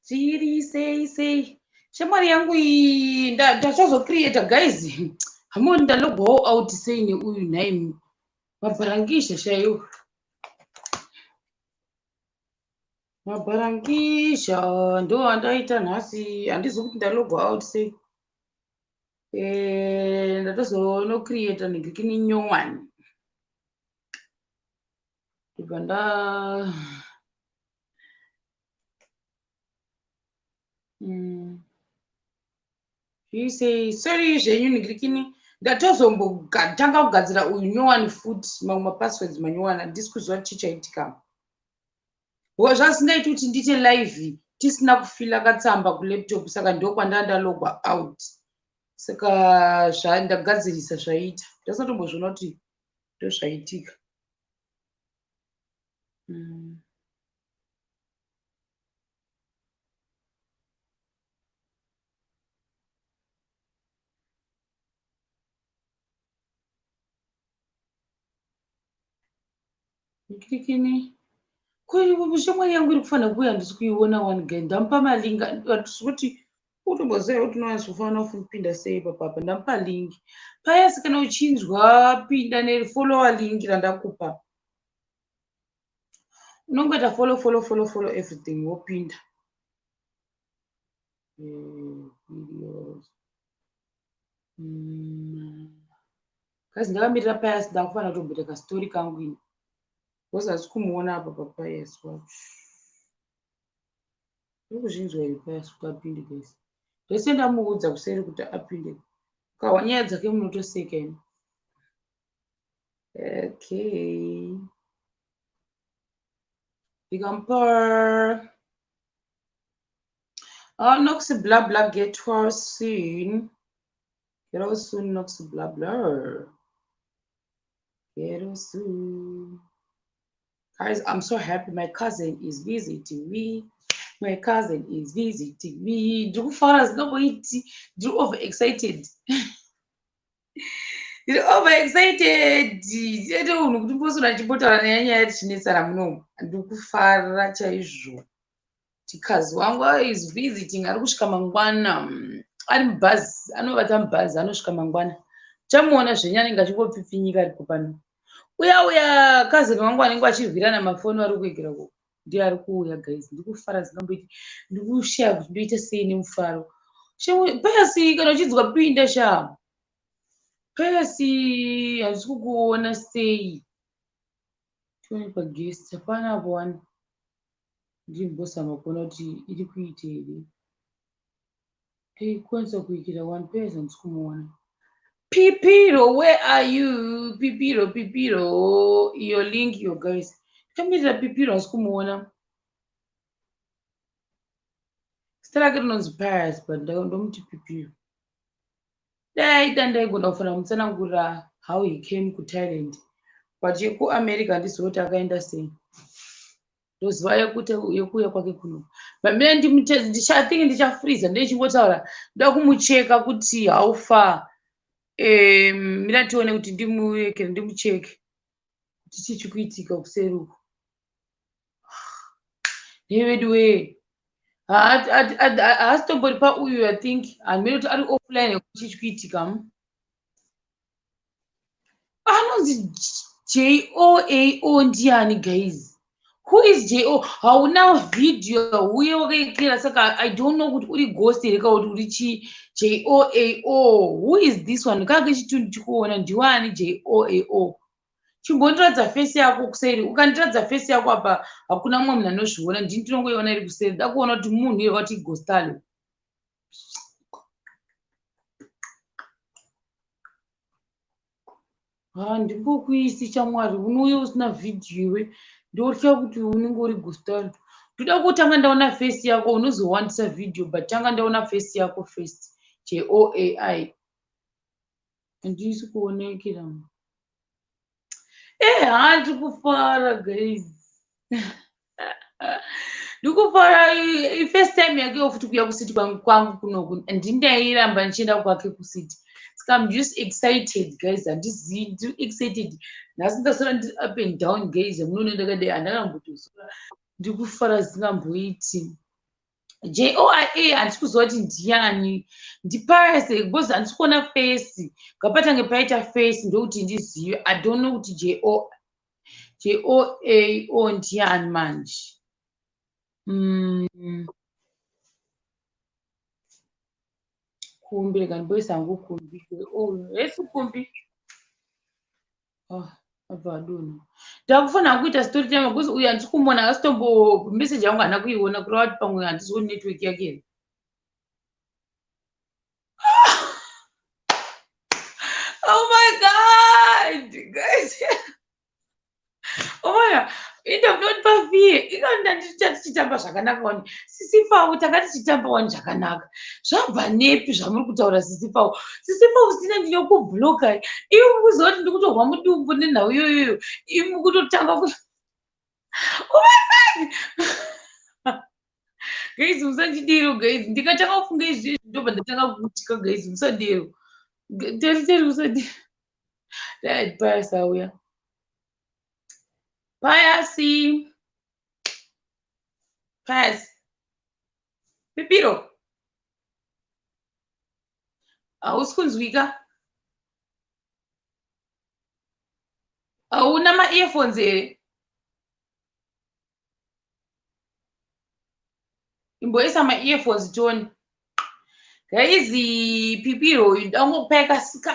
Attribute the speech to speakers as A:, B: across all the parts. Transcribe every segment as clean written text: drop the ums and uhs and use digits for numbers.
A: Zviri sei sei. Shamwari yangu iyi ndachazocreata guys. Hamoni ndalogwawo out sei neuyu nhaimi. Mabharangisha chaiwo. Mabharangisha ndo andaita nhasi. Handizi kuti ndalogwa out sei. Eh, ndatozonocreata nigikini nyowani. Ndibva nda Sei sorry zvenyu nigirikini ndatozombotanga kugadzira uyu nyowani futi mamwe mapasswords manyowani handisi kuziva kuti chii chaitika because zvasingaiti kuti ndiite live tisina kufila katsamba kulaptop saka ndokwanda ndalogwa out saka ndagadzirisa zvaita ndasatombozviona kuti ndozvaitika mm. Kirikini. Ko shamwari yangu iri kufanira kuuya handisi kuiona one guy. Ndamupa malink handisi kuti utomboziva kuti unowanzofanira kupinda sei ipapapa. Ndamupa link. Paya asi kana uchinzwa pinda nefollower link randakupa. Unongoita follow follow follow follow everything wopinda. Videos. Guys ndakamirira Pius ndakufanira kutomboita kastori kangu ini. Because hasi kumuona apa paPius wacho. Uri kuzvinzwa here Pius kuti apinde guys? Ndose ndamuudza kuseri kuti apinde. Kahwa nyaya dzake munotoseka imi. Okay. Ndikamupa Oh, Nox blah blah get well soon. Get well soon, Nox blah blah. Get well soon. Guys, I'm so happy. My cousin is visiting me. My cousin is visiting me. Ndiri kufara zvinomboiti. Ndiri over excited. Ndiri over excited. Chete unhu kuti mbosona ndichimbotaura naye nyaya tichinetsana munomu. Ndiri kufara chaizvo. Tikazi wangu is visiting ari kusvika mangwana. Ari mubhazi, anovata mubhazi anosvika mangwana. Chamuona zvenyu anenge achingopfipfinyika aripo pano. Uya uya cousin wangu anenge achirwirana mafoni vari kuegera ko. Ndiye ari kuuya guys. Ndiri kufara zvinomboiti. Ndiri kushaya kuti ndoita sei nemufaro. Pasi kana uchinzwa pinda sha. Pasi handisi kukuona sei. Tione paguest hapana apo wani. Ndimbozama kuona kuti iri kuita here. Ndikwanisa kuikira one pairs handisi kumuona. Pipiro, where are you? Pipiro, Pipiro, your link, your guys. Ndikamirira Pipiro handisi kumuona. Zita rake rinonzi Pius but ndomuti Pipiro. Dai aida ndaigona kufanira kumutsanangurira how he came kuThailand. But yekuAmerica handizivi kuti akaenda sei. Ndoziva yekuti yekuuya kwake kuno. But mina I think ndichafreeza ndichingotaura ndoda kumucheka kuti how far. Mira tione kuti ndimuekere ndimucheke kuti chii chikuitika kuseri uku. Nhai vedu wee. Haasitombori pauyu I think. Handimene kuti ari offline chii chikuitika. Anonzi JOAO ndiani guys? Who is JO? Hauna video uye wakaikira saka I don't know kuti uri ghost here kana kuti uri chii. JOAO. Who is this one? Kake chitunhu chikuona ndiwani JOAO? Chimbondiratidza face yako kuseri. Ukandiratidza face yako apa hakuna mumwe munhu anozviona. Ndini ndinongoiona iri kuseri. Nda kuona kuti munhu here wati ghostalo. Handimbokuisi shamwari unouya usina vhidhiyo iwe ndotya kuti unenge uri gustalo. Ndoda kutanga ndaona face yako unozowandisa vhidhiyo but tanga ndaona face yako first. JOAI. Handisi kuonekera. Handi kufara guys. Ndikufara first time yake futi kuuya kucity kwangu kunoku. Ndindairamba ndichienda kwake kucity. Saka I'm just excited guys. Handizivi ndiri excited. Nhasi ndaswera ndiri up and down guys. Munoona ndakadai handakambotoswera. Ndiri kufara zvisingamboiti. Joia handisi kuziva kuti ndiani, ndiPius because handisi kuona face. Ngapatange paita face ndokuti ndizive. I don't know kuti Jo Joao ndiani manje. Kumbi, rega ndimboisa hangu Kumbi. Hesi Kumbi. Oh, abva adonha. Ndakufanira kuita story time because uyu handisi kumuona, akasitombo message yangu haana kuiona, kureva kuti pamwe handisi kuoni network yake here. Oh my God, guys. Oh my, enda munoti pafiye ikanda tichitamba zvakanaka wani. Sisi Fau, tanga tichitamba wani zvakanaka. Zvabva nepi zvamuri kutaura, sisi Fau? Sisi Fau, sina ndinokubloka. Iwe mukuziva kuti ndikutorwa mudumbu nenhau iyoyoyo. Imi mukutotanga ku Oh my God. Guys, musandidero guys. Ndikatanga kufunga izvi ndobva ndatanga kutya guys, musadero. Teri teri, musadero. Right, Pius auya. Pius. Pius. Pipiro. Hausi kunzwika. Hauna ma-earphones here? Imboisa ma-earphones tione. Guys, Pipiro, ndangokupai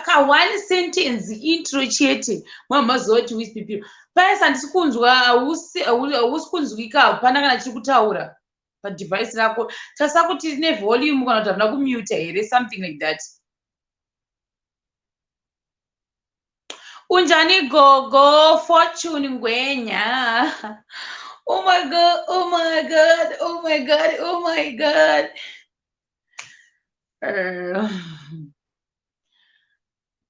A: ka one sentence intro chete. Mamaziva kuti who is Pipiro. Pius, handisi kunzwa, hausi kunzwika, hapana kana chiri kutaura padevice rako. Tasa kuti rine volume kana kuti harina kumuta here, something like that. Unjani gogo Fortune Ngwenya? Oh my God, oh my God, oh my God, oh my God.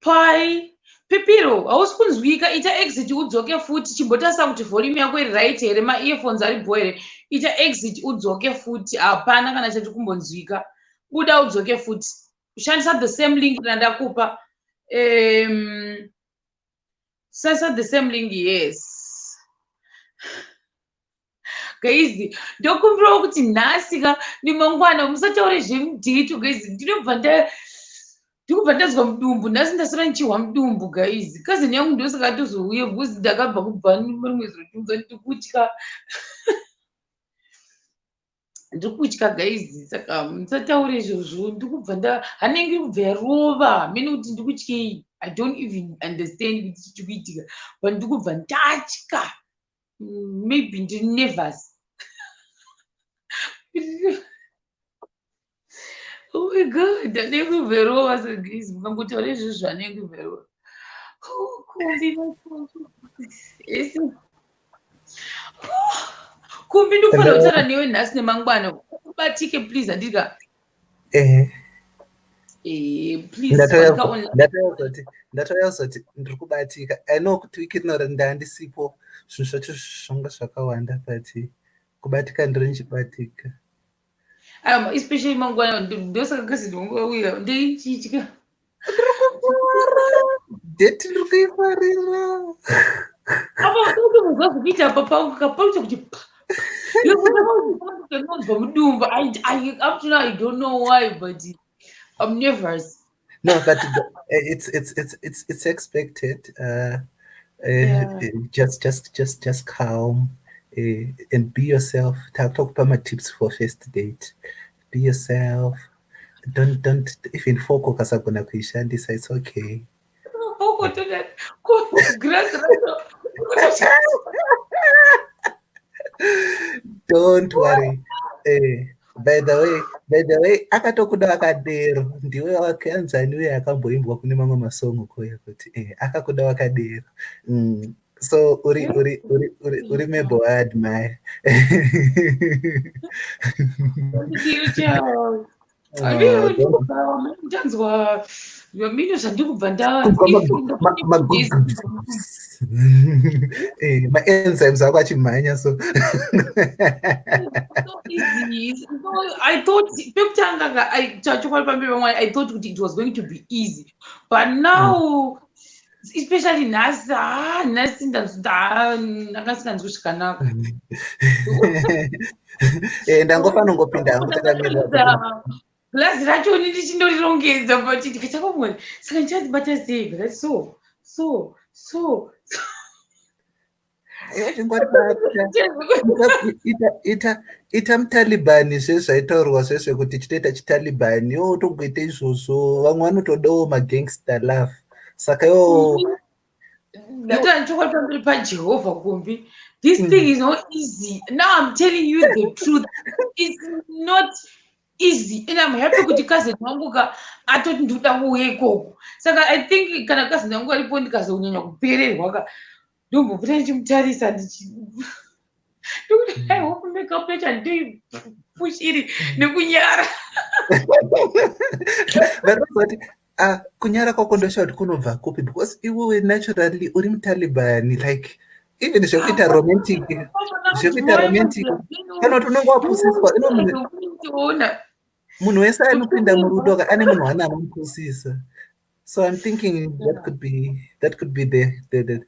A: Pai Pipiro, hausi kunzwika. Ita exit udzoke futi. Chimbotarisa kuti volume yako iri right here, ma-earphones ari bho here. Ita exit udzoke futi. Hapana kana chati kumbonzwika. Buda udzoke futi. Shandisa the same link randakupa. Shandisa the same link, yes. Guys, ndokumbirawo kuti nhasi ka nemangwana musataure zvemudhito guys. Ndinobva nda ndikubva ndazwa mudumbu nhasi, ndasara ndichihwa mudumbu guys. Cousin yangu ndosaka tozouya because ndakabva kubva rimwe zuro ndiudza ndikutya, ndiri kutya guys. Saka musataure izvozvo. Ndikubva nda hanenge kubva yarova mene kuti ndikutyei. I don't even understand kuti chichi kuitika, but ndikubva ndatya. Maybe ndiri nervous. Oh my God, anenge kubva yarova. So guys, mukangotaura izvozvo anenge kubva yarova. Oh, Kumbi, esi Kumbi, ndikufanira kutaura newe nhasi nemangwana. Ubatike please, handika?
B: Ehe.
A: Please.
B: Ndatouya kuzoti ndiri kubatika. I know kuti wiki rino ndandisipo, zvinhu zvacho zvanga zvakawanda, but kubatika ndiri ndichibatika.
A: Especially mangwana, ndosaka kasi ndongouya ndeichitya.
B: Date ndiri kuifarira.
A: Apa utombozwa zvekuita apa pangu kapaita kuti nonzwa mudumbu. Up to now I don't know why, but I'm nervous.
B: No, but it's expected. Just calm and be yourself. Takupa ma tips for first date. Be yourself. Don't even fork ukasagona kuishandisa, it's okay.
A: Fork toda grass racho.
B: Don't worry. By the way, akatokuda wakadero. Ndiwe wakanzani uye akamboimbwa kune mamwe masongo kuya kuti akakuda wakadero. So uri maybe waadmire.
A: Oh, ndanzwa mino zvandikubva nda
B: Maenzymes ako achimhanya so.
A: Easy. So I thought pekutanga ka, chokwadi pamberi pamwari, I thought kuti it was going to be easy, but now Especially nhasi, ha, nhasi ndanga singanzwi zvakanaka.
B: Ndangofana ngopinda hangu takamirira.
A: Glazi racho ni ndichindorirongenza, but ndikaita pamwe, saka ndichazibata sei? But so so so.
B: Ita muTaliban, zvezvaitaurwa zvezvekuti chitoita chiTaliban, iwo utongoita izvozvo. Vamwe vanotodawo magangster love, saka iwo
A: Ndataura chokwadi pamberi paJehovha, Gombi, this thing is not easy. Now I'm telling you the truth, it's not easy, and I'm happy kuti cousin wangu ka atoti ndikuda kuuya ikoko. Saka I think kana cousin wangu aripo, ndikazonyanya kupererwa ka, ndombopota ndichimutarisa, ndichi ndikuti I hope makeup yacho handitoipushiri nekunyara.
B: Vanozoti, ah, kunyara kwako ndoshaa kuti kunobva kupi, because iwewe naturally uri muTaliban. Like, even zvekuita romantic, zvekuita romantic, kana kuti unenge wapusiswa. Ino munhu wese anopinda murudo ka, ane munhu waana anomupusisa. So I'm thinking that could be the.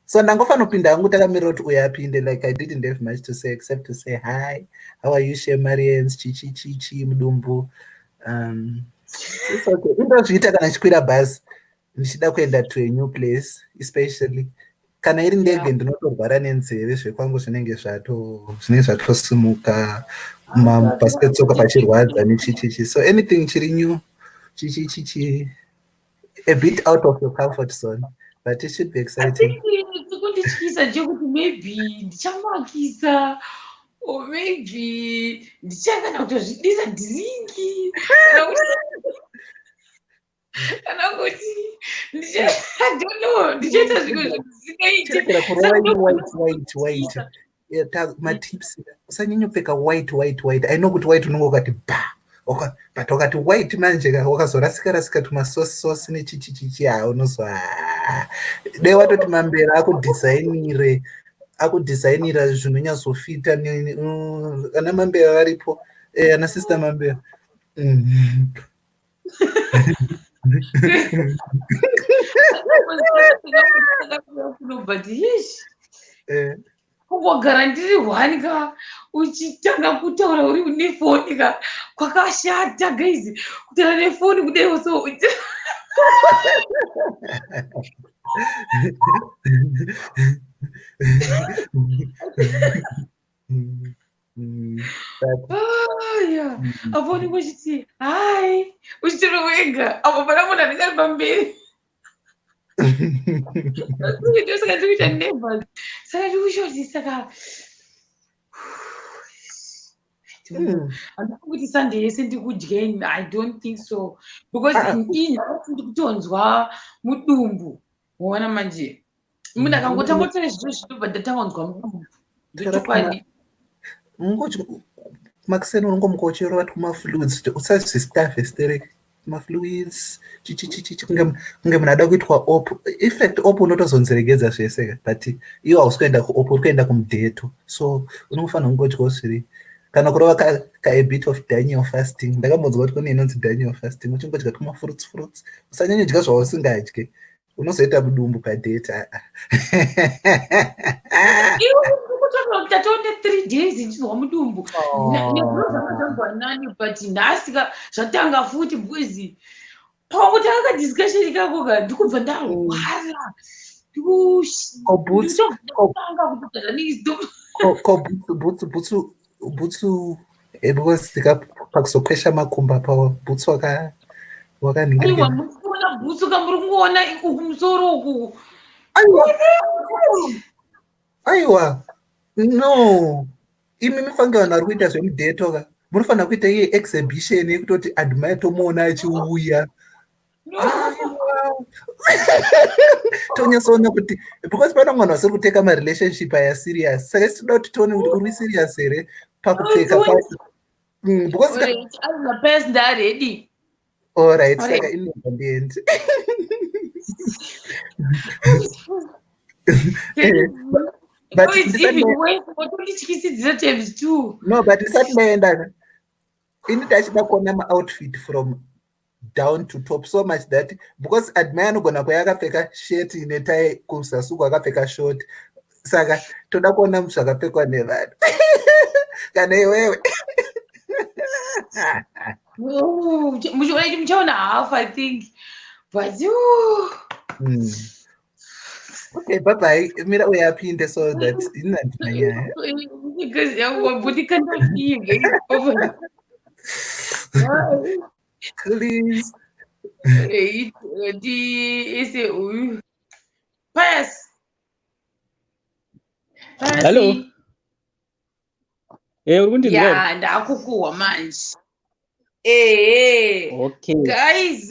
B: So ndangofana kupinda hangu takamirira kuti uyo apinde. Like, I didn't have much to say except to say hi, how are you, Shemarians, chichi chichi mudumbu. It's okay, indozviita kana ndichikwira bhazi ndichida kuenda to a new place, especially kana iri ndege. Ndinotorwara nenzeve, zvekwangu zvinenge zvato zvinenge zvatosimuka, pasi petsoka pachirwadza nechichichi. So anything chiri new, chichi chichi, a bit out of your comfort zone, but it should be
A: I
B: exciting.
A: think chikundityisa ndechekuti maybe ndichamakisa or maybe ndichangana kutozvidisa dhiringi, kana kuti I don't know, ndichaita zvimwe zvinhu zvisingaite.
B: Chiregera kurova ini white, white, white. Matips, usanyanya kupfeka white, white, white. I know kuti white unenge ukati ba, but wakati white manje ka, wakazorasika rasika tumasosi sosi nechichichichi, ha, unozwa dai watoti mambera akudhizainire, akudhizainira zvinonyatsofita. Ana mambera varipo, ana sister mambera.
A: But yesh, kungogara ndiri one ka, uchitanga kutaura uri nefoni ka, kwakashata guys, kutaura nefoni kudaiwo. So
B: But
A: aya apo unenge uchiti hi, uchitori wega apo, pana munhu anenge ari pamberi. Saka ndikuita nervous, saka ndikushoti, saka handisi kuti Sunday yese ndikudye. I don't think so, because
B: Ah,
A: inhasi ndikutonzwa mudumbu. Waona manje, munhu akangotanga kutaura zviro zvinobva ndatanga kunzwa mudumbu, ndochokwadi.
B: Ungochi makuseni unongomuka uchirova tumafluids, usazvistarve stereki, mafluids chichichichi, kunge munhu ada kuitwa op. In fact, op unotozonziregedza zvese ka, but iwe hausi kuenda kuop, uri kuenda kumudheto, so unofanira kungodyawo zviri kana kurova ka a bit of Daniel fasting. Ndakambonzwa kuti kune inonzi Daniel fasting, uchingodya tumafruits fruits, usanyanyodya zvausingadye, unozoita mudumbu padate, aa.
A: Iwe ndikutoona kuti tatoone 3 days ndichinzwa mudumbu. Nezuro zvanga zvambwa nani, but nhasi ka zvatanga futi, because pangotanga kadiscussion kako ka, ndikubva ndarwara.
B: Ko boots
A: Ndikutanga kutogara.
B: Ko bhutsu, bhutsu, bhutsu, bhutsu, because ndika pakuzokwesha makumba pawo, bhutsu
A: Aiwa,
B: wakaningirikira.
A: Muri kuona bhutsu ka, muri kungoona uku musoro uku.
B: Aiwa, aiwa, no, imi mufange vanhu vari kuita zvemudheto ka, munofanira kuita iye exhibition yekutoti Admire tomuona achiuya. Aiwa, tonyatsoona kuti, because pana vanhu vasiri kuteka marelationship aya serious, saka isi toda kuti tione kuti uri serious here pakupfeka pacho, because
A: Mapesi ndaready.
B: Alright.
A: Alright.
B: Saka inobva ndiendi. But
A: Oh, it's even worse. Watondityisidzira times two.
B: No, but isati ndaenda, ini ndachida kuona maoutfit from down to top, so much that because Admire anogona kuya akapfeka shirt netie, kuzasi uku akapfeka short. Saka toda kuona zvakapfekwa nevanhu kana iwewe.
A: Muchaona half, I think, but
B: Okay, bye bye. Mira uyapinde so that inandina nyaya.
A: Because budikandafike.
B: Please.
A: Ise uyu Pius.
C: Hello. Eh, uri kundinzwa?
A: Ya, ndakukuhwa manje. Ehe.
C: Okay.
A: Guys,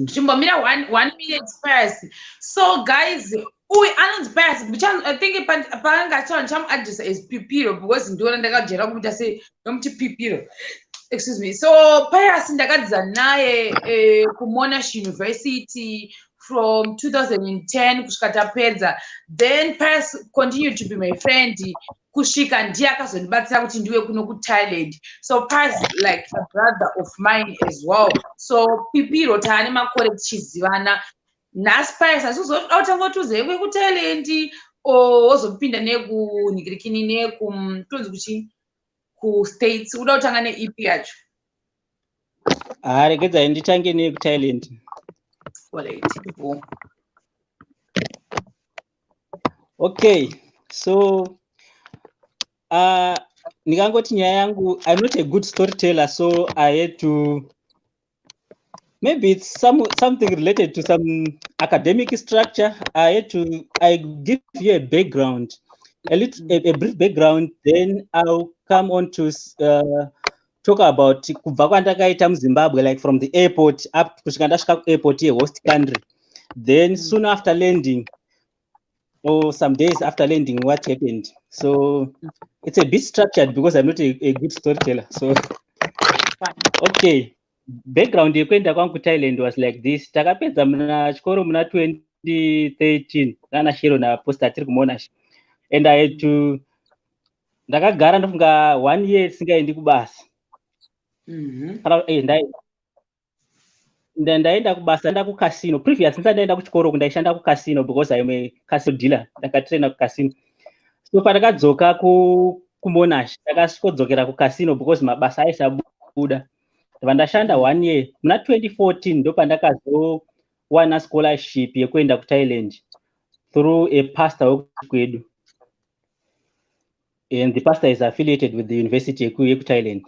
A: chimbomira one minute, Pius. So guys, uyu anonzi Pius. I think paanga achawa ndichamuadressa as Pipiro because ndiona ndakajera kumuita sei, nomuti Pipiro. Excuse me. So Pius ndakadzidza naye kuMonash University from 2010 kusvika tapedza. Then Pius continued to be my friend kusvika ndiye akazondibatsira kuti ndiwe kuno kuThailand. So Pius like a brother of mine as well. So Pipiro taane makore tichizivana. Nhasi Pius asizoda kutanga kuti kuThailand o wozopinda nekunhikirikini neku tonzi kuchi kuStates. Uda kutanga neipi yacho?
C: Ah, regedzai nditange nekuThailand.
A: Alright.
C: Okay, so ndingangoti nyaya yangu, I'm not a good storyteller, so I had to, maybe it's something related to some academic structure. I had to I give you a background, a little a brief background, then I'll come on to talk about kubva kwandakaita muZimbabwe, like from the airport up kusvika ndasvika kuairport yehost country. Then soon after landing, or some days after landing, what happened. So it's a bit structured because I'm not a good storyteller. So okay, background yekuenda kwangu kuThailand was like this. Takapedza muna chikoro muna 2013 nana Shero naPosta tiri kuMonash, and I had to, ndakagara ndofunga one year tisingaendi kubasa. Kana ndaenda kubasa, ndaenda kucasino. Previous ndisati ndaenda kuchikoro ndaishanda kucasino because I'm a casino dealer, ndakatraina kucasino. So pandakadzoka kuMonash ndakasvikodzokera kucasino because mabasa aisabuda. Ndabva ndashanda one year. Muna 2014 ndopandakazowana scholarship yekuenda kuThailand through a pastor wekwedu, and the pastor is affiliated with the university yekuThailand.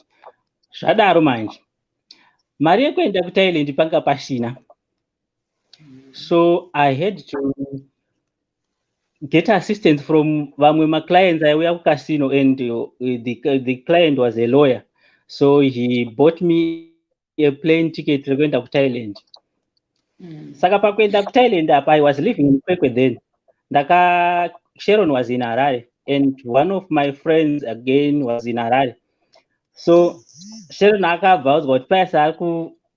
C: Zvadaro manje mari yekuenda kuThailand panga pasina, so I had to get assistance from vamwe maclients aiuya kucasino, and the client was a lawyer, so he bought me a plane ticket rekuenda kuThailand. Saka pakuenda kuThailand apa, I was living in Kwekwe then. Ndaka Sharon was in Harare and one of my friends again was in Harare. So Sharon akabva audzwa kuti Pius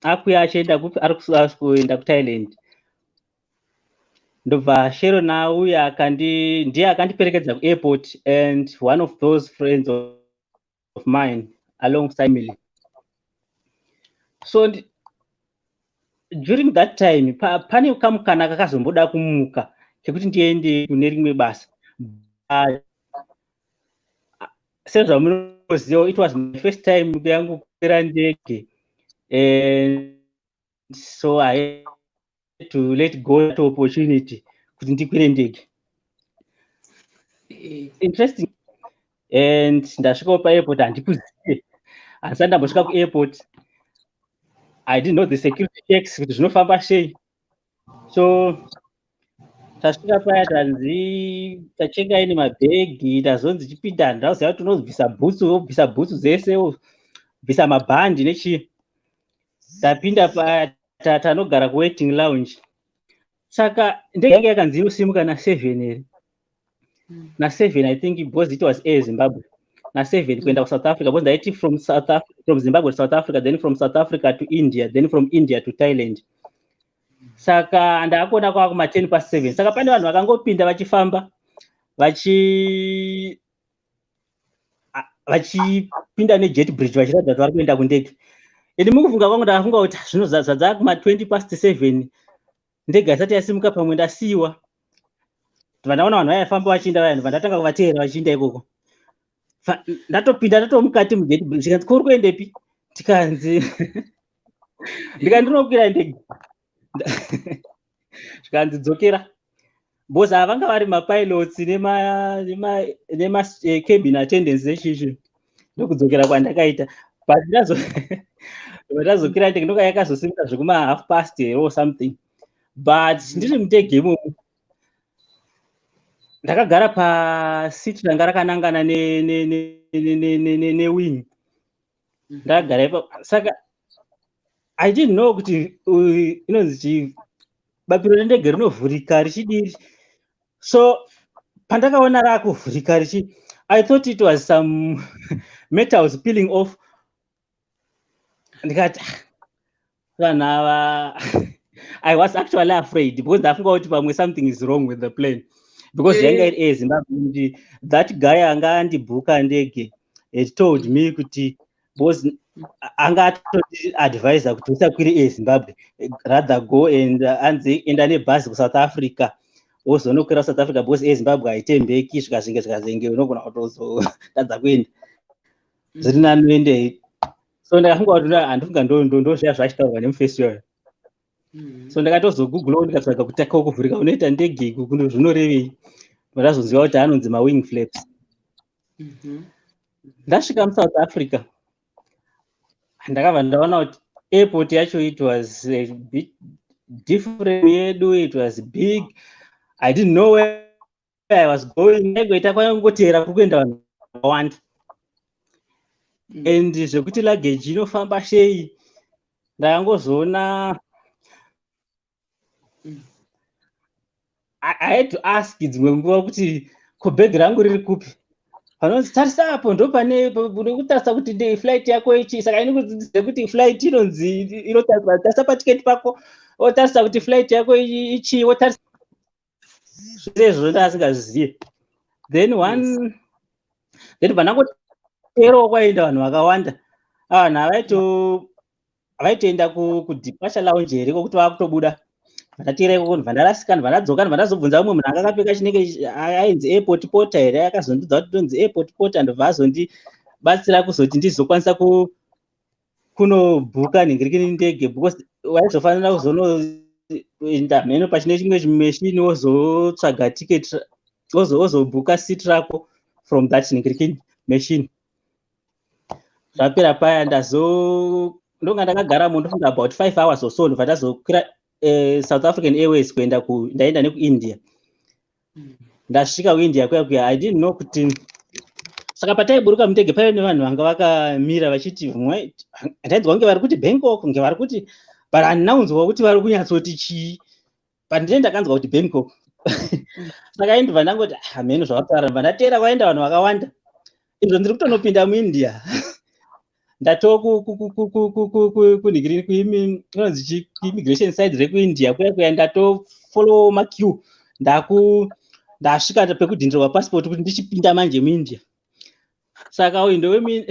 C: akuya achienda kupi, ari kuenda kuThailand. Ndobva Sharon auya ndiye akandiperekedza kuairport and one of those friends of mine alongside me. So during that time pane kamukana kakazomboda kumuka kekuti ndiende kune rimwe basa. But sezvamunoziva, it was my first time yangu kukwira ndege, and so I had to let go that opportunity kuti ndikwire ndege. Interesting. And ndasvikawo paairport, handikuzive, handisati ndambosvika kuairport. I didn't know the security checks kuti zvinofamba sei. So tasvika paya, tanzi tachengai nemabhegi, tazonzi chipinda. Ndakuziva kuti unobvisa bhutsu, wobvisa bhutsu dzese, wobvisa mabhandi nechii. Tapinda paya, tanogara kuwaiting lounge. Saka ndege yange yakanzi inosimuka na7 here, na7 I think, because it was Air Zimbabwe, na7 kuenda kuSouth Africa, because ndaiti from Zimbabwe to South Africa, then from South Africa to India, then from India to Thailand. Saka ndakuona kwava kuma 10 past 7. Saka pane vanhu vakangopinda vachifamba vachipinda nejet bridge vachiratidza kuti vari kuenda kundege. Ini mukufunga kwangu ndakafunga kuti zvino zvadzaa kuma 7:20, ndege isati yasimuka, pamwe ndasiyiwa. Ndobva ndaona vanhu vaifamba vachiinda vaya, ndobva ndatanga kuvateera vachiinda ikoko. Ndatopinda, ndatomukati mugate, zvikanzi, "Kuri kuendepi?" Tikanzi, ndikati, "Ndinokwira ndege." Zvikanzi, "Dzokera," because ava vanga vari mapilots nema cabin attendants nechichi. Ndokudzokera kwandakaita, but ndazokwira ndege, ndoka yakazosimuka zvekuma half past here or something. But ndiri mundege imomo, ndakagara paseat ranga rakanangana newing. Ndakagara ipapo, saka I didn't know kuti inonzi chii, bapiro rendege rinovhurika richidii. So pandakaona raakuvhurika richi, I thought it was some metals peeling off. Ndikati, "Ah, vanhu ava." I was actually afraid because ndafunga kuti pamwe something is wrong with the plane, because yanga iri Air Zimbabwe, kuti that guy anga andibhuka ndege had told me kuti, because anga atoti-advisa kuti usakwire Air Zimbabwe, rather go and anzi enda nebhazi kuSouth Africa, wozonokwira South Africa, because Air Zimbabwe haitembeki, zvikazenge zvikazenge unogona kutozotadza kuenda, zviri nani uende. So ndakafunga kuti handifunga ndozviya zvachitaurwa nemufesi iyoyo. So ndakatozogooglawo, ndikatsvaga kuti ko kuvhurika unoita ndege iku zvinorevei. Ndazonziva kuti anonzi mawing flaps. Ndasvika muSouth Africa, ndakabva ndaona kuti airport yacho, it was a bit different yedu. It was big. I didn't know where I was going. Ndaingoita kwaingoteera kuri kuenda vanhu vakawanda. And zvekuti luggage inofamba sei, ndakangozoona I had to ask dzimwe nguva kuti ko bhegi rangu riri kupi? Panonzi tarisa apo, ndo pane kutarisa kuti ndei flight yako ichi. Saka ini kudzidzise kuti flight inonzi inotariswa, tarisa patiketi pako, wotarisa kuti flight yako ichi, wotarisa zvese izvozvo, ndaasingazvizive. Then one then bva ndangoterawo kwaenda vanhu vakawanda. Vanhu havaitoenda kudeparture lounge here kwokuti vakutobuda. Ndatira ikoko, ndibva ndarasika, ndibva ndadzoka, ndibva ndazobvunza mumwe munhu anga akapfeka chinenge ainzi airport porter here. Akazondiudza kuti tonzi airport porter, ndobva azondibatsira kuzoti ndizokwanisa kunobhuka nhingirikini ndege, because waizofanira kuzonoenda mheno pachine chimwe chimeshini, wozotsvaga ticket, wozobhuka seat rako from that nhingirikini machine. Zvapera paya, ndazo ndonga ndakagaramo, ndofunga about 5 hours or so, ndobva ndazokwira South African Airways kuenda ku, ndaenda nekuIndia. Ndasvika kuIndia kuya kuya, I didn't know kuti, saka pataiburuka mundege paive nevanhu vanga vakamira vachiti, ndainzwa kunge vari kuti Bangkok, kunge vari kuti, but handina kunzwa kuti vari kunyatsoti chii, but ndine ndakanzwa kuti Bangkok. Saka indibva ndangoti hameno zvavataura, ndibva ndateera kwaenda vanhu vakawanda. Izvo ndiri kutonopinda muIndia, ndatoo kunonzi kuimmigration side rekuIndia kuya kuya, ndatofollow maqueue, ndaku ndasvika pekudhindirwa passport kuti ndichipinda manje muIndia. Saka uyu ndewe,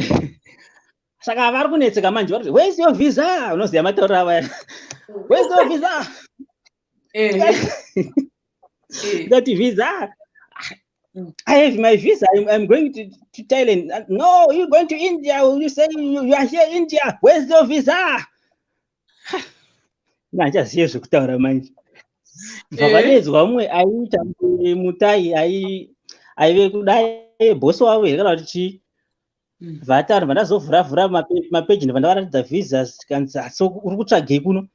C: saka vari kunetseka manje, vari kuti, "Where's your visa?" Unoziva matauriro avo aya, "Where's your visa?" Ndikati, "Visa? I have my visa. I'm going to Thailand." "No, you're going to India. You say you are here, India. Where's your visa?" Handichazive zvekutaura manje. Bva mumwe aiita mutai, aive kudai bhosi wavo here kana kuti chii. Vataura, bva ndazovhura vhura mapeji, ndibva ndavaratidza visas. Kanzi, "So uri kutsvagei kuno?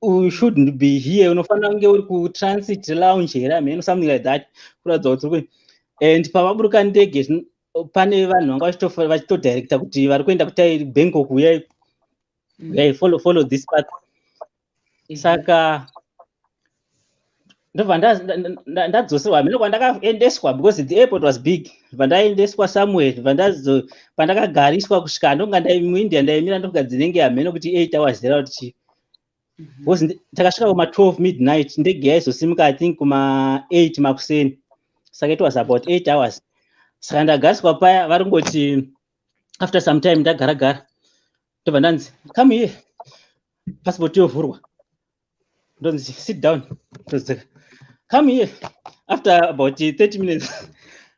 C: You shouldn't be here. Unofanira kunge uri kutransit lounge here, hameno, something like that," kuratidza kuti uri. And pavaburuka ndege pane vanhu vanga vachitodirecta kuti vari kuenda kutai Bangkok, uyai, uyai, follow this path. Saka ndobva ndadzoserwa, hameno kwandakaendeswa, because the airport was big. Bva ndaendeswa somewhere, bva ndazo pandakagariswa kusvika ndonga muIndia ndaimira, ndofunga dzinenge hameno kuti 8 hours here kuti chii, because takasvika kuma 12 midnight, ndege yaizosimuka I think kuma 8 makuseni, saka it was about 8 hours. Saka ndagariswa paya, vari kungoti after some time ndagara gara, Ndobva ndanzi, "Come here." Passport yovhurwa, ndonzi, "Sit down." Ndodzika. "Come here." After about 30 minutes,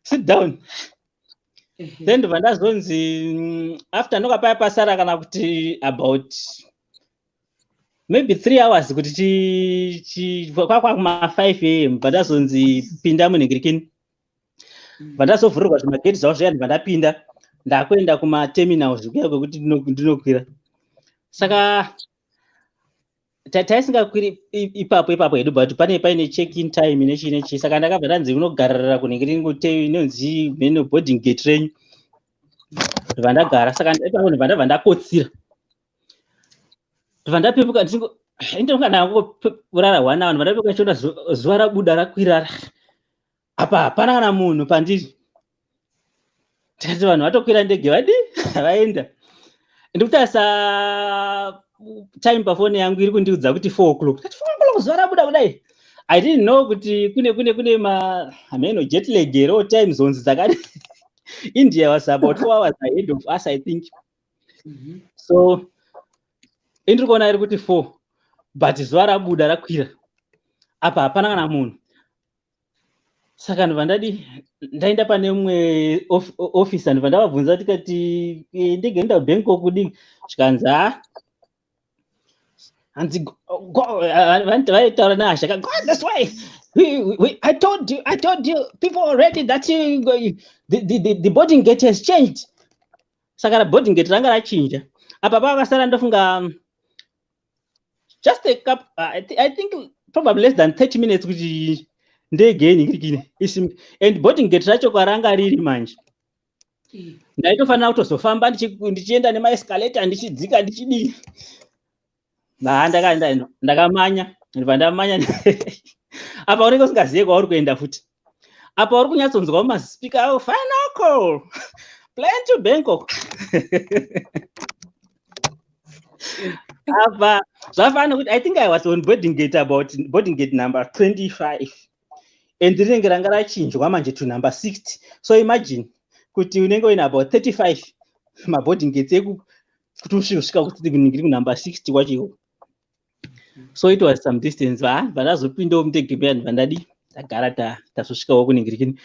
C: "Sit down." Then ndobva ndazonzi after ndoka paya pasara kana kuti about maybe 3 hours kuti kwakwa kuma 5 a.m., bva ndazonzi, "Pinda munhingirikini." Bva ndazovhurirwa zvimageti zvavo zviya, ndibva ndapinda, ndakuenda kumaterminals kuya kwekuti ndinokwira. Saka taisingakwiri ipapo ipapo hedu, but pane paine check in time nechii nechii. Saka ndakabva ndanzi, "Unogararira kunhingirikini inonzi meno boarding gate renyu." Ndobva ndagara. Saka ipapo ndobva ndabva ndakotsira, ndobva ndapepuka. Indonga ndangorara one hour, ndobva ndapepuka ndichiona zuva rabuda, rakwira. Apa hapana kana munhu pandiri. Tikati vanhu vatokwira ndege, vadi vaenda. Ndikutarisa time pafoni yangu, iri kundiudza kuti 4 o'clock. Kati 4 o'clock, zuva rabuda kudai. I didn't know kuti kune ma hameno jet lag here or time zones dzakadi. India was about 4 hours ahead of us, I think. So indiri kuona iri kuti 4, but zuva rabuda, rakwira. Apa hapana kana munhu. Saka ndobva ndadi ndaenda pane mumwe officer, ndobva ndavabvunza, tikati, "Ndege inoenda kuBangkok kudii?" Zvikanzi, "Ha," hanzi, vaitaura nehasha, "Go this way. I told you people already that the boarding gate has changed." Saka boarding gate ranga rachinja. Apa pavakasara, ndofunga just a couple, I think probably less than 30 minutes kuti ndege inhingirikine isimuke. And boarding gate racho kwaranga riri manje, ndaitofanira kutozofamba ndichienda nemaescalator, ndichidzika, ndichidii. Ha, ndakamanya, ndibva ndamanya. Apa unenge usingazive kwauri kuenda futi. Apa uri kunyatsonzwa mumaspeaker avo, "Final call, plane to Bangkok." Apa zvafanana kuti I think I was on boarding gate, about boarding gate number 25, and rinenge ranga rachinjwa manje to number 60. So imagine kuti unenge uine about 35 maboarding gates ekuti usvika kuti kuningiri kunumber 60 kwacho ikoko. So it was some distance. Va vandazopindawo mundege muya, ndibva ndadi ndagara. Tazosvikawo kuningirikini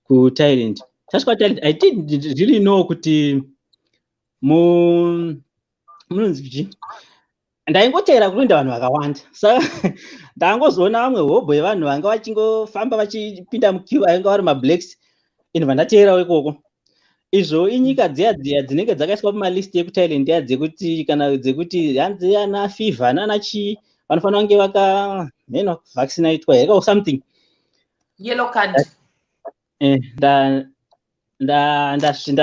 C: kuThailand. Tasvika Thailand, I didn't really know kuti munonzi chii. Ndaingoteera kunoenda vanhu vakawanda. Saka ndangozoona vamwe hobho yevanhu vanga vachingofamba vachipinda muqueue, ainge vari mablacks. Inobva ndateerawo ikoko. Izvo inyika dziya dziya dzinenge dzakaiswa pamalist ekuThailand iya, dzekuti kana dzekuti hanzi ana fever nana chii, vanofanira kunge vaka mheno vaccinatwa here or something.
A: Yellow card.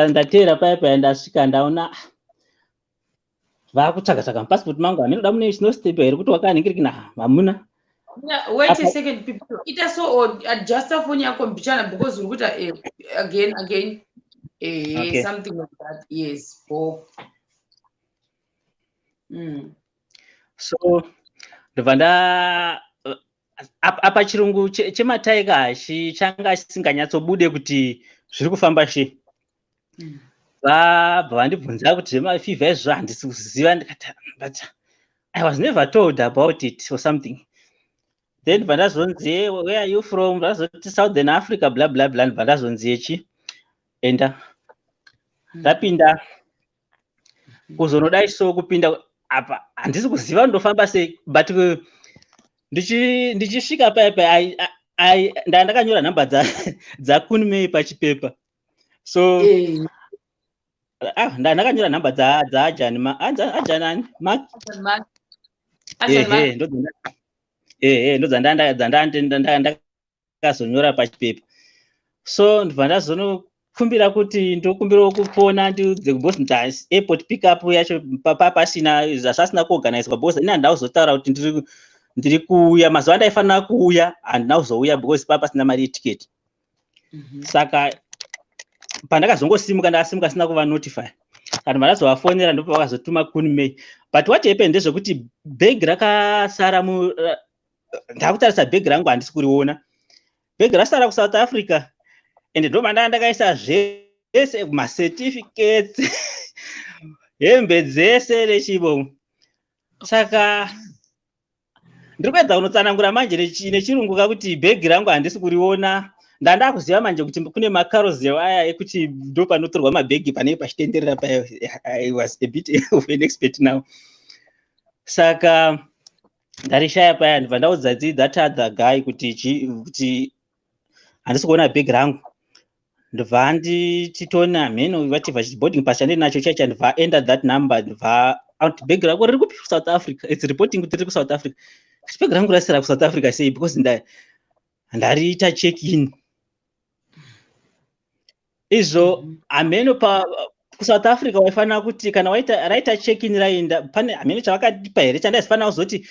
C: Ndateera paya paya. Ndasvika, ndaona vakutsvaga tsvaga mupassport mangu. Hamenoda mune snowstep here kuti wakanhingirikina, hamuna.
A: Wait a second, people. Ita so or adjusta phone yako mbichana, because uri kuita again again
C: Okay.
A: something like that. Yes. Oh.
C: So ndobva nda apa chirungu chemataika hachi changa chisinganyatsobude kuti zviri kufamba she. Vabva vandibvunza kuti zvemafever izvozvo handisi kuziva. Ndikati, "But I was never told about it," or something. Then bva ndazonzi, "Where are you from?" Ndazoti, "Southern Africa," bla bla bla. Ndibva ndazonzi, "Yechi enda." Ndapinda kuzonodai. So kupinda apa handisi kuziva ndofamba sei, but ndichisvika paya paya, ndaa ndakanyora nhamba dzaKunmei pachipepa. So ah, ndaa ndakanyora nhamba dzaAjani, Ajani ani, Mark.
A: Mark. Ajani Mark.
C: Ehe, ndodzandakazonyora pachipepa. So ndibva ndazonokumbira kuti ndokumbirawo kufona ndiudze, because airport pickup yacho pasina, zvasina kuorganizwa, because ini handina kuzotaura kuti ndiri kuuya. Mazuva andaifanira kuuya handina kuzouya because pasina mari yetiketi. Saka pandakazongosimuka, ndakasimuka sina kuva notify. Kana vandazovafonera, ndipo vakazotuma Kunmei. But what happened ndezvekuti bhegi rakasara mu ndakutarisa bhegi rangu, handisi kuriona. Bhegi rasara kuSouth Africa, ende ndo mandanga ndakaisa zvese, macertificates. Hembe dzese nechibo. Saka ndiri kuedza kunotsanangura manje nechirungu kakuti bhegi rangu handisi kuriona. Ndandakuziva manje kuti kune macarousel aya ekuti ndo panotorwa mabhegi panenge pachitenderera paya. I was a bit of an expert now. Saka ndarishaya paya, ndibva ndaudza that other guy kuti handisi kuona bhegi rangu. Ndobva anditi tona mheno whatever boarding pass chandinacho chacha. Ndobva enter that number, ndobva ati bhegi rako riri kupi? South Africa. It's reporting kuti riri kuSouth Africa. Ati bhegi rangu rasira kuSouth Africa sei? Because ndariita check in izvo. Hameno pa kuSouth Africa waifanira kuti kana waita raita check in raenda pane hameno chavakatipa here chandaizifanira kuzoti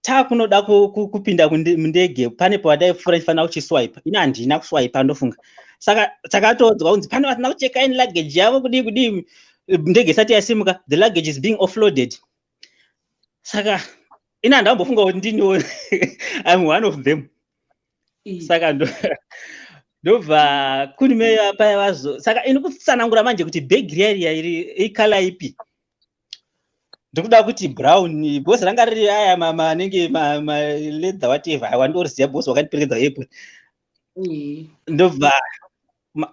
C: taakunoda kupinda mundege pane pawadaipfuura ndifanira kuchiswipe. Ini handina kuswipe, ndofunga. Saka takatodzwa kunzi pane vasina kucheka in luggage yavo, kudii kudii, ndege isati yasimuka, the luggage is being offloaded. Saka ini handambofunga kuti ndiniwo, I'm one of them. Saka ndobva kuni paya vazo saka ini kutsanangura manje kuti bhegi riya riya iri icolour ipi? Ndikuda kuti brown because ranga riri aya manenge maleather, whatever, wandoriziva because wakandiperekedza airport. Ndobva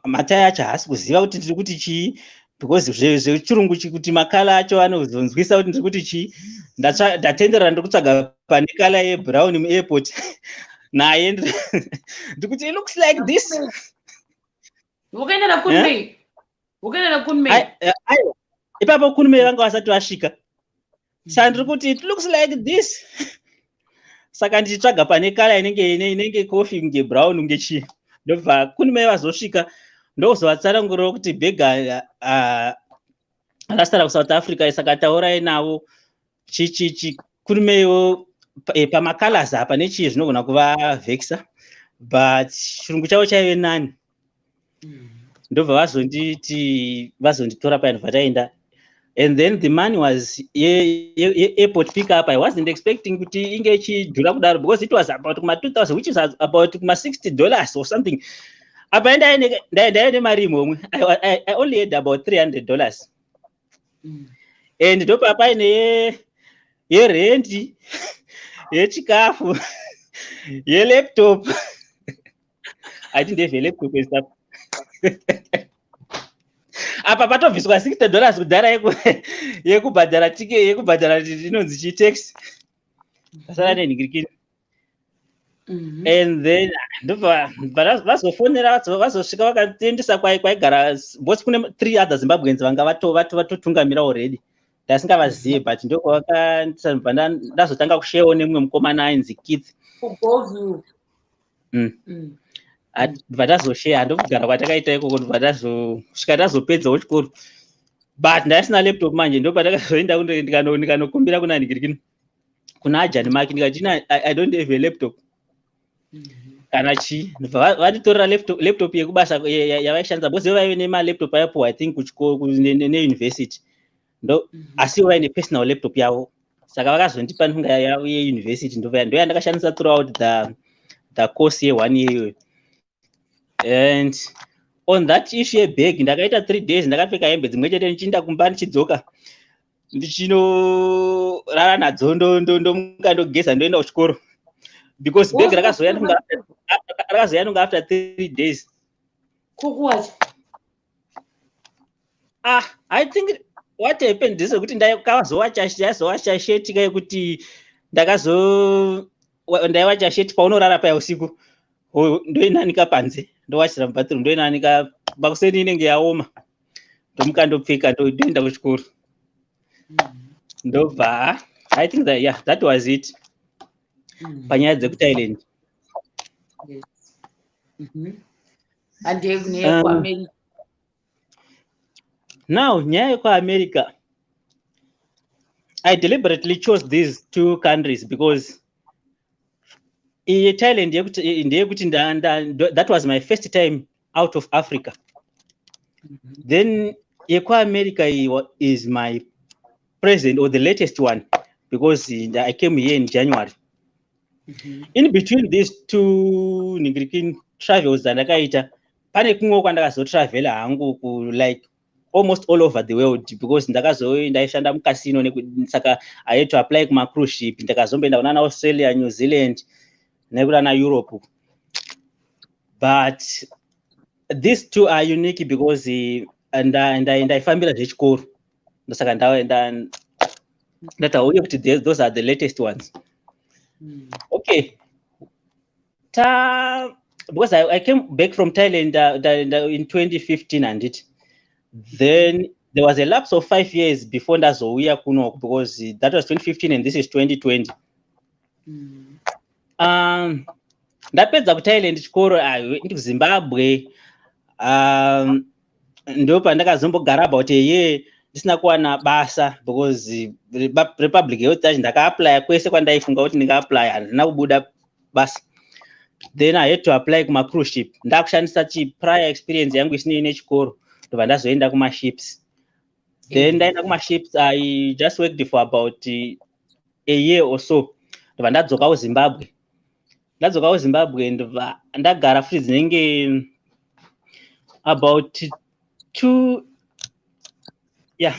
C: matai acho haasi kuziva kuti ndiri kuti chii because zvechirungu kuti macolour acho anozonzwisa kuti ndiri kuti chii. Ndatenderera, ndiri kutsvaga pane colour yebrown muairport naye ndikuti it looks like this.
A: Wakaenda nakunmei? Wakaenda nakunmei?
C: Aiwa, ipapo kunmei vanga vasati vasvika. Saka ndiri kuti it looks like this. Saka ndichitsvaga pane colour inenge coffee, kunge brown, kunge chii. Ndobva kunmei vazosvika, ndokuzovatsanangurirawo kuti bhega rasara kuSouth Africa, saka taurai navo chichichi. Kunmeiwo pamacolours apa nechii zvinogona kuvavhekisa, but chirungu chavo chaive nani. Ndobva vazonditi vazonditora paya, ndobva taenda. And then the money was ye-airport pick up. I wasn't expecting kuti inge ichidhura kudaro because it was about kuma 2000, which is about kuma $60 or something. Apa ndaive nemari imwe, I only had about $300. And ndopa paine yerendi, yechikafu, yelaptop. I didn't have a laptop and stuff. Apa patobviswa $60 kudhara yekubhadhara ticket, yekubhadhara inonzi chitaxi, pasara nenhingirikini. And then ndobva vazofonera, vazosvika vakatiendesa kwaigara because kune three other Zimbabweans vanga vatotungamira already, ndasingavazive, but ndokwavakabva ndazotanga kusharewo nemumwe mukomana ainzi Keith. Bva tazosheya, ndokugara kwatakaita ikoko, ndobva tazosvika tazopedzawo chikoro. But ndaisina laptop manje. Ndopatakazoenda ndikanokumbira kuna nhingirikini, kuna ajani maki, ndikati I don't have a laptop kana chii. Ndobva vanditorera laptop yekubasa yavaishandisa because vaive nemalaptop aipuwa, I think, kuchikoro neuniversity ndo. Asi vaine personal laptop yavo, saka vakazondipa nfunga yeuniversity, ndo yandakashandisa throughout the course ye1 year iyoyo. And on that issue yebag, ndakaita 3 days ndakapfeka hembe dzimwe chete, ndichiinda kumba, ndichidzoka, ndichinorara nadzo, ndomuka, ndogeza, ndoenda kuchikoro because bag rakazoya nunga after 3 days.
A: Kukuwacha?
C: Ah, I think what happened ndezvekuti ndakazowacha sheti kayekuti ndakazo ndaiwacha sheti paunorara paya usiku, ndoinanika panze, ndowachira mubathroom, ndoinanika, makuseni inenge yaoma, ndomuka, ndopfeka, ndoenda kuchikoro. Ndobva I think that, yeah, that was it panyaya dzekuThailand.
A: Handei.
C: Now nyaya yekuAmerica, I deliberately chose these two countries because iyi Thailand ndeyekuti that was my first time out of Africa. Then yekuAmerica is my present or the latest one because I came here in January. In between these two ningirikin travels dzandakaita, pane kumwe kwandakazotravhela hangu ku like almost all over the world because ndakazo ndaishanda mucasino, saka I had to apply kumacruise ship. Ndakazomboenda kunana Australia, New Zealand nekunana Europe, but these two are unique because ndaifambira zvechikoro. Ndosaka ndati uye kuti those are the latest ones. Okay, ta because I came back from Thailand in 2015, and then there was a lapse of 5 years before ndazouya kuno, because that was 2015 and this is 2020. Ndapedza kuThailand chikoro, ndi kuZimbabwe. Ndo pandakazombogara about a year ndisina kuwana basa because Republic Health Touch ndakaapplya kwese kwandaifunga kuti ndingaapplya, handina kubuda basa. Then I had to apply kumacruise ship. Ndakushandisa chiprior experience yangu isinei nechikoro, ndobva ndazoenda kumaships. Then ndaenda kumaships, I just worked for about a year or so, ndobva ndadzoka kuZimbabwe. Ndadzoka kuZimbabwe, ndobva ndagara futi dzinenge about two, yeah.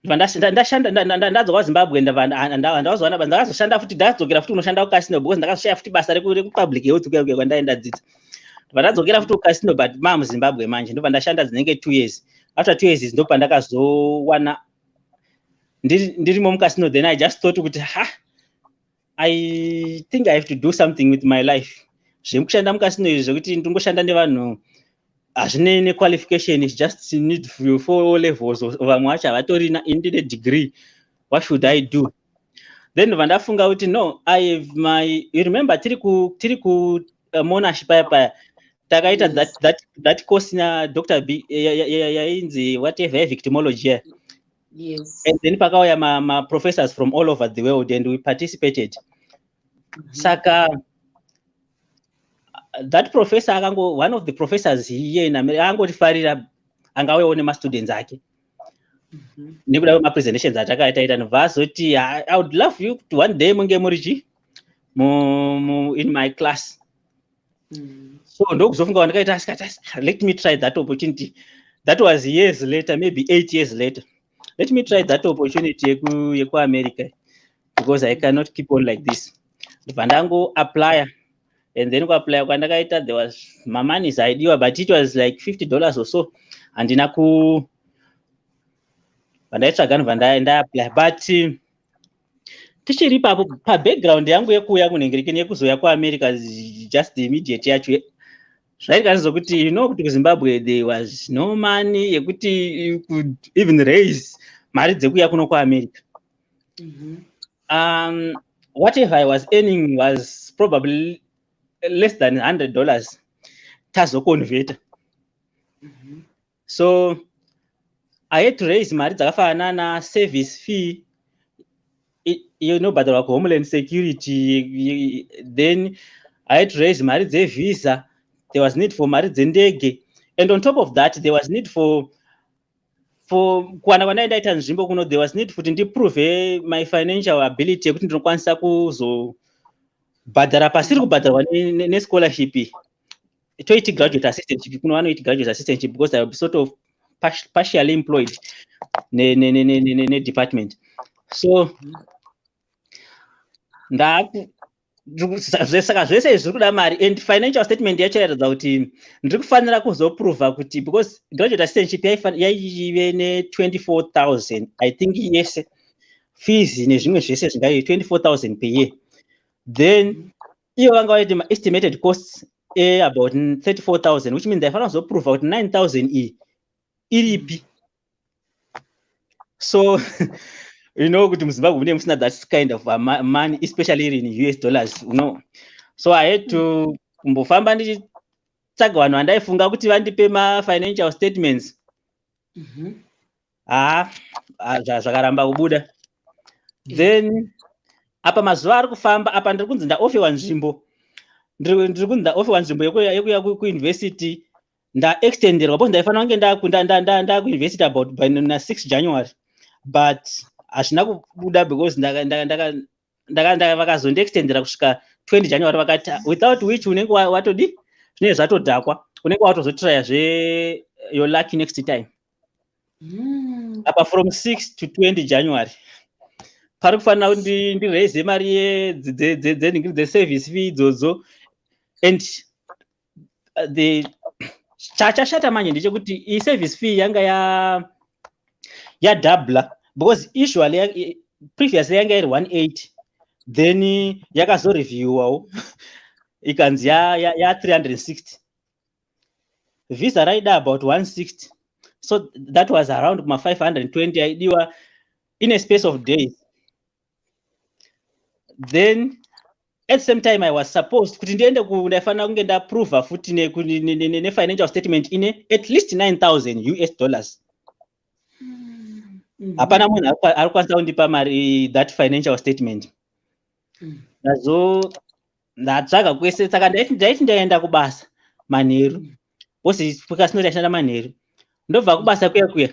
C: Ndashanda, ndadzoka kuZimbabwe, ndazowana, ndakazoshanda futi. Ndadzokera futi kunoshanda kucasino because ndakazoshaya futi basa rekupublic health kuya kuya kwandaenda dzidza. Ndobva ndadzokera futi kucasino, but maa muZimbabwe manje. Ndobva ndashanda dzinenge 2 years. After 2 years ndobva ndakazowana ndirimo mucasino. Then I just thought kuti, ha, I think I have to do something with my life. Zvekushanda mucasino izvi, zvekuti ndingoshanda nevanhu, hazvinei nequalification. It's just need four levels, vamwe vacho havatorina. Indine degree, what should I do? Then ndobva ndafunga kuti, no, I have my, you remember tiri ku Monash paya paya takaita that course naDr B yainzi whatever, victimology, yeah. And then pakauya ma professors from all over the world and we participated. Saka that professor akango, one of the professors here in America, akangotifarira, angauyawo nemastudents ake nekuda kwemapresentations atakaita. Ndobva azoti, "I would love you kuti one day munge muri chi in my class." So ndokuzofunga kwandakaita, asikati, "Let me try that opportunity." That was years later, maybe 8 years later. Let me try that opportunity yekuAmerica because I cannot keep on like this. Ndobva ndangoapplya, and then kuapplya kwandakaita, there was mamonies aidiwa, but it was like $50 or so. Handina ku vandaitsvaga, ndobva ndaapply. But tichiri ipapo, pabackground yangu yekuuya kunhengerekeni, yekuzouya kuAmerica, just the immediate yacho zvaitika zokuti, you know kuti kuZimbabwe there was no money yekuti you could even raise mari dzekuuya kuno kuAmerica. Whatever I was earning was probably less than $100 tazoconverta. So I had to raise mari dzakafanana naservice fee inobhadharwa kuHomeland Security. Then I had to raise mari dzevisa. There was need for mari dzendege, and on top of that there was need for kuwana kwandai ndaita nzvimbo kuno. There was need kuti ndiprove my financial ability yekuti ndinokwanisa kuzobhadhara pasiri kubhadharwa nescholarship iyi. Toiti graduate assistantship kuno, vanoiti graduate assistantship because I will be sort of partially employed nedepartment. So ndaku saka zvese izvi zviri kuda mari, and financial statement yacho yaratidza kuti ndiri kufanira kuzoprova kuti, because graduate assistantship yaive ne24 000, I think, yese fees nezvimwe zvese zvingaive 24 000 per year. Then ivo vanga vaiti maestimated costs about 34 000, which means ndaifanira kuzoprova kuti 9000 iyi iripi. So you know kuti muZimbabwe mune musina that kind of money, especially in US dollars. So I had to kumbofamba ndichitsvaga vanhu vandaifunga kuti vandipe mafinancial statements. Ha, zvakaramba kubuda. Then apa mazuva ari kufamba, apa ndiri kunzi ndaofferwa nzvimbo, ndiri kunzi ndaofferwa nzvimbo yekuya kuuniversity. Ndaextenderwa because ndaifanira kunge ndakuuniversity about by na6 January, but hazvina kubuda because vakazondiextendera kusvika 20 January. Vakati without which unenge watodi, zvinenge zvatodhakwa, unenge watozotraya zve your lucky next time. Apa from 6 to 20 January pari kufanira kuti ndiraise mari dzeservice fee idzodzo. And the chachashata manje ndechekuti iservice fee yanga yadhabla, because usually previously yanga iri 180, then yakazoreviewawo ikanzi ya 360. Visa raida about 160, so that was around kuma 520 aidiwa in a space of days. Then at the same time I was supposed kuti ndiende, ndaifanira kunge ndaprova futi nefinancial statement ine at least 9000 US dollars. Hapana munhu ari kukwanisa kundipa mari, that financial statement. Ndazo ndatsvaga kwese. Saka ndaiti ndaenda kubasa manheru, because kasino taishanda manheru. Ndobva kubasa kuya kuya,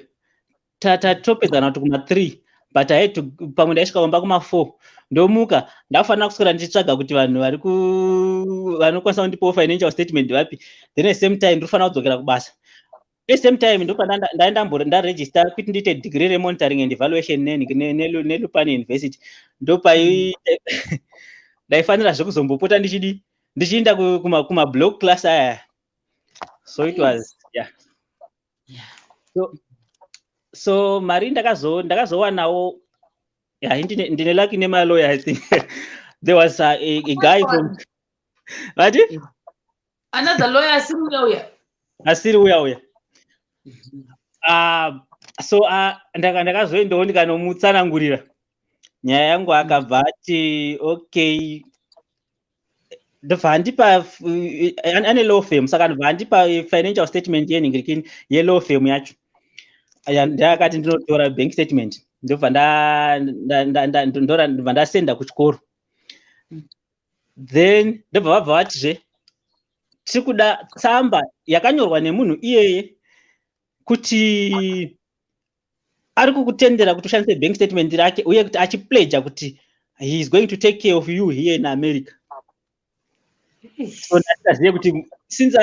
C: tatopedzana kuti kuma3, but I had to, pamwe ndaisvika kumba kuma4, ndomuka ndakufanira kuswera ndichitsvaga kuti vanhu vari vanokwanisa kundipawo financial statement vapi. Then at same time ndinofanira kudzokera kubasa. At same time ndopa ndaregister kuti ndiite degree remonitoring and evaluation neLupane University. Ndopai ndaifanira zvekuzombopota ndichidi ndichiinda kumablock class aya. So it was, yeah. So mari ndakazowanawo. Yeah, ndine lucky nemaloya. I think there was a guy from vati
A: Another lawyer asiri uya uya?
C: Asiri uya uya. So ndakazoendawo ndikanomutsanangurira nyaya yangu. Akabva ati okay, ndobva andipa, ane law firm, saka ndobva andipa financial statement yenhingirikini yelaw firm yacho. Ndakati ndinotora bank statement, ndobva ndasenda kuchikoro. Then ndobva vabva vatizve tiri kuda tsamba yakanyorwa nemunhu iyeye kuti ari kukutendera kuti ushandise bank statement rake, uye kuti achipledja kuti he is going to take care of you here in America. So ndasingazive kuti since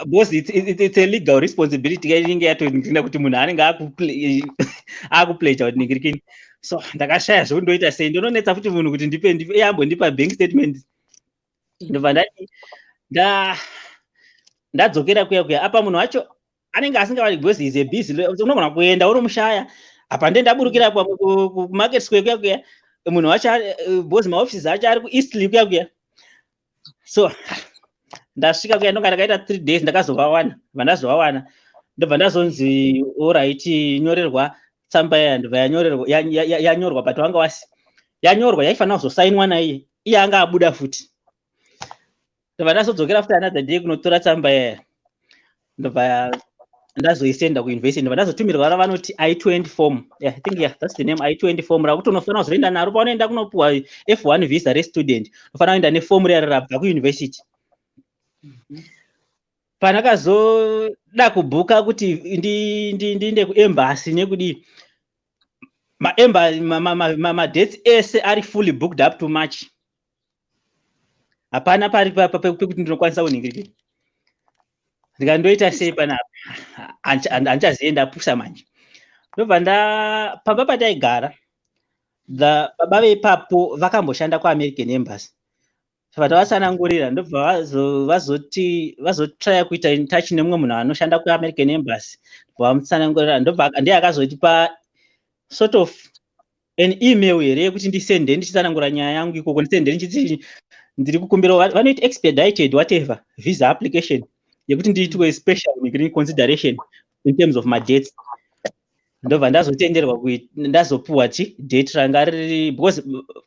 C: because it's a legal responsibility inenge yatondirina kuti munhu anenge akupledja kuti ningirikini. So ndakashaya zvekuti ndoita sei. Ndinonetsa futi munhu kuti ndipe iye ambondipa bank statement. Ndobva ndati ndadzokera kuya kuya. Apa munhu wacho anenge asingavani because is a busy, unogona kuenda unomushaya. Apa nde ndaburukira kuMarket Square kuya kuya, munhu wacho, because maofisi acho ari kuEastlea kuya kuya. So ndasvika kuya, ndonga ndakaita 3 days, ndakazovawana. Bva ndazovawana, ndobva ndazonzi alright, nyorerwa tsamba iya. Ndobva yanyorwa, but wanga wasi yanyorwa yaifanira kuzosainwa naiye, iye anga abuda futi. Ndobva ndazodzokera futi another day kunotora tsamba iyaya. Ndobva ndazoisenda kuuniversity. Ndobva ndazotumirwa ravanoti I-20 form. Yeah, I think, yeah, that's the name, I-20 form, rakuti unofanira kuzoenda naro paunoenda kunopuwa F1 visa restudent. Unofanira kuenda nefomu riya rabva kuuniversity. Pandakazoda kubhuka kuti ndiende kuembassy nekudii, madates ese ari fully booked up to March. Hapana pari pekuti ndinokwanisa kunhingirikira. Ndikandoita sei panapa? Handichazive, ndapusa manje. Ndobva nda pamba pataigara, baba veipapo vakamboshanda kuAmerican Embassy. Saka tavatsanangurira, ndobva vazoti vazotraya kuita in touch nemumwe munhu anoshanda kuAmerican Embassy. Vamutsanangurira, ndobva ndiye akazotipa sort of an email here yekuti ndisende ndichitsanangura nyaya yangu ikoko, ndisende ndichiti ndiri kukumbira vanoita expedited whatever visa application yekuti ndiitwe special consideration in terms of madates. Ndobva ndazotenderwa, ndazopuwa chi date ranga riri, because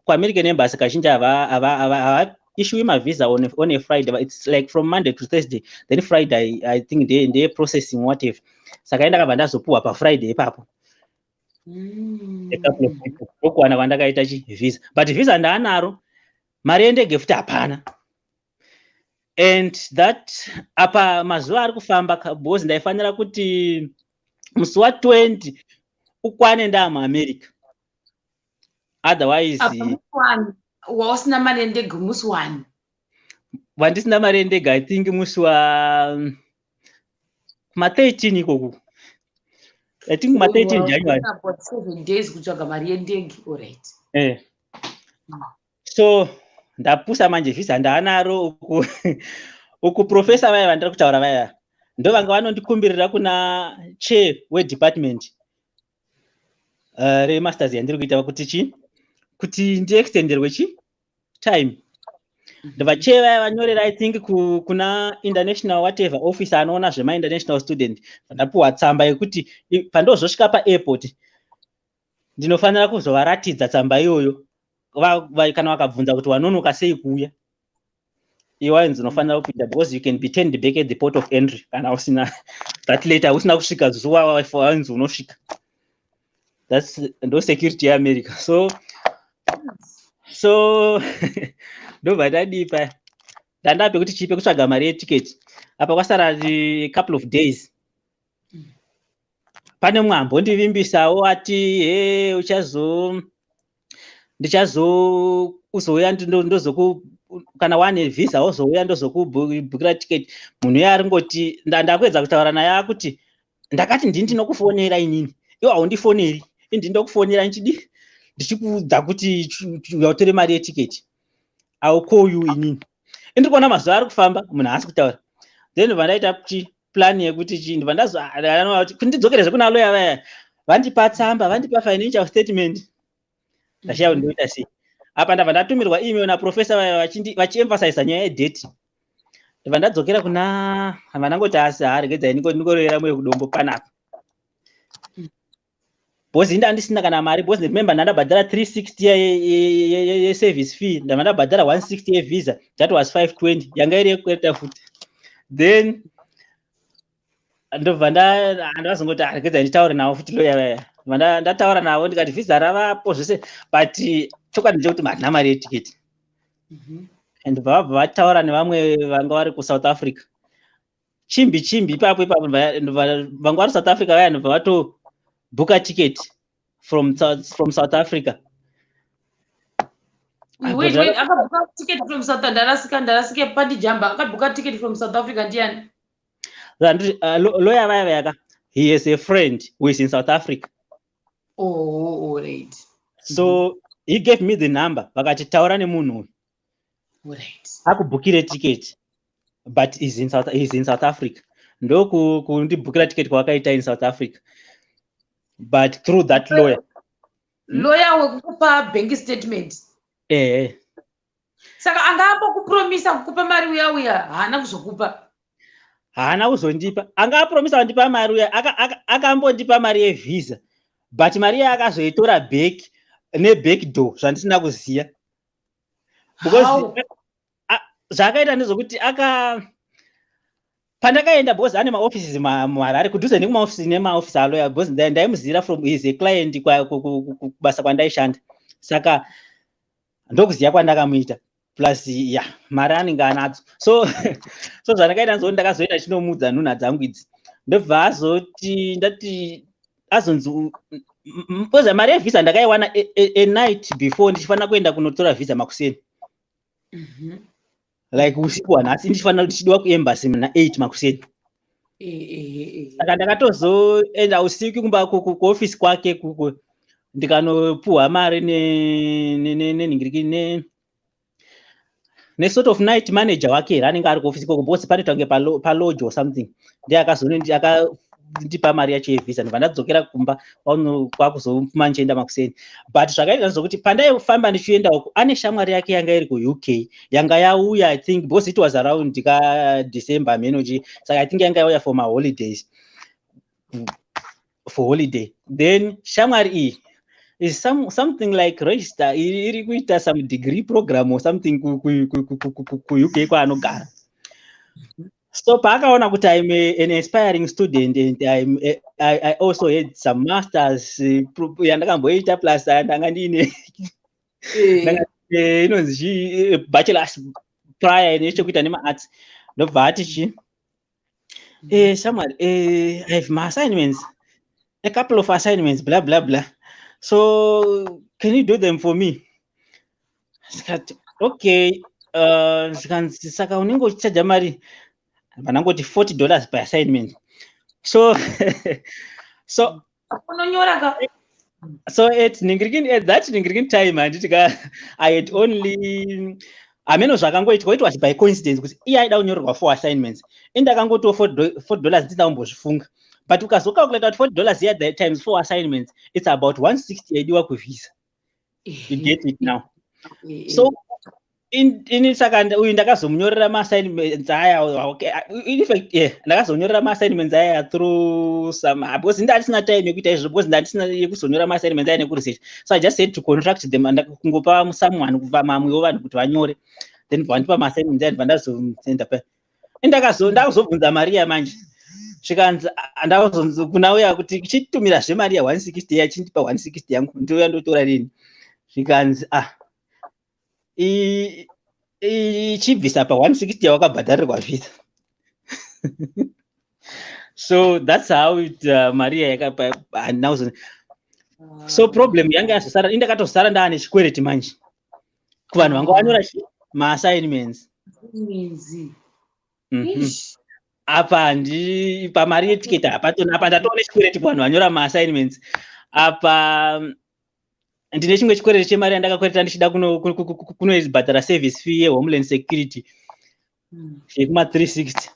C: kuAmerican Embassy kazhinji havaissuwi mavisa on a Friday. It's like from Monday to Thursday, then Friday I think ndeye processing, whatever. Saka indakabva ndazopuwa paFriday ipapo. A couple of people, ndokuwana kwandakaita chi visa. But visa ndaanaro, mari yendege futi hapana. And that apa mazuva ari kufamba, because ndaifanira kuti musi wa20 ukwane ndaamuAmerica, otherwise
A: Wausina mari yendege musi wani?
C: Wandisina mari yendege, I think musi wa kuma13 ikoku. I think ma 13 January.
A: About 7 days kutsvaga mari yendege, alright.
C: So ndapusa manje, vhisa ndaanaro uku uku. Professor vaya vandiri kutaura vaya ndo vanga vanondikumbirira kuna chair wedepartment remasters yandiri kuita kuti chi kuti ndiextenderwe chi time. Ndobva chair vaya vanyorera, I think, kuna international whatever office anoona zvemainternational student. Ndapuhwa tsamba yekuti pandozosvika paairport ndinofanira kuzovaratidza tsamba iyoyo. Kana vakabvunza kuti wanonoka sei kuuya, iwainzi unofanira kupinda because you can be turned back at the port of entry kana usina that letter, usina kusvika zuva wainzi unosvika. That's ndo security yeAmerica. So ndobva tadipa ndandape kuti chipe kutsvaga mari yetiketi. Apa kwasara couple of days. Pane mumwe ambondivimbisawo ati, "He, uchazo ndichazo uzouya ndozoku kana wane vhisa wozouya ndozokubhukira tiketi." Munhu iye aringoti ndakuedza kutaura naye, akuti, "Ndakati ndini ndinokufonera inini, iwo haundifoneri. Ini ndinokufonera ndichidi ndichikuudza kuti uya utore mari yetiketi. I will call you inini." Indiri kuona mazuva ari kufamba, munhu haasi kutaura. Then ndobva ndaita chi plan yekuti chi ndobva ndazo kuti ndidzokerezve kuna lawyer vaya vandipa tsamba, vandipa financial statement. Ndashiya kuti ndoita sei. Apa ndabva ndatumirwa email naprofessor vaya vachiemphasiza nyaya yedate. Ndobva ndadzokera kuna vandangoti, "Asi haregedzai ndingorevera mwoyo kudombo panapa," because inda ndisina kana mari, because remember ndandabhadhara 360 yeservice fee, ndabva ndabhadhara 160 yevisa, that was 520 yanga iri yekwereta futi. Then ndobva ndazongoti, "Regedzai nditaure navo futi lawyer vaya." Ndobva ndataura navo, ndikati, "Vhisa ravapo zvese, but chokwadi ndechekuti handina mari yetiketi." And vabva vataura nevamwe vanga vari kuSouth Africa chimbi chimbi ipapo ipapo. Vanga vari South Africa vaya ndobva vatobhuka ticket from South Africa.
A: Wait, wait, akabhuka ticket from South, ndarasika, ndarasika pandijamba. Akabhuka ticket from South Africa ndiani?
C: Lawyer vaya vayaka, he has a friend who is in South Africa.
A: Oh, right.
C: So he gave me the number, vakati, "Taura nemunhu uyu akubhukire ticket," but is in South Africa. Ndokundibhukira ticket kwavakaita in South Africa, but through that lawyer.
A: Lawyer wekukupa bank statement?
C: Ehe.
A: Saka anga ambokupromisa kukupa mari uya uya haana kuzokupa?
C: Haana kuzondipa. Anga apromisa kundipa mari uya akambondipa mari yevhisa, but mari iye akazoitora back neback door, zvandisina kuziva, because zvaakaita ndezvokuti aka pandakaenda, because ane maoffices muHarare kudhuze nekumaofisi nemaofisi alawyer, because ndaimuzivira from is a client kubasa kwandaishanda, saka ndokuziva kwandakamuita, plus ya mari anenge anadzo. So zvandakaita nzoti ndakazoenda chinomudza nhunha dzangu idzi. Ndobva azoti ndati azonzi, because mari yevhisa ndakaiwana a night before ndichifanira kuenda kunotora vhisa makuseni, like usiku hwanhasi ndichifanira ndichidiwa kuembassy muna 8 makuseni. Saka ndakatozoenda usiku kumba kuofisi kwake, ndikanopuhwa mari nenhingiriki nesort of night manager wake here anenge ari kuofisi ikoko, because panoita kunge palodge or something. Ndiye akandipa mari yacho yevhisa. Ndobva ndadzokera kumba kwakuzofuma ndichienda makuseni. But zvakaita zvokuti pandaifamba ndichienda uko, ane shamwari yake yanga iri kuUK yanga yauya, I think, because it was around ka December menochi, saka I think yanga yauya for maholidays, for holiday. Then shamwari iyi is something like register iri kuita some degree program or something kuUK kwaanogara. So paakaona kuti I'm an aspiring student and I also had some masters yandakamboita, plus ndanga ndiine inonzi chii, bachelors prior nechekuita nemaarts, ndobva ati chi, "Shamwari, I have my assignments, a couple of assignments, blah blah blah, so can you do them for me?" Ndikati, "Okay." Zvikanzi, "Saka unenge uchichaja mari?" Vanangoti, "$40 per assignment." So
A: Unonyora ka.
C: So at ningirikin, at that ningirikin time, handiti ka, I had only, hameno zvakangoitika, it was by coincidence kuti iye aida kunyorerwa four assignments, indakangotiwo $4, ndisina kumbozvifunga. But ukazocalculata kuti $40 iya times four assignments, it's about 160 yaidiwa kuvhisa. You get it now? So ini saka uyu ndakazomunyorera maassignments aya. Okay, in fact, yeah, ndakazonyorera maassignments aya through some, because ndandisina time yekuita izvozvo, because ndandisina yekuzonyora maassignments aya nekuresearch. So I just had to contract them and kungopa someone, kupa mamwewo vanhu kuti vanyore, then vandipa maassignments aya, ndibva ndazosenda pa. Ndakazobvunza Maria manje, zvikanzi ndakazonzi kuna uya kuti chitumirazve mari ya160 yachindipa 160 yangu, ndiuya ndotora rini. Zvikanzi, ah, ichibvisa pa160 yawakabhadharirwa visa. So that's how it, Maria yakapa handina. So problem yanga yazosara, indakatosara ndaa nechikwereti manje kuvanhu vanga vanyora chi maassignments. Apa handi pamari yetiketi hapatona, apa ndatoona chikwereti kuvanhu vanyora maassignments. Apa ndine chimwe chikwereti chemari yandakakwereta ndichida kunoibhadhara service fee yeHomeland Security yekuma360.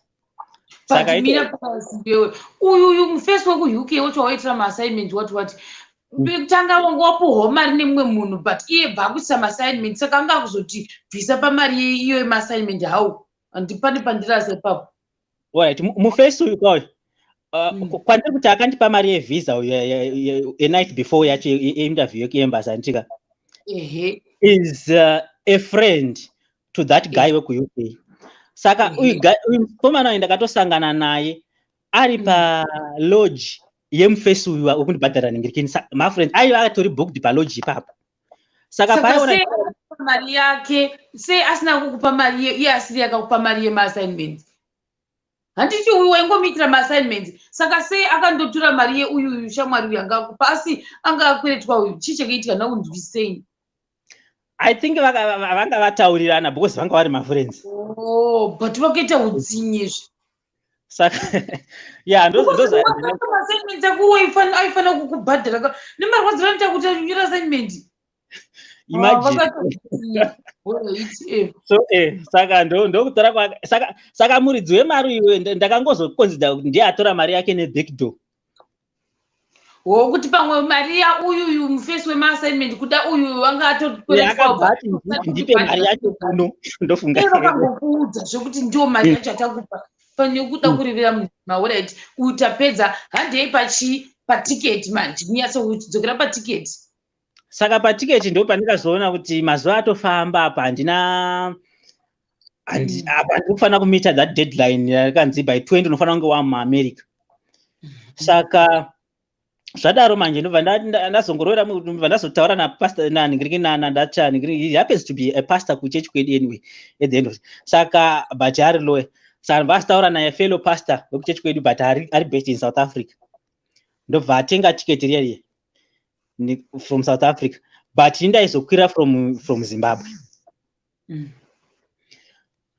A: Saka mira pasimbewe, uyu mufesi wekuUK wacho waitira maassignment, wati wati kutanga wanga wapuhwa mari nemumwe munhu, but iye bva akuisa maassignment, saka anga kuzoti bvisa pamari iyo yemaassignment. How? Handipane pandirasa ipapo.
C: Alright, mufesi uyu kauyu, kwandiri kuti akandipa mari yevhisa uyu a night before yacho interview yekuembassy, handitika, is a friend to that guy wekuUK. Saka uyu mukomana uyu ndakatosangana naye ari palodge yemufesi uyu wekundibhadhara ningirikini. Mafriends aiva atori booked palodge ipapo. Saka
A: paiona mari yake sei asina kukupa mari iye asiri akakupa mari yemaassignment? Handiti uyu waingomuitira maassignments? Saka sei akandotora mari yeuyu shamwari uyu anga akupa, asi anga akweretwa uyu? Chii chakaitika? Naunzwisei.
C: I think vanga vataurirana because vanga vari mafriends.
A: Oh, but vakaita utsinyezve.
C: Saka ya.
A: Assignment akuwo aifanira kukubhadhara nemarwadziro anoita kuti anyora assignment.
C: Imagine. So saka ndokutora kwake. Saka muridzi wemari uyu ndakangozoconsider kuti ndiye atora mari yake nebackdoor.
A: Wokuti pamwe mari yauyuyu mufesi wemaassignment kuda uyu anga
C: atokweretwa, ndipe mari yacho kuno, ndofunga.
A: Vakangokuudza zvekuti ndiwo mari yacho atakupa, pane kuda kurevera munhu maoright. Uyu tapedza, handei pachi patiketi manje, kunyatsokudzokera patiketi.
C: Saka patiketi ndo pandikazoona kuti mazuva atofamba, apa handina, apa ndiri kufanira kumeeta that deadline yakanzi by 20 unofanira kunge wamuAmerica. Saka zvadaro manje ndobva ndazongorora, ndobva ndazotaura napastor naningiriki nandacha ningiriki. He happens to be a pastor kuchechi kwedu anyway at the end of it. Saka but ari lawyer, saka ndobva azitaura naye, fellow pastor wekuchechi kwedu, but ari based in South Africa. Ndobva atenga tiketi riya riya from South Africa, but indaizokwira from Zimbabwe.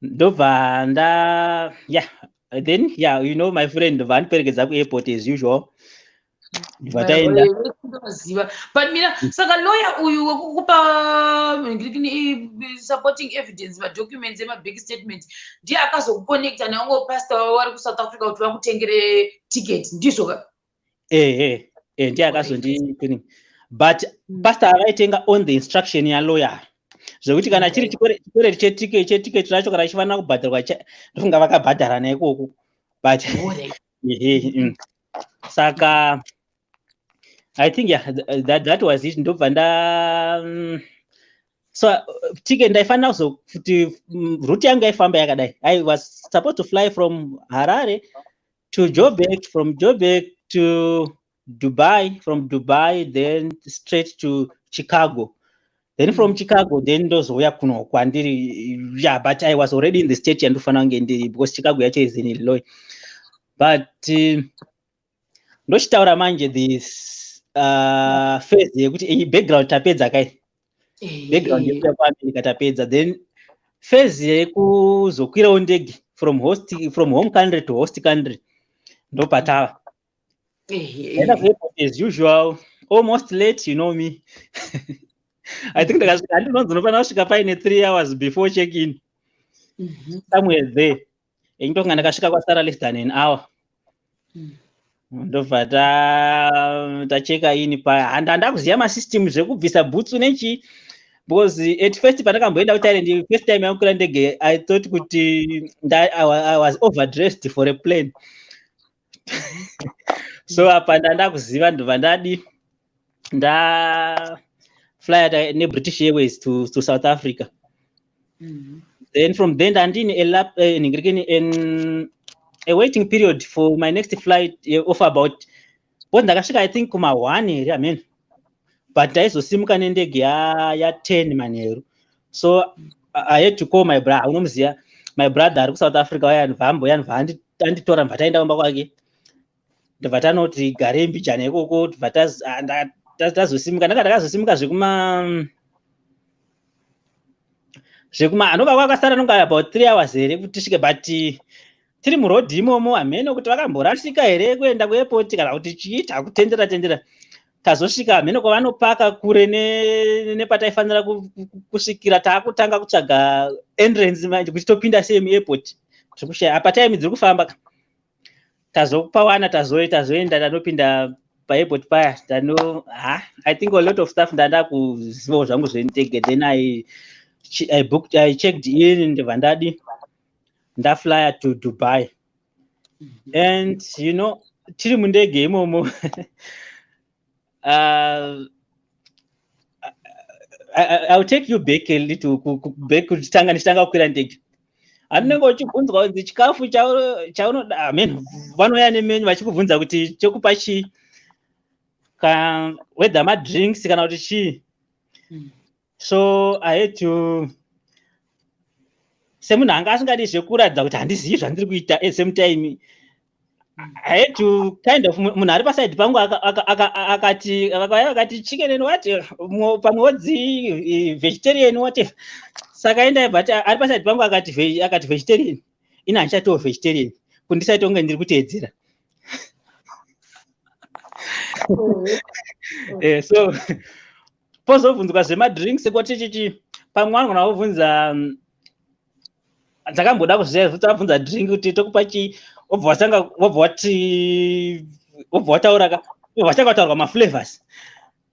C: Ndobva nda, yeah, then, yeah, you know my friend ndobva andiperekedza kuairport as usual, ndobva taenda.
A: Ziva, but mina, saka lawyer uyu wekukupa supporting evidence, madocuments emabank statement, ndiye akazokuconnecta nevamwe pastor vari kuSouth Africa kuti vakutengere ticket, ndizvo ka?
C: Ehe, ndiye akazondi, but pastor avaitenga on the instruction yalawyer, zvekuti kana chiri chikwereti chetiketi racho kana chifanira kubhadharwa, ndofunga vakabhadharana ikoko, but ehe. Saka I think, yeah, that was it. Ndobva nda so ticket ndaifanira kuzokuti route yangu yaifamba yakadai. I was supposed to fly from Harare to Joburg, from Joburg to Dubai, from Dubai then straight to Chicago, then from Chicago then ndozouya kuno kwandiri. Yeah, but I was already in the state yandofanira kunge ndiri, because Chicago yacho is in Illinois. But ndochitaura manje this phase yekuti iyi background tapedza kai, background yekuya kuAmerica tapedza, then phase yekuzokwirawo ndege from home country to host country ndopatava. Ndaenda kuairport as usual, almost late, you know me. I think ndakasvika, handinonzi unofanira kusvika paine 3 hours before check in, somewhere there. Indokunga ndakasvika kwasara less than an hour. Ndobva tacheka in paya. Handa kuziva masystem zvekubvisa bhutsu nechi, because at first pandakamboenda kuThailand, first time yangu kukwira ndege, I thought kuti I was overdressed for a plane. So apa ndanda kuziva, ndobva ndadi ndaflya neBritish Airways to South Africa. Then from then ndandine ningirikini a waiting period for my next flight of about, because ndakasvika, I think, kuma-1 here, amen, but ndaizosimuka nendege ya10 manheru. So I had to call my brother, unomuziva my brother ari kuSouth Africa uya, ndibva ambouya, ndibva anditora, ndibva taenda kumba kwake, ndibva tanoti garei mbijana ikoko, ndibva tazosimuka. Ndanga ndakazosimuka zvekuma anonga kwakasara nonga about 3 hours here kuti tisvike, but tiri murodhi imomo, hameno kuti vakamborasika here kuenda kuairport kana kuti chii, takutendera tendera. Tazosvika, hameno kwavanopaka kure nepataifanira kusvikira. Taakutanga kutsvaga entrance manje kuti topinda sei muairport, tiri kushaya. Apa time dziri kufamba. Tazopawana, tazoenda, tanopinda paairport paya, tano ha, I think a lot of stuff ndanda kuzivawo zvangu zvendege. Then I booked, I checked in, ndibva ndadi ndaflya to Dubai. And tiri mundege imomo, I'll take you back a little back kuchitanga, ndichitanga kukwira ndege. Handinenge uchibvunzwa kunzi chikafu chaunoda, amen, vanouya nemenu vachikubvunza kuti chokupa chii, whether madrinks kana kuti chii. So I had to, semunhu anga asingadi zvekuratidza kuti handizivi zvandiri kuita, at same time I had to kind of, munhu ari pasaidi pangu akati, vakauya vakati chicken and what, pamwe wodzi vegetarian, whatever. Saka endai, but ari pasaidi pangu akati vegetarian, ini handichatiwo vegetarian kuti ndisaite kunge ndiri kuteedzera. So pozobvunzwa zvemadrinks kwati chichi, pamwe vanogona kubvunza, ndakamboda kuziva kuti vabvunza drink kuti tokupa chii, wobva watanga, wobva wati, wobva wataura ka, wobva watanga kutaurwa maflavors,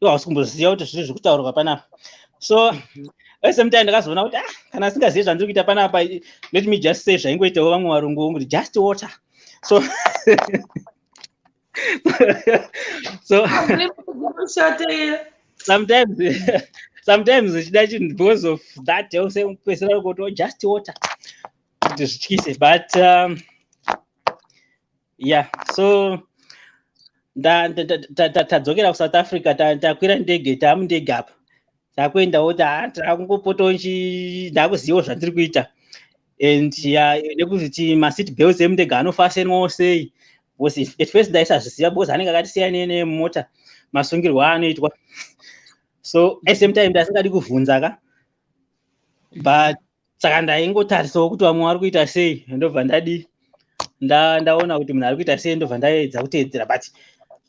C: iwe hausi kumboziva kuti zviri zvekutaurwa panapa. So at same time ndakazoona kuti, ah, kana asingazivi zvandiri kuita panapa, let me just say zvaingoitawo vamwe varungu kuti just water. So sometimes uchida chinhu because of that usepesera kuti just water kuti zvityise. But yeah, so tadzokera kuSouth Africa, takwira ndege, taamundege apa, takuendawo, takungopotawo, ndakuzivawo zvandiri kuita and yeah, nekuti maseat belts emundege anofasenwawo sei, because at first ndaisazviziva, because anenge akati siyanei neemumota masungirwo aanoitwa. So at same time ndasingadi kuvhunza ka, but saka ndaingotarisawo kuti vamwe vari kuita sei, ndobva ndadi ndaona kuti munhu ari kuita sei, ndobva ndaedza kuteedzera. But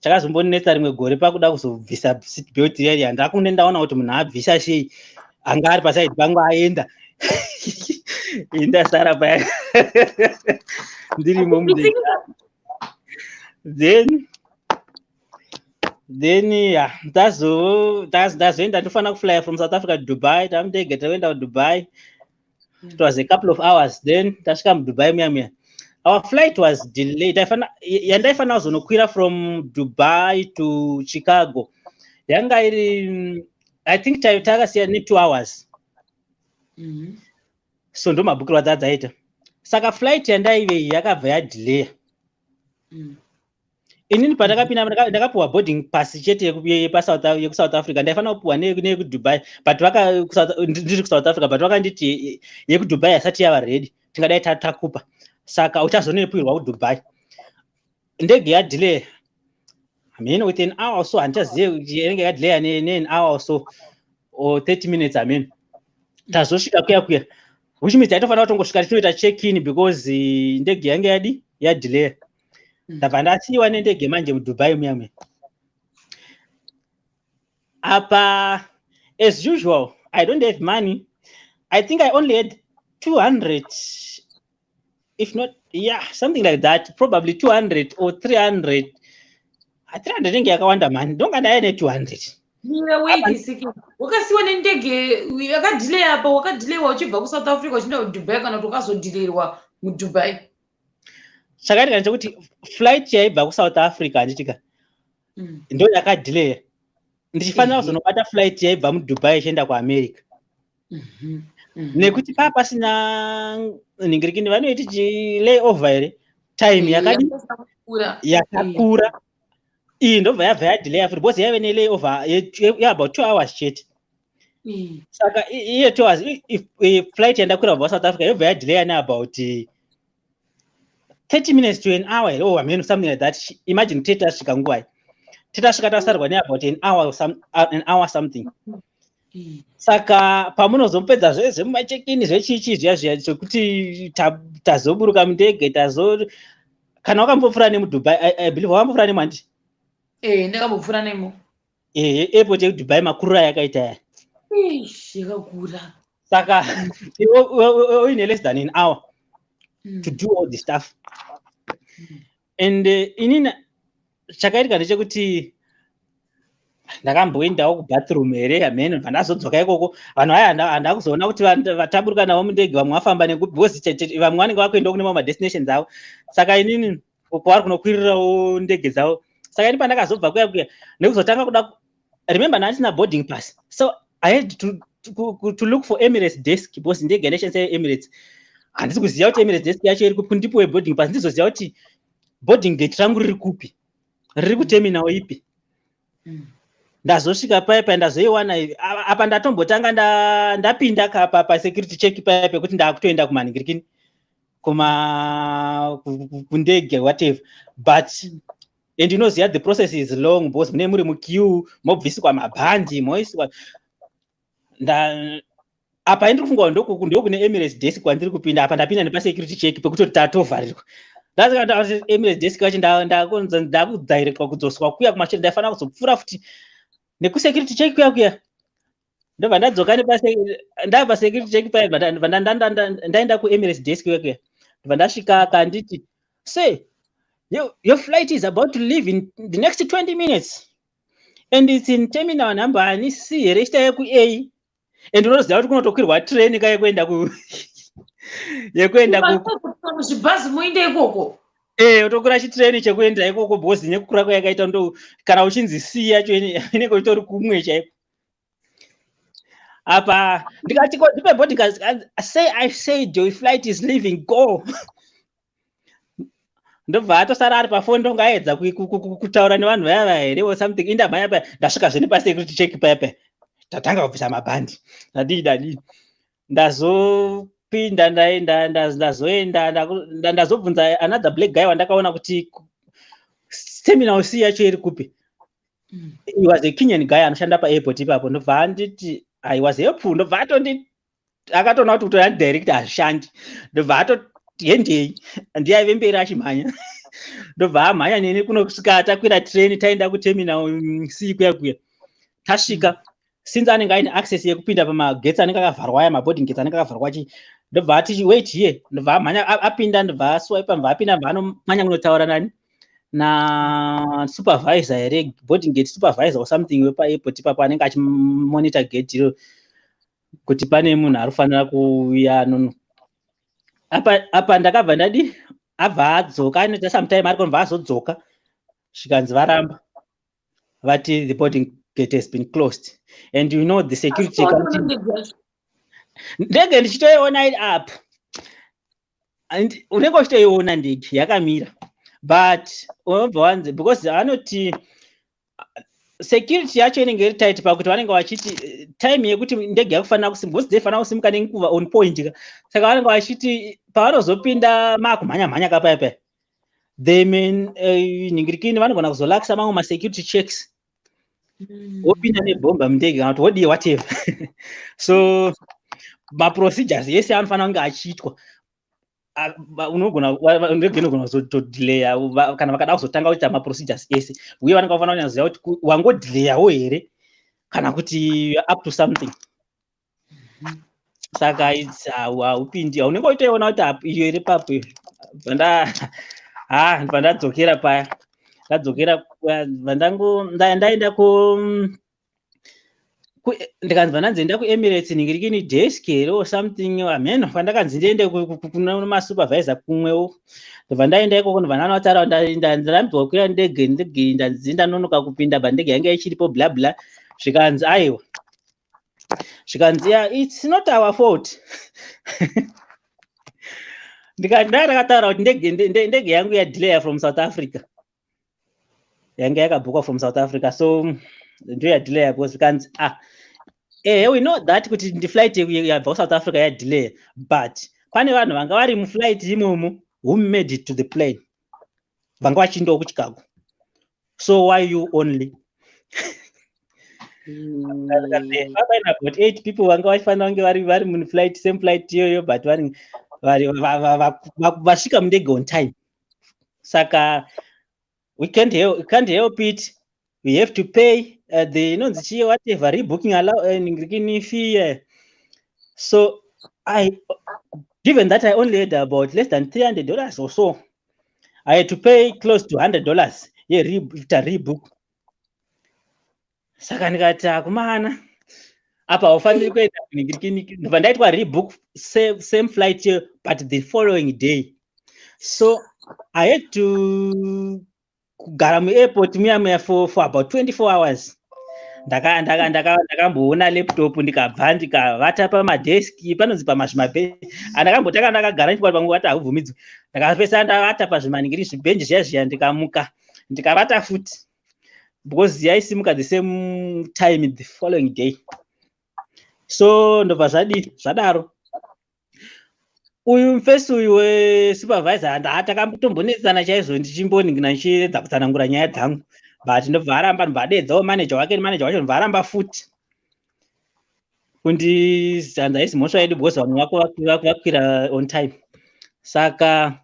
C: chakazombonetsa rimwe gore pakuda kuzobvisa seat belt riya riya, ndakunde ndaona kuti munhu abvisa sei, anga ari pasaidi pangu aenda, ini ndasara paya ndirimo mundege. Then yeah, ndazoenda, ndofanira kuflya from South Africa to Dubai. Tamundege takuenda kuDubai. It was a couple of hours. Then tasvika muDubai muya muya, our flight was delayed. Yandaifanira kuzonokwira from Dubai to Chicago yanga iri, I think, takasiya ne2 hours. So ndo mabhukiro adzadzaita. Saka flight yandaive yakabva yadelaya. Inini pandakapinda, ndakapiwa boarding pass chete yekuSouth Africa. Ndaifanira kupiwa neyekuDubai, but ndiri kuSouth Africa, but vakanditi yekuDubai hasati yava ready, tingadai takupa, saka uchazonepirwa kuDubai. Ndege yadelay, amen, with an hour or so. Handichazive kuti inenge yadelaya nean hour or so or 30 minutes, amen. Tazosvika kuya kuya, which means taitofanira kutongosvika tichinoita check in because ndege yange yadi yadelaya. Ndabva ndasiyiwa nendege manje muDubai muya muya. Apa, as usual, I don't have money. I think I only had 200, if not, yeah, something like that, probably 200 or 300. 300 inenge yakawanda mani, ndonga ndaiine 200.
A: Mira, wait a second. Wakasiwa nendege yakadelay apa, wakadelayiwa uchibva kuSouth Africa uchienda kuDubai, kana kuti wakazodelayirwa muDubai?
C: Chakaitika ndechekuti flight yaibva kuSouth Africa, handitika, ndo yakadelaya. Ndichifanira kuzonobata flight yaibva muDubai ichienda kuAmerica. Nekuti paa pasina nhingirikini vanoiti chilayover here, time yakadi
A: Yakakura.
C: Yakakura iyi, ndobva yabva yadelaya futi because yaive nelayover yeabout 2 hours chete. Saka iye 2 hours flight yandakwira kubva South Africa yobva yadelaya neabout 30 minutes to an hour here, oh, I mean, something like that. Imagine tete tasvika nguvai? Tetasvika tasarwa neabout an hour or some, an hour something. Saka pamunozopedza zvese mumachekini, zvechichi zviya zviya zvekuti tazoburuka mundege, tazo kana wakambopfuura nemuDubai, I believe wakambopfuura nemo, handiti?
A: Eh, ndakambopfuura nemo.
C: Ehe, airport yekuDubai makuriro ayakaita aya.
A: Ish, yakakura.
C: Saka iwe uine less than an hour to do all the stuff. And inini chakaitika ndechekuti ndakamboendawo kubathroom here, hameno, bva ndazodzoka ikoko. Vanhu vaya handa kuzoona kuti vataburuka navo mundege vamwe vafamba nekupi, because vamwe vanenge vakuendawo kune mamwe madestinations avo. Saka inini kwavari kunokwirirawo ndege dzavo. Saka ini pandakazobva kuya kuya nekuzotanga kuda, remember, ndandisina boarding pass, so I had to look for Emirates desk because ndege yandashandisa Emirates. Handisi kuziva kuti Emirates desk yacho iri kupi, kundipiwe boarding pass, ndizoziva kuti boarding gate rangu riri kupi, riri kuterminal ipi. Ndazosvika paya paya, ndazoiwana apa ndatombotanga ndapinda kapa pasecurity check paya pekuti ndakutoenda kumanhingirikini, kuma kundege, whatever. But and unoziva the process is long because mune muri muqueue, mobviswa mabhandi, moiswa. Apa indiri kufunga ndokune Emirates desk kwandiri kupinda. Apa ndapinda nepasecurity check pekutoti tatovharirwa. Ndasika Emirates desk yacho, ndakudirectwa kudzoswa kuya kumashure. Ndaifanira kuzopfuura futi nekusecurity check kuya kuya. Ndobva ndadzoka ndabva security check paya, bva ndaenda kuEmirates desk kuya kuya. Ndobva ndasvika, akanditi, "Say your flight is about to leave in the next 20 minutes and it's in terminal number ani C here, ichita yeku-A." And unoziva kuti kunotokwirwa train ka yekuenda ku yekuenda ku
A: Zvibhazi moinde ikoko?
C: Eh, utokwira chitreni chekuenda ikoko because nekukura kwayakaita, ndo kana uchinzi C yacho inenge uchitori kumwe chaiko. Apa ndikati, "Ko ndipe boarding." "Say I said your flight is leaving, go." Ndobva atosara ari pafoni, ndonga aedza kutaura nevanhu vaya vaya here or something. Indamhanya paya, ndasvika zvene pasecurity check paya paya, tatanga kubvisa mabhandi, ndadii ndadii, ndazopinda, ndazoenda, ndazobvunza another black guy wandakaona kuti terminal C yacho iri kupi. He was a Kenyan guy anoshanda paairport ipapo. Ndobva anditi, I was helpful, ndobva atondi akatoona kuti kutoya direct hazvishandi, ndobva atoti hendei. Ndiye aive mberi achimhanya, ndobva amhanya neni kunosvika takwira train, taenda kuterminal C kuya kuya. Tasvika, since anenge aine access yekupinda pamagetsi anenge akavharwa aya, maboarding gates anenge akavharwa chi, ndobva ati, "Wait here." Ndobva amhanya, apinda, ndobva aswipa, ndobva apinda, ndobva anomhanya kunotaura nani, nasupervisor here, boarding gate supervisor or something wepaairport ipapo, anenge achimonitor gate iro kuti pane munhu ari kufanira kuuya nono. Apa ndakabva ndadi, abva adzoka, anoita sometime ariko, ndobva azodzoka, zvikanzi varamba, vati the boarding gate has been closed. And you know the security
A: Asi ndege yacho?
C: Ndege ndichitoiona iri apo. And unenge uchitoiona ndege yakamira, but unobva wanzi because anoti security yacho inenge iri tight pakuti vanenge vachiti time yekuti ndege yakufanira kusimuka, because dzaifanira kusimuka nenguva on point ka. Saka vanenge vachiti pavanozopinda maakumhanya mhanya kapaya paya, they may nhingirikini, vanogona kuzolakisa mamwe masecurity checks, wopinda nebhomba mundege kana kuti wodii, whatever. So maprocedures ese anofanira kunge achiitwa. Unogona ndege inogona kuzotodelaya kana vakada kuzotanga kuita maprocedures ese, uye vanenge vafanira kunyatsoziva kuti wangodelayawo here kana kuti up to something. Saka haupindi, unenge uchitoiona kuti iyo iri papo. Ndibva ndadzokera paya, ndadzokera, ndaenda ku ndikanzi ndanzi enda kuEmirates ningirikini desk here or something, hameno pandakanzi ndiende kuna masupervisor kumwewo. Ndobva ndaenda ikoko, ndobva ndanotaura, ndarambidzwa kukwira ndege, ndege ndanzi ndanonoka kupinda, ba ndege yanga ichiripo, bla bla. Zvikanzi aiwa, zvikanzi, "Yeah, it's not our fault." Ndikati ndaa ndakataura kuti ndege yangu yadelaya from South Africa, yanga yakabhukwa from South Africa, so ndo yadelaya. Because zvikanzi, "Ah, ehe, we know that kuti ndiflight yabva kuSouth Africa yadelaya, but pane vanhu vanga vari muflight imomo who made it to the plane, vanga vachiindawo kuChicago, so why you only?" Paine about eight people vanga vachifanira kunge vari muflight, same flight iyoyo, but vari vasvika mundege on time. Saka we can't help it, we have to pay the inonzi chii, whatever, rebooking allow fee. So I given that I only had about less than $300 or so, I had to pay close to $100 yekuita rebook. Saka ndikati akumana, apa haufaniri kuenda kuningirikini. Ndobva ndaitwa rebook, same flight, but the following day. So I had to kugara muairport muya muya for about 24 hours. Ndakamboona laptop, ndikabva ndikavata pamadeski, panonzi pamazvimabhenji andakambotanga ndakagara ndichibata pamwe vati haubvumidzwi. Ndakapesa ndavata pazvimaningiri zvibhenji zviya zviya, ndikamuka ndikavata futi, because yaisimuka the same time the following day. So ndobva zvadii, zvadaro, uyu mufesi uyu wesupervisor ndatakambotombonetsana chaizvo, ndichimboningina ndichiedza kutsanangura nyaya dzangu, but ndobva aramba. Ndobva adeedzawo manager wake, manager wacho ndobva aramba futi kundizanza, isi mhosva yedu because vamwe vako vakwira on time. Saka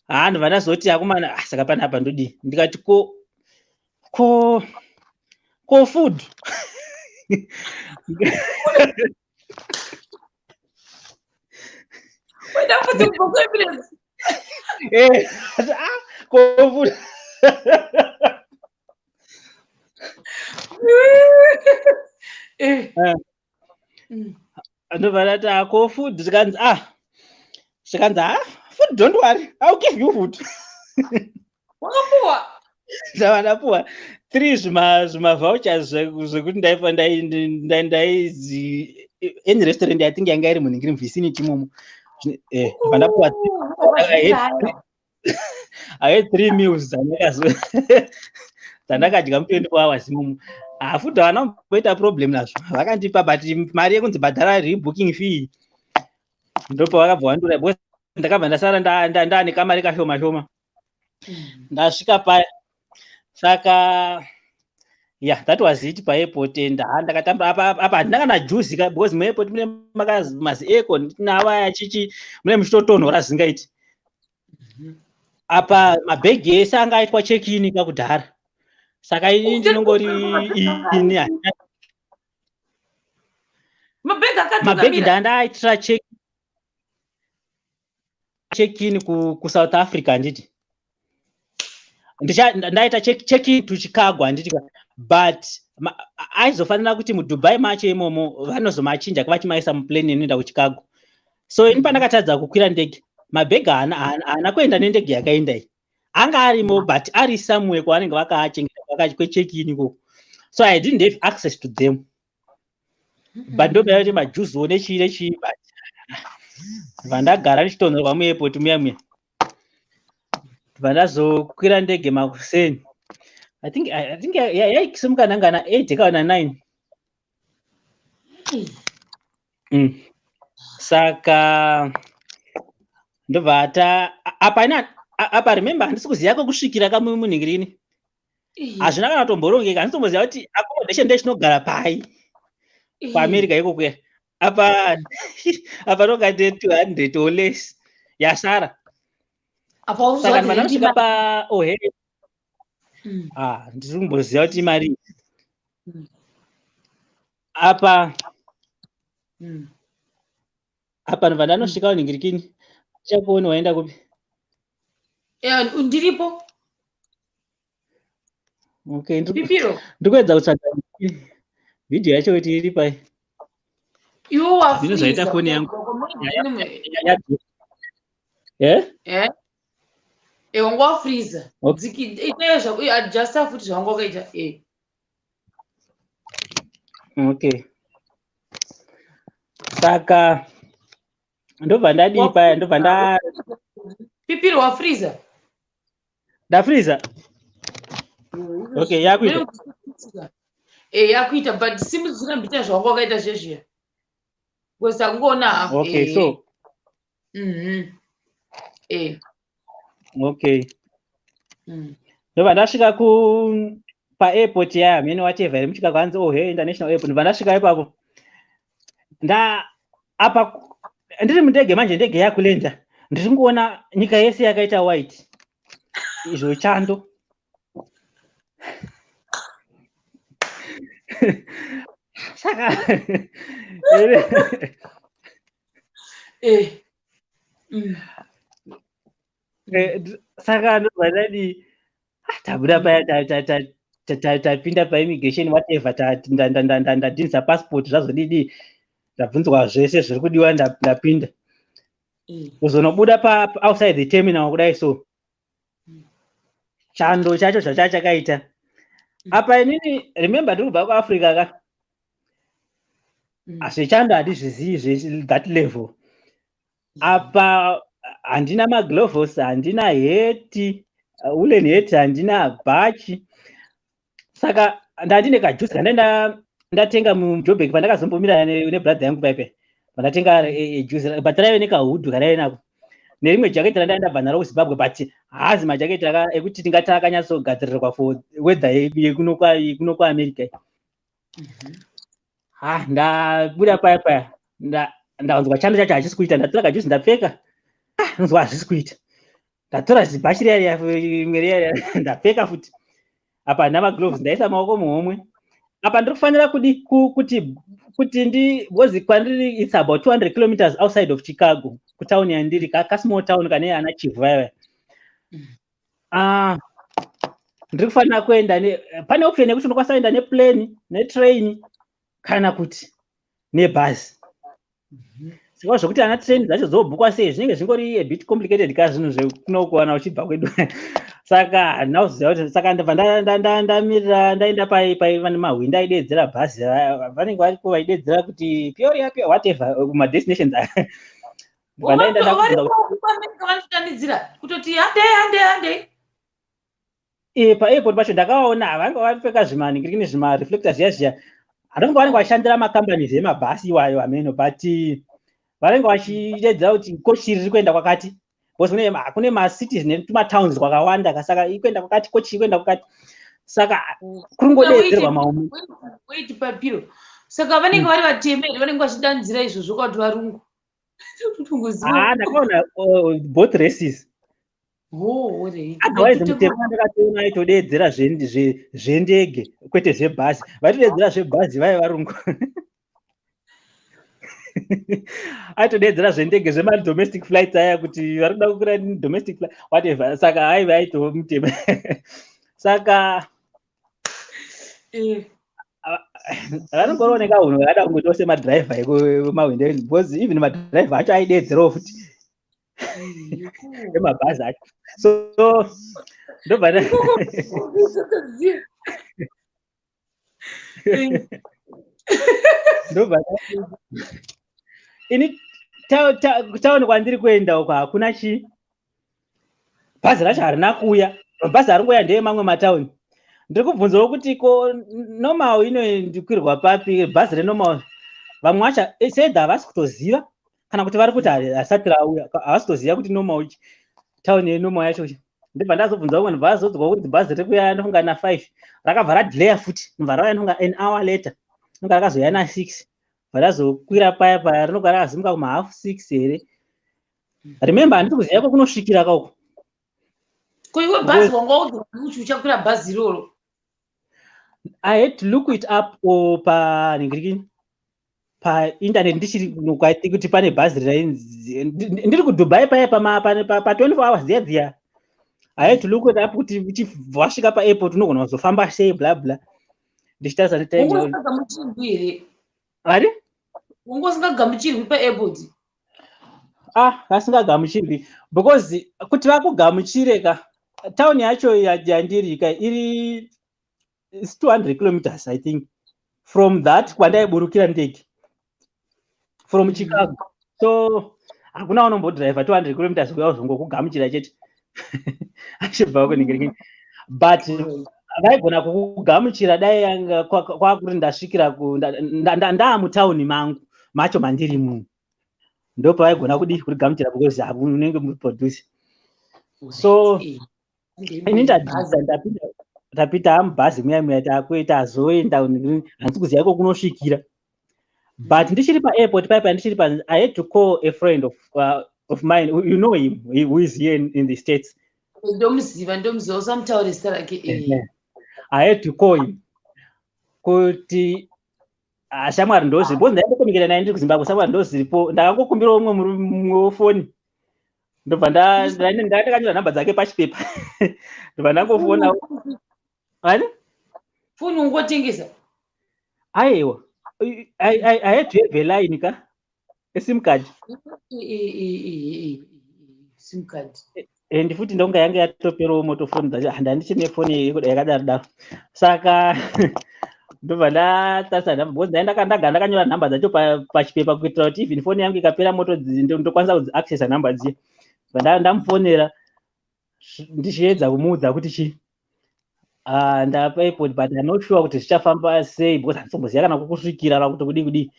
C: haa, ndobva ndazoti akomana, ah, saka panapa ndodii? Ndikati ko food?
A: Eh,
C: ah, ko food? Ndobva ndati, "Ah, ko food?" Zvikanzi, ah, zvikanzi, "Ah, food, don't worry, I'll give you food."
A: Wakapuwa?
C: Ndava ndapuwa three zvimavouchers zvekuti ndaifa ndaizi any restaurant, I think yanga iri munhingiri muvicinity imomo. Ndobva ndapuwa, I had three meals dzandakadya mu24 hours imomo. Ah, food havana kumboita problem nazvo, vakandipa, but mari yekunzi bhadhara rebooking fee ndopavakabva vandura, because ndakabva ndasara ndaane kamari kashoma shoma ndasvika paya. Saka yeah, that was it paairport. And ha, ndakatamba apa handina kana juzi ka, because muairport mune mazi aircon navaya chichi, mune muchitotonhora zvingaiti. Apa mabhegi ese anga aitwa check-in kakudhara, saka ini ndinongori ini
A: Mabhegi
C: mabhegi
A: akatungamira.
C: Ndandaitira check in kuSouth Africa, handiti? Ndaita check in to Chicago, handiti? But aizofanira kuti muDubai macho imomo vanozomachinja vachimaisa muplane inoenda kuChicago. So ini pandakatadza kukwira ndege, mabhegi haana kuenda nendege yakaenda iyi. Anga arimo, but ari somewhere kwavanenge vakaachengeta kwecheck in ikoko, so I didn't have access to them. But ndobeya kuti majuziwo nechii nechii, but vandagara ndichitonhorwa muairport muya muya. Bva ndazokwira ndege makuseni, I think yaisimuka nangana 8 kana 9. Saka ndobva ta apa ina apa, remember, handisi kuziva kwekusvikira kamunhingirini, hazvina kana kutomborongeka. Handisi kuti accommodation ndechinogara pai kuAmerica ikokuya. Apa ndokati 200 or less. Yasara. Saka ndibva ndasvika pa O'Hare. Ah, ndiri kumboziva kuti imari. Apa apa ndibva ndanosvika kunhingirikini. Chakuoni waenda kupi?
A: Ndiripo.
C: Okay, ndikuedza kutsvaga video yacho kuti iri pai.
A: Iwe
C: Zvino zvaita foni yangu. Eh?
A: Eh? Eh, wanga wafreezer. Itayo zvako, adjusta futi zvawanga wakaita. Eh.
C: Okay. Saka ndobva ndadii paya, ndobva nda
A: Pipiro wafreezer.
C: Ndafreezer. Okay, yakuita.
A: Eh, yakuita, but simudzira mbita zvawanga wakaita zvezviya. Because takungoona hafu.
C: Okay, so.
A: Eh.
C: Okay. Ndobva ndasvika ku pa airport ya mene whatever iri muChicago, hanzi O'Hare International Airport. Ndobva ndasvika ipapo. Nda apa ndiri mundege manje, ndege yakulenda. Ndiri kungoona nyika yese yakaita white. Izvo chando. Saka
A: eh.
C: Saka ndobva ndadi tabuda paya, tapinda paimmigration whatever, ndadhinisa passport, zvazodidi, ndabvunzwa zvese zviri kudiwa, ndapinda. Kuzonobuda pa outside the terminal kudai, so chando chacho zvacha chakaita apa. Inini, remember, ndiri kubva kuAfrica ka, zvechando handizvizii that level. Apa handina magloves, handina hat, woolen hat, handina bhachi. Saka ndandine kajuzi kandaenda ndatenga muJoburg pandakazombomira nebrother yangu paipai, pandatenga juzi, but raive nekahood karaive nako nerimwe jaketi randai ndabva naro kuZimbabwe, but haazi majaketi ekuti tingati akanyatsogadzirirwa for weather yekuno kuAmerica. Ha, ndabuda paya paya, ndanzwa chando chacho hachisi kuita. Ndatora kajuzi, ndapfeka, nonzwa hazvisi kuita. Ndatora zibhachi riya, rimwe riya, ndapfeka futi. Apa handina magloves, ndaisa maoko muhomwe. Apa ndiri kufanira kudi kuti ndi because kwandiri it's about 200 kilometers outside of Chicago, kutauni yandiri, kasmall town kane ana Chivhu vaya. Ah, ndiri kufanira kuenda, pane option yekuti unokwanisa kuenda neplane, netrain, kana kuti nebhazi. Saka zvokuti ana train dzacho dzobhukwa sei zvinenge zvingori a bit complicated ka, zvinhu zvekunokuwana uchibva kwedu. Saka handina kuziva kuti, saka ndabva ndamirira, ndaenda paiva nemahwindi aidedzera bhazi. Vanenge variko vaidedzera kuti Peoria, whatever, kumadestinations.
A: Ndabva ndaenda, ndakubvunza. Vanotanidzira kutoti handei, handei, handei.
C: Paairport pacho ndakaona vanga vapfeka zvimaningirikini, zvimareflector zviya zviya. Handonge vanenge vachishandira macompanies emabhasi iwayo, ameno, but vanenge vachidedzera kuti kochi riri kuenda kwakati, because kune macities netumatowns kwakawanda ka. Saka iri kuenda kwakati, kochi iri kuenda kwakati, saka kuri ngodedzerwa maumi.
A: Wait, Papiro, saka vanenge vari vatema here vanenge vachidanzira izvozvo, kwati varungu?
C: Ah, ndakaona both races. Otherwise mutemo wandakatoona aitodeedzera zvendege, kwete zvebhazi. Vaitodeedzera zvebhazi vai varungu, aitodeedzera zvendege, zvemadomestic flights aya, kuti vari kuda kukwira domestic flight, whatever. Saka aiva aitova mutemo. Saka vanongorooneka hunhu vakada kungoitawo semadhiraivha ekumahwindo, because even madhiraivha acho aideedzerawo futi emabhazi acho. So ndobva ndobva ini tauni kwandiri kuenda uko hakuna chii, bhazi racho harina kuuya. Bhazi hari kuuya ndeye mamwe matauni. Ndiri kubvunzawo kuti ko Normal inokwirwa papi, bhazi reNormal? Vamwe vacho sedha havasi kutoziva, kana kuti vari kuti harisati rauya, havasi kutoziva kuti Normal, tauni yeNormal yacho. Ndibva ndazobvunza umwe, ndibva azodzwa kuti bhazi riri kuuya, ndofunga na5. Rakabva radelaya futi, ndobva rauya ndofunga an hour later, ndofunga rakazoya na6. Bva razokwira paya paya, rinonga rakazimuka kuma 6:30 here. Remember, handisi kuziva kwekunosvikira kauko.
A: Ko iwe bhazi wanga waudzwa kuti uchakwira bhazi iroro?
C: I had to look it up panhingiriki, painternet, ndichiri I kuti pane bhazi rainzi, ndiri kuDubai paya pa 24 hours dziya dziya. I had to look it up kuti uchibva wasvika paairport unogona kuzofamba sei, bla bla, ndichitarisa netime.
A: Wanga usingagamuchirwi here?
C: Ari?
A: Wanga usingagamuchirwi paairport?
C: Ah, vasingagamuchirwi, because kuti vakugamuchire ka, town yacho yandiri ka iri, it's 200 kilometers, I think, from that kwandaiburukira ndege, from Chicago. So hakuna unombodhiraivha 200 kilometers kuya uzongokugamuchira chete achibva kuningiriki. But vaigona kukugamuchira dai yanga kwakuri ndasvikira ndaamutauni mangu macho mandiri muno, ndopavaigona kudi kurigamuchira, because unenge muri padhuze. So ini ndadzidza, ndapinda mubhazi muya muya, takuita azoenda, handisi kuziva iko kunosvikira. But ndichiri paairport paipa, ndichiri pa, I had to call a friend of mine, you know him, who is here in the States.
A: Ndomuziva, ndomuziva, usamutaure zita rake.
C: I had to call him kuti, "Ah, shamwari, ndozviripo." Ndaimbokomikira naye ndiri kuZimbabwe. "Shamwari, ndozviripo." Ndakangokumbirawo mumwe wefoni, ndobva ndakanyora nhamba dzake pachipepa, ndobva ndangofona ani.
A: Foni ungotengesa?
C: Aiwa, I had to have a line ka, a SIM card.
A: SIM card.
C: And futi ndonga yanga yatoperawo moto foni dzacho, handichine foni yakadaro daro. Saka ndobva ndatarisa nhamba, because ndagara ndakanyora nhamba dzacho pachipepa kuitira kuti even foni yangu ikapera moto ndokwanisa kudziaccessa nhamba dziya. Bva ndamufonera ndichiedza kumuudza kuti chi ndapa airport, but I'm not sure kuti zvichafamba sei, because handisomboziva kana kukusvikira kana kuti kudii kudii.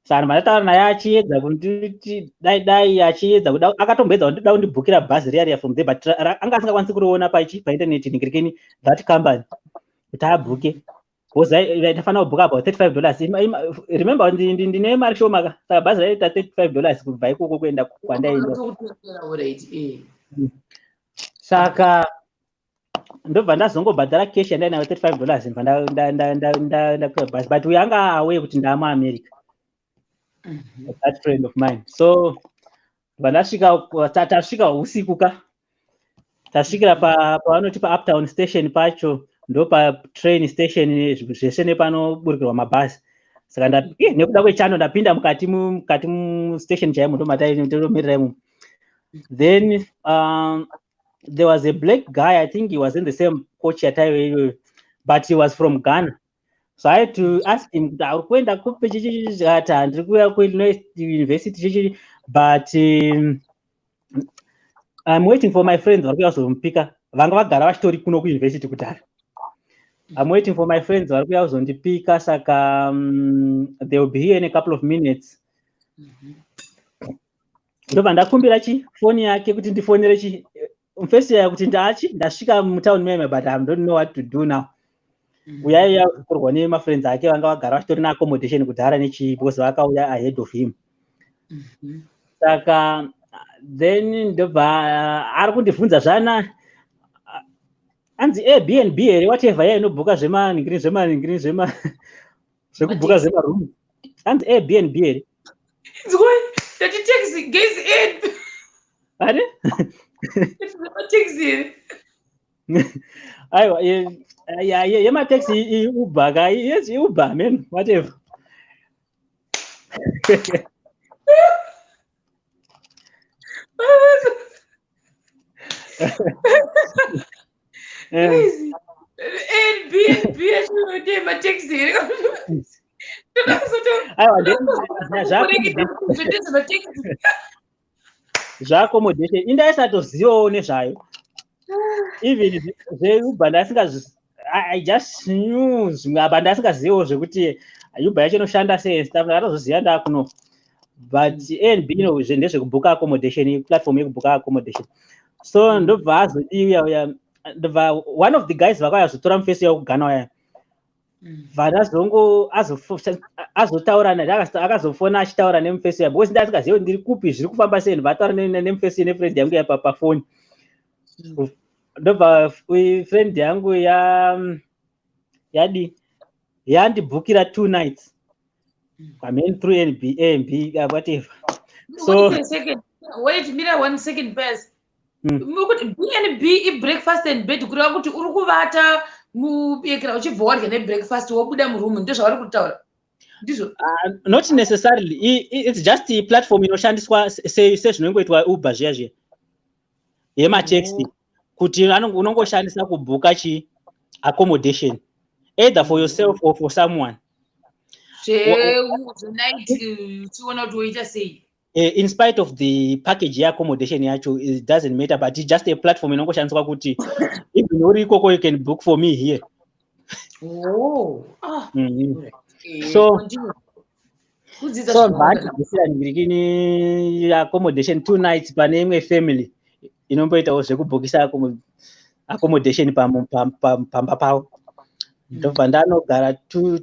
C: Saka ndobva ndataura naye achiedza kunditi dai dai, achiedza kuda, akatomboedza kundida kundibhukira bhazi riya riya from there, but anga asingakwanisi kuriona pachi painternet ningirikeni that company kuti abhuke, because ndafanira kubhuka about $35. Remember, ndine mari shoma ka, saka bhazi raiita $35 kubva ikoko kuenda kwandaenda. Saka ndobva ndazongobhadhara cash yandainayo, $35, ndobva ndakwira bhazi. But uyo anga aware kuti ndaamuAmerica, that friend of mine. So ndobva ndasvika, tasvika usiku ka, tasvikira pavanoti paUptown Station pacho, ndo patrain station zvese nepanoburikirwa mabhazi. Saka nekuda kwechando ndapinda mukati mustation chaimo, ndomataitomirira imomo. Then there was a black guy, I think he was in the same coach yataive iyoyo, but he was from Ghana. So I had to ask him kuti uri kuenda kupi chichi. Ati, "Handiri kuuya kuIllinois University chichi, but I'm waiting for my friends vari kuuya kuzomupika." Vanga vagara vachitori kuno kuuniversity kudhara. "I'm waiting for my friends vari kuuya kuzondipika, saka they will be here in a couple of minutes." Ndobva ndakumbira chi foni yake kuti ndifonere chi mufesi yaya kuti ndachi ndasvika mutown meme, but I don't know what to do now. Uyai yakorwa nemafriends ake vanga vagara vachitori neaccommodation kudhara nechii, because vakauya ahead of him. Saka then ndobva ari kundibvunza zvana anzi Airbnb here, whatever ya inobhuka zvemaningiri zvemaningiri zvema zvekubhuka zvemaroom, anzi Airbnb here.
A: Ndati taxi guys, Air
C: Ari?
A: Zvemataxi here?
C: Aiwa, yemataxi iUber ka, yes, iUber man, whatever.
A: Crazy. Airbnb yacho ndeyemataxi here?
C: Aiwa, zvaaccommodation indaisatozivawo nezvayo, even zveUber ndasingazvi, I just knew zvimwe apa, ndasingaziviwo zvekuti Uber yacho inoshanda sei, stuff ndakatozoziva ndakuno. But Airbnb ndezvekubhuka accommodation, platform yekubhuka accommodation. So ndobva azodiuya uya, ndobva one of the guys vakauya zotora mufesi yakuGhana uya. Bva azotaura, akazofona achitaura nemufesi ya, because ndasingazivi kuti ndiri kupi, zviri kufamba sei. Ndobva ataura nemufesi, nefriend yangu yapa pafoni. Ndobva friend yangu ya yadi yandibhukira 2 nights, I mean, through nb amb, whatever. So
A: Wait a second. Wait, mira one second pass. Kuti BnB ibreakfast and bed, kureva kuti uri kuvata mubekera, uchibva wadya nebreakfast, wobuda murumu. Ndozvavari kutaura, ndizvo?
C: Not necessarily. It's just a platform inoshandiswa sezvinongoitwa Uber zviya zviya yemataxi, kuti unongoshandisa kubhuka chi accommodation, either for yourself or for someone.
A: Zvenight, uchiona kuti woita sei.
C: In spite of the package yeaccommodation yacho, it doesn't matter, but it's just a platform inongoshandiswa kuti even uri ikoko, you can book for me here.
A: Oh. Ah, alright. Continue. Kudzidza
C: So
A: zvakawanda.
C: Bhandibvisira ndirikini accommodation 2 nights pane imwe family inomboitawo zvekubhukisa accommodation pamba pavo. Ndobva ndanogara two.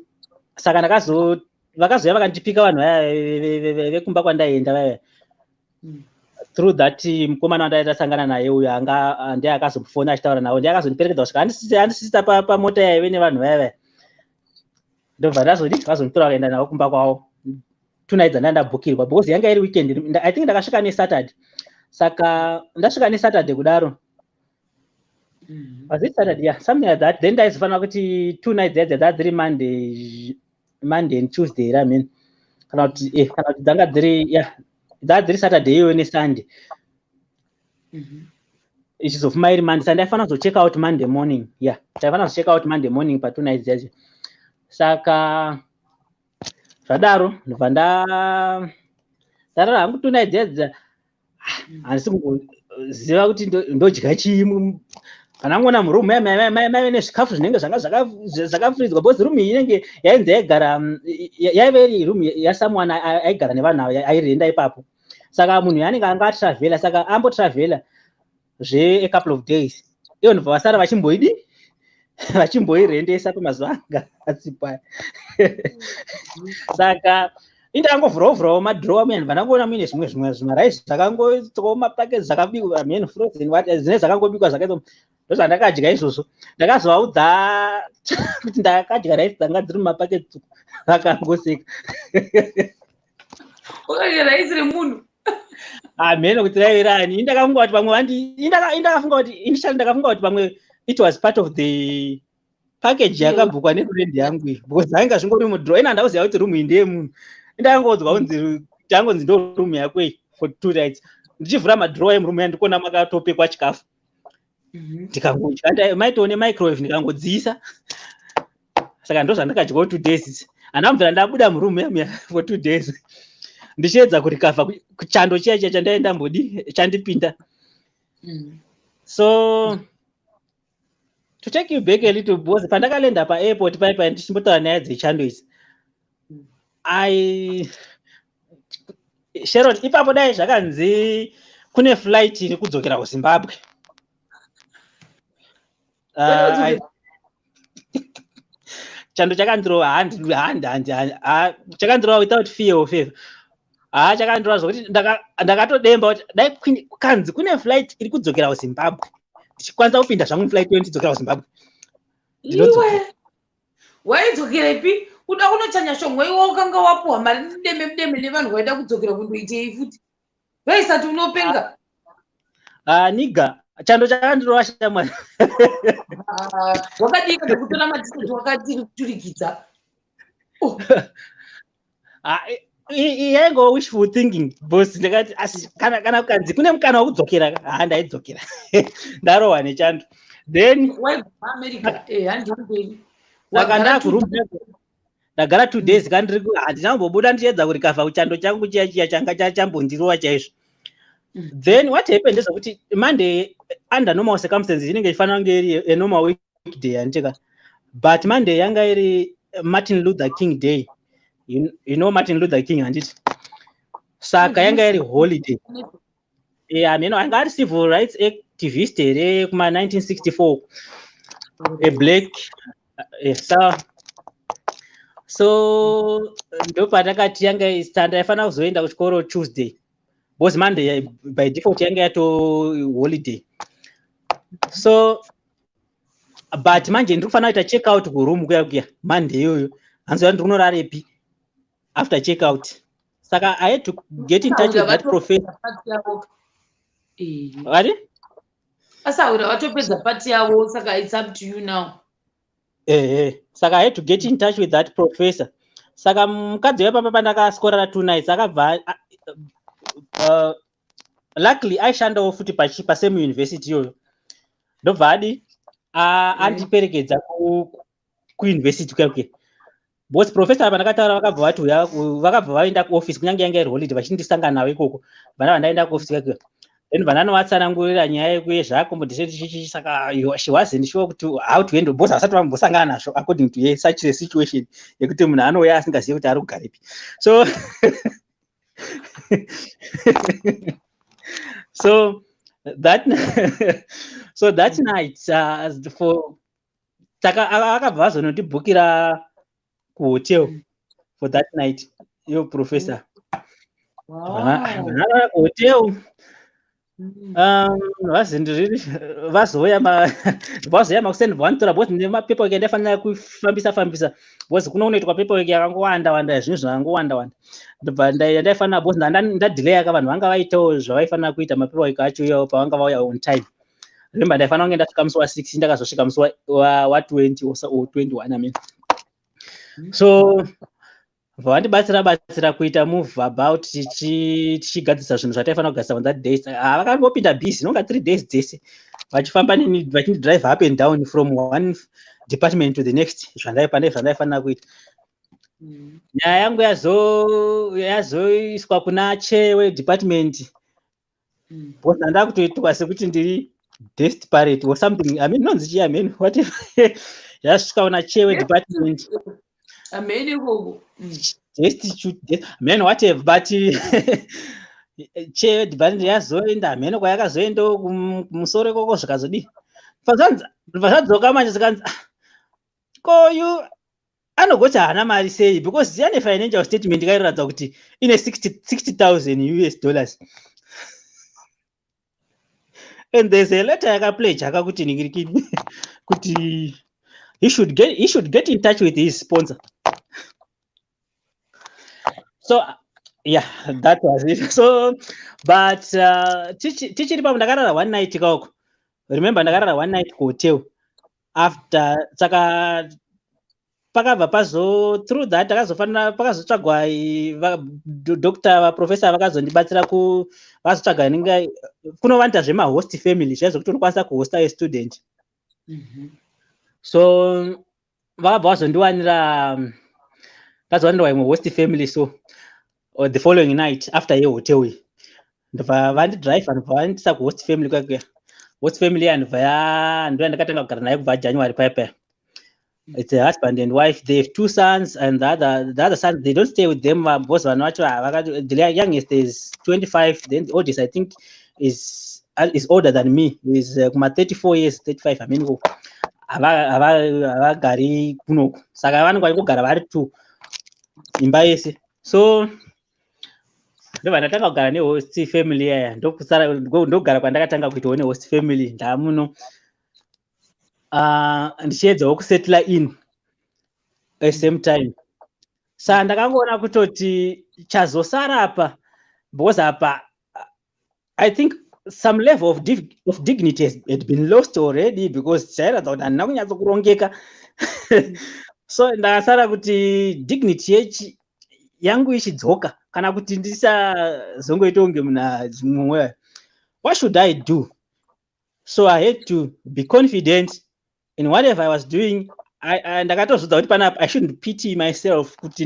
C: Saka ndakazo vakazoya vakandipika vanhu vaya vekumba kwandaienda vaya through that mukomana wandai tasangana naye uyo anga ndiye akazofona achitaura navo, ndiye akazondiperekedza kusvika handisisita pamota yaive nevanhu vaya vaya. Ndobva ndazodi vazonditora, vakaenda navo kumba kwavo 2 nights dzandanga ndabhukirwa, because yanga iri weekend. I think ndakasvika neSaturday. Saka ndasvika neSaturday kudaro, was it Saturday? Yeah, something like that. Then ndaizofanira kuti 2 nights dzaidza dzaa dziri Monday and Tuesday here, I mean, kana kuti kana kuti dzanga dziri, yeah, dzaa dziri Saturday iyoyo neSunday, ichizofuma iri Monday. Saka ndaifanira kuzocheck out Monday morning. Yeah, ndaifanira kuzocheck out Monday morning pa2 nights dzacho. Saka zvadaro, ndobva ndarara hangu 2 nights dzedza. Handisi kungoziva kuti ndodya chii. Kana ngoona murumu maive nezvikafu zvinenge zvanga zvakafuridzwa, because rumu iyi inenge yainzi yaigara, yaive iri rumu yasomeone aigara nevanhu ava, airenda ipapo. Saka munhu yaanenge anga atravhela, saka ambotravhela zve a couple of days, ivo ndobva vasara vachimboidi vachimboirendesa pamazuva anga asipo aya. Saka indangovhurawo vhurawo madhirowa muya, ndibva ndangoona muine zvimwe zvimaraisi zvakangoitwawo mapaketi, zvakabikwa, mhen frozen what, dzine zvakangobikwa zvakaitwa. Ndozvandakadya izvozvo. Ndakazovaudza kuti ndakadya raisi dzanga dziri mumapaketi, vakangoseka.
A: Wakadya raisi remunhu?
C: Hamheno kuti raive rani. Indakafunga kuti pamwe vandi indakafunga kuti initially ndakafunga kuti pamwe it was part of the package yakabhukwa nefriend yangu iyi, because ainga zvingori mudhiro. Ina handauziva kuti rumu iyi ndeyemunhu. Indakangodzwa kunzi tangonzi ndo rumu yako iyi for 2 nights. Ndichivhura madhirowa emurumu ya, ndikuona makatopekwa chikafu. Ndikangodya, maitoone microwave, ndikangodziisa. Saka ndo zvandakadyawo 2 days. Handambvira ndabuda murumu yamuya for 2 days, ndichiedza kurecover kuchando chiya chiya chandai ndambodi chandipinda. So to take you back a little, because pandakalenda paairport paipai, ndichimbotaura nyaya dzechando idzi, I Sharon, ipapo dai zvakanzi kune flight iri kudzokera kuZimbabwe, chando chakandirova handi handi handi chakandirova without fear of favor. Ha, chakandirova zvokuti ndakatodemba kuti dai kanzi kune flight iri kudzokera kuZimbabwe, ndichikwanisa kupinda zvangu muflight iyo, ndichidzokera kuZimbabwe. Ndinodzokera.
A: Iwe waidzokerepi? Kuda kunochanya shongwe? Iwe ukanga wapuhwa mari mudeme mudeme nevanhu, waida kudzokera kundoitei futi? Vaisati unopenga.
C: Ah, niga chando chakandirova, shamwari.
A: Ah, wakadii kana kutora matiketi wakaturikidzа?
C: Ah, yaingova wishful thinking, boss. Ndakati asi kana kukanzi kune mukana wekudzokera, ha, ndaidzokera. Ndarohwa nechando, then
A: Waibva America, handiomberi.
C: Saka ndakurumu, ndagara 2 days kandiri, handina kumbobuda, ndichiedza kurecover kuchando changu chiya chiya changa chambondirova chaizvo. Then what happened ndezvekuti Monday, under normal circumstances, inenge ichifanira kunge iri a normal weekday, handitika? But Monday yanga iri Martin Luther King Day. You know Martin Luther King, handiti? Saka yanga iri holiday. Yeah, hameno anga ari civil rights activist here kuma 1964, a black, sa So ndopatakati yanga ndaifanira kuzoenda kuchikoro Tuesday, because Monday by default yanga yato holiday. So but manje ndiri kufanira kuita check out kuroom kuya kuya Monday iyoyo. Hanzi ndiri kunorarepi after check out? Saka I had to get in touch with that professor. Vari
A: Asahwira vatopedza party yavo, saka it's up to you now.
C: Ehe, saka I had to get in touch with that professor. Saka mukadzi wepapa pandakaskorera 2 nights akabva, luckily aishandawo futi pasame university iyoyo, ndobva adi andiperekedza kuuniversity kuya kuya, because professor apa ndakataura vakabva vati uya, vakabva vaenda kuoffice, kunyange yanga iri holiday, vachindisangana navo ikoko. Vana vandaenda kuoffice kuya kuya, then vandanovatsanangurira nyaya yezveaccommodation chichi. Saka she wasn't sure kuti how to handle, because vasati vambosangana nazvo, according to her, such a situation yekuti munhu anouya asingazivi kuti ari kugarepi. So that night, for saka akabva vazonotibhukira kuhotel for that night iyo professor. Vanarara kuhotel. Vazindiri vazouya makuseni, vanotora, because nemapaperwork andaifanira kufambisa fambisa, because kuno kunoitwa paperwork yakangowanda wanda, zvinhu zvakangowanda wanda. Ndobva ndaifanira, because ndadhileya ka, vanhu vanga vaitawo zvavaifanira kuita, mapaperwork acho iwawo, pavanga vauya on time. Remember, ndaifanira kunge ndasvika musi wa6, ndakazosvika musi wa20 or 21, I mean. So vandibatsira batsira kuita move about, tichigadzirisa zvinhu zvataifanira kugadzirisa on that day. Vakangopinda busy nonga 3 days dzese vachifamba neni, vachindidrive up and down from one department to the next, pane zvandaifanira kuita. Nyaya yangu yazoiswa kuna chair wedepartment, because ndanda kutoitwa sekuti ndiri desperate or something, I mean, nonzi chii, I mean, whatever. Yasvika kuna chair wedepartment.
A: Amene ikoko.
C: Destitute man, whatever. But chair wedepartment yazoenda, hamene kwayakazoendawo kumusoro ikoko, zvikazodii, bva zvadzoka manje, zikanzi, "Ah, koyu anogoti haana mari sei?" Because yane financial statement ikairatidza kuti ine 60,000 US dollars, and there's a letter yakapledge akakuti ningirikini kuti he should get in touch with his sponsor. So yeah, that was it. So but tichiri papo, ndakarara one night ikoko. Remember, ndakarara one night kuhotel after. Saka pakabva pazo through that takazofanira, pakazotsvagwa doctor, vaprofessor vakazondibatsira ku vakazotsvaga inenge kunovanita zvemahost family zviya zvokuti unokwanisa kuhosta a student. So vakabva vazondiwanira, ndazowanirwa imwe host family. So the following night after yehotel iyi, ndobva vandidrive, ndobva vandisa kuhost family kwakuya. Host family iya ndobva ya ndo yandakatanga kugara nayo kubva January paya paya. It's a husband and wife. They have two sons, and the other sons, they don't stay with them, because vanhu vacho the youngest is 25, then the oldest, I think, is older than me, is kuma 34 years, 35, I mean. Havagari kunoku, saka vanenge vachingogara vari two imba yese. So ndobva ndatanga kugara nehost family yaya. Ndokusara ndogara kwandakatanga kuitawo nehost family ndamuno, ndichiedzawo kusettle in at same time. Saka ndakangoona kutoti chazosara apa, because apa I think some level of dignity had been lost already, because chairatidza kuti handina kunyatsokurongeka. So ndakasara kuti dignity yechi yangu ichidzoka, kana kuti ndisazongoita kunge munhu mumwe, what should I do? So I had to be confident in whatever I was doing. Ndakatozvidza kuti panapa I shouldn't pity myself, kuti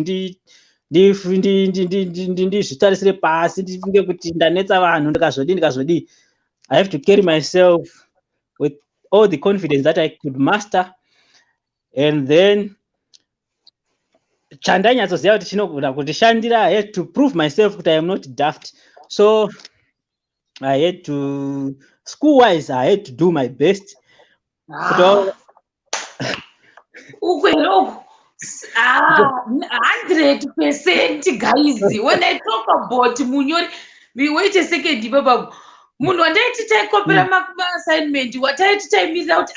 C: ndizvitarisire pasi, ndifunge kuti ndanetsa vanhu, ndikazodii, ndikazodii. I have to carry myself with all the confidence that I could master, and then chandainyatsoziva kuti chinogona kundishandira, I had to prove myself kuti I am not daft. So I had to, school wise, I had to do my best.
A: Ah. Uku here uku? Ah, 100%, guys. When I talk about munyori, wait a second, ipapapo munhu wandaiti taikopera maassignment, wataiti taimirira kuti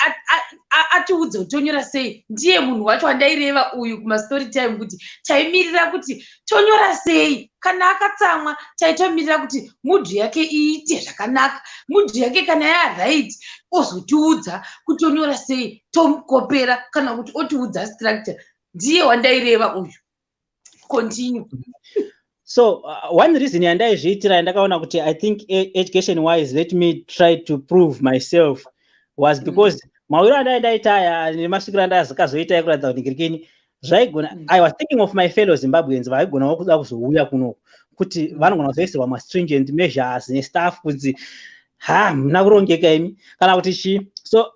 A: atiudze kuti tonyora sei, ndiye munhu wacho wandaireva uyu kumastory time, kuti taimirira kuti tonyora sei. Kana akatsamwa, taitomirira kuti mood yake iite zvakanaka. Mood yake kana yaright, ozotiudza kuti tonyora sei, tomukopera, kana kuti otiudza structure. Ndiye wandaireva uyu. Continue.
C: So one reason yandaizviitira, yandakaona kuti I think education wise let me try to prove myself, was because mawiro andaindaita aya nemasvikiro andakazoita ekuratidza kuti ngirikini zvaigona, I was thinking of my fellow Zimbabweans vaigonawo kuda kuzouya kunoku, kuti vanogona kuzoisirwa mastringent measures nestuff, kunzi ha, muna kurongeka imi, kana kuti chii. So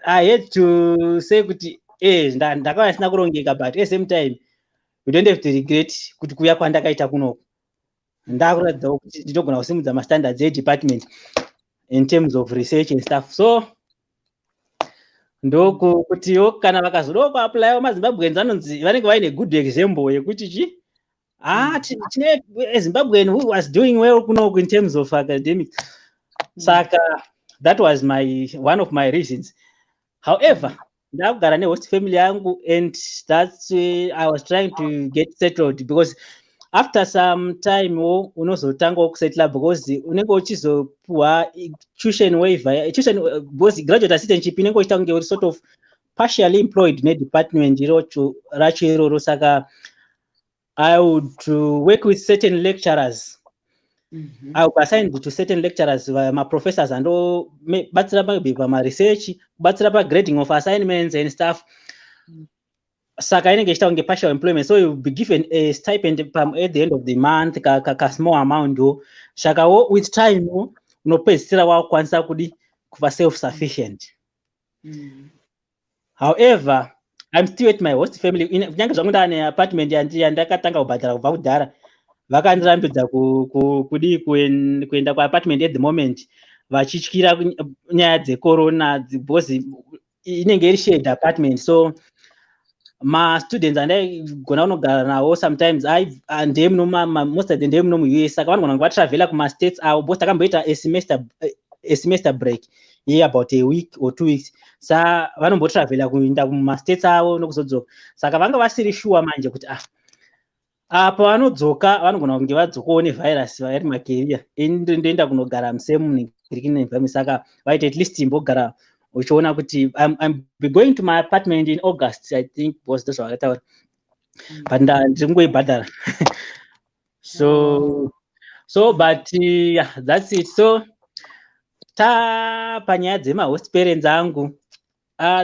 C: I had to say kuti ndakauya ndisina kurongeka, but at the same time you don't have to regret kuti kuuya kwandakaita kunoku ndakuratidzawo kuti ndinogona kusimudza mastandards edepartment in terms of research and stuff. So ndokutiwo kana vakazodawo kuapplyawo maZimbabweans, anonzi vanenge vaine good example yekuti chi tine a Zimbabwean who was doing well kunoku in terms of academics. Saka that was my one of my reasons. However, ndakugara nehost family yangu and that's I was trying to get settled, because after some time wo unozotangawo kusettle, because unenge uchizopuwa tuition waiver, tuition, because graduate assistantship inenge uchiita kunge uri sort of partially employed nedepartment irocho racho iroro. Saka I would work with certain lecturers. I would be assigned to certain lecturers, maprofessors andobatsira maybe pamaresearch, kubatsira pagrading of assignments and stuff. Saka inenge ichiita kunge partial employment, so you'll be given a stipend at the end of the month, ka small amount wo. Saka wo with time wo unopedzisira wakukwanisa kudi kuva self sufficient. However, I'm still at my host family. Kunyange zvangu ndaane apartment yandakatanga kubhadhara kubva kudhara, vakandirambidza kudii kuenda kuapartment at the moment, vachityira nyaya dzecorona, because inenge iri shared apartment. So mastudents andaigona kunogara nawo sometimes ndemuno, most of them ndemuno muUS, saka vanogona kunge vatravhela kumastates avo, because takamboita a semester break yeabout a week or 2 weeks, sa vanombotravhela kuenda kumastates avo nokuzodzoka. Saka vanga vasiri sure manje kuti apa vanodzoka vanogona kunge vadzokawo nevirus, vari macarrier. Ini ndoenda kunogara musame environment, saka vaiti at least imbogara uchiona kuti I'm be going to my apartment in August, I think, because ndozvavakataura, but ndiri kungoibhadhara. So but yeah, that's it. So ta panyaya dzemahost parents angu,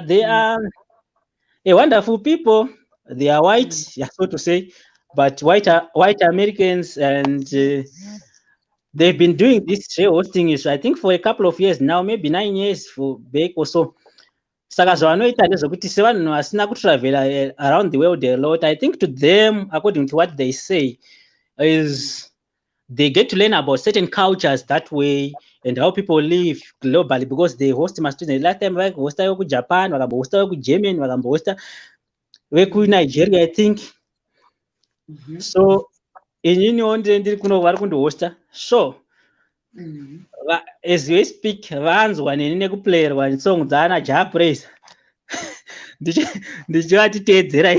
C: they are a wonderful people. They are white, yeah, so to say, but white Americans, and they've been doing this share hosting is, I think, for a couple of years now, maybe 9 years for back or so. Saka zvavanoita ndezvekuti sevanhu vasina kutravela around the world a lot, I think to them, according to what they say, is they get to learn about certain cultures that way and how people live globally, because they host mastudent. Last time vahosta vekuJapan, vakambohosta vekuGermany, vakambohosta vekuNigeria, I think. So ininiwo ndiri kuno, vari kundihosta. So as we speak, vanzwa neni nekuplayerwa song dzaana Jah Prayzah, ndichivatiteedzera,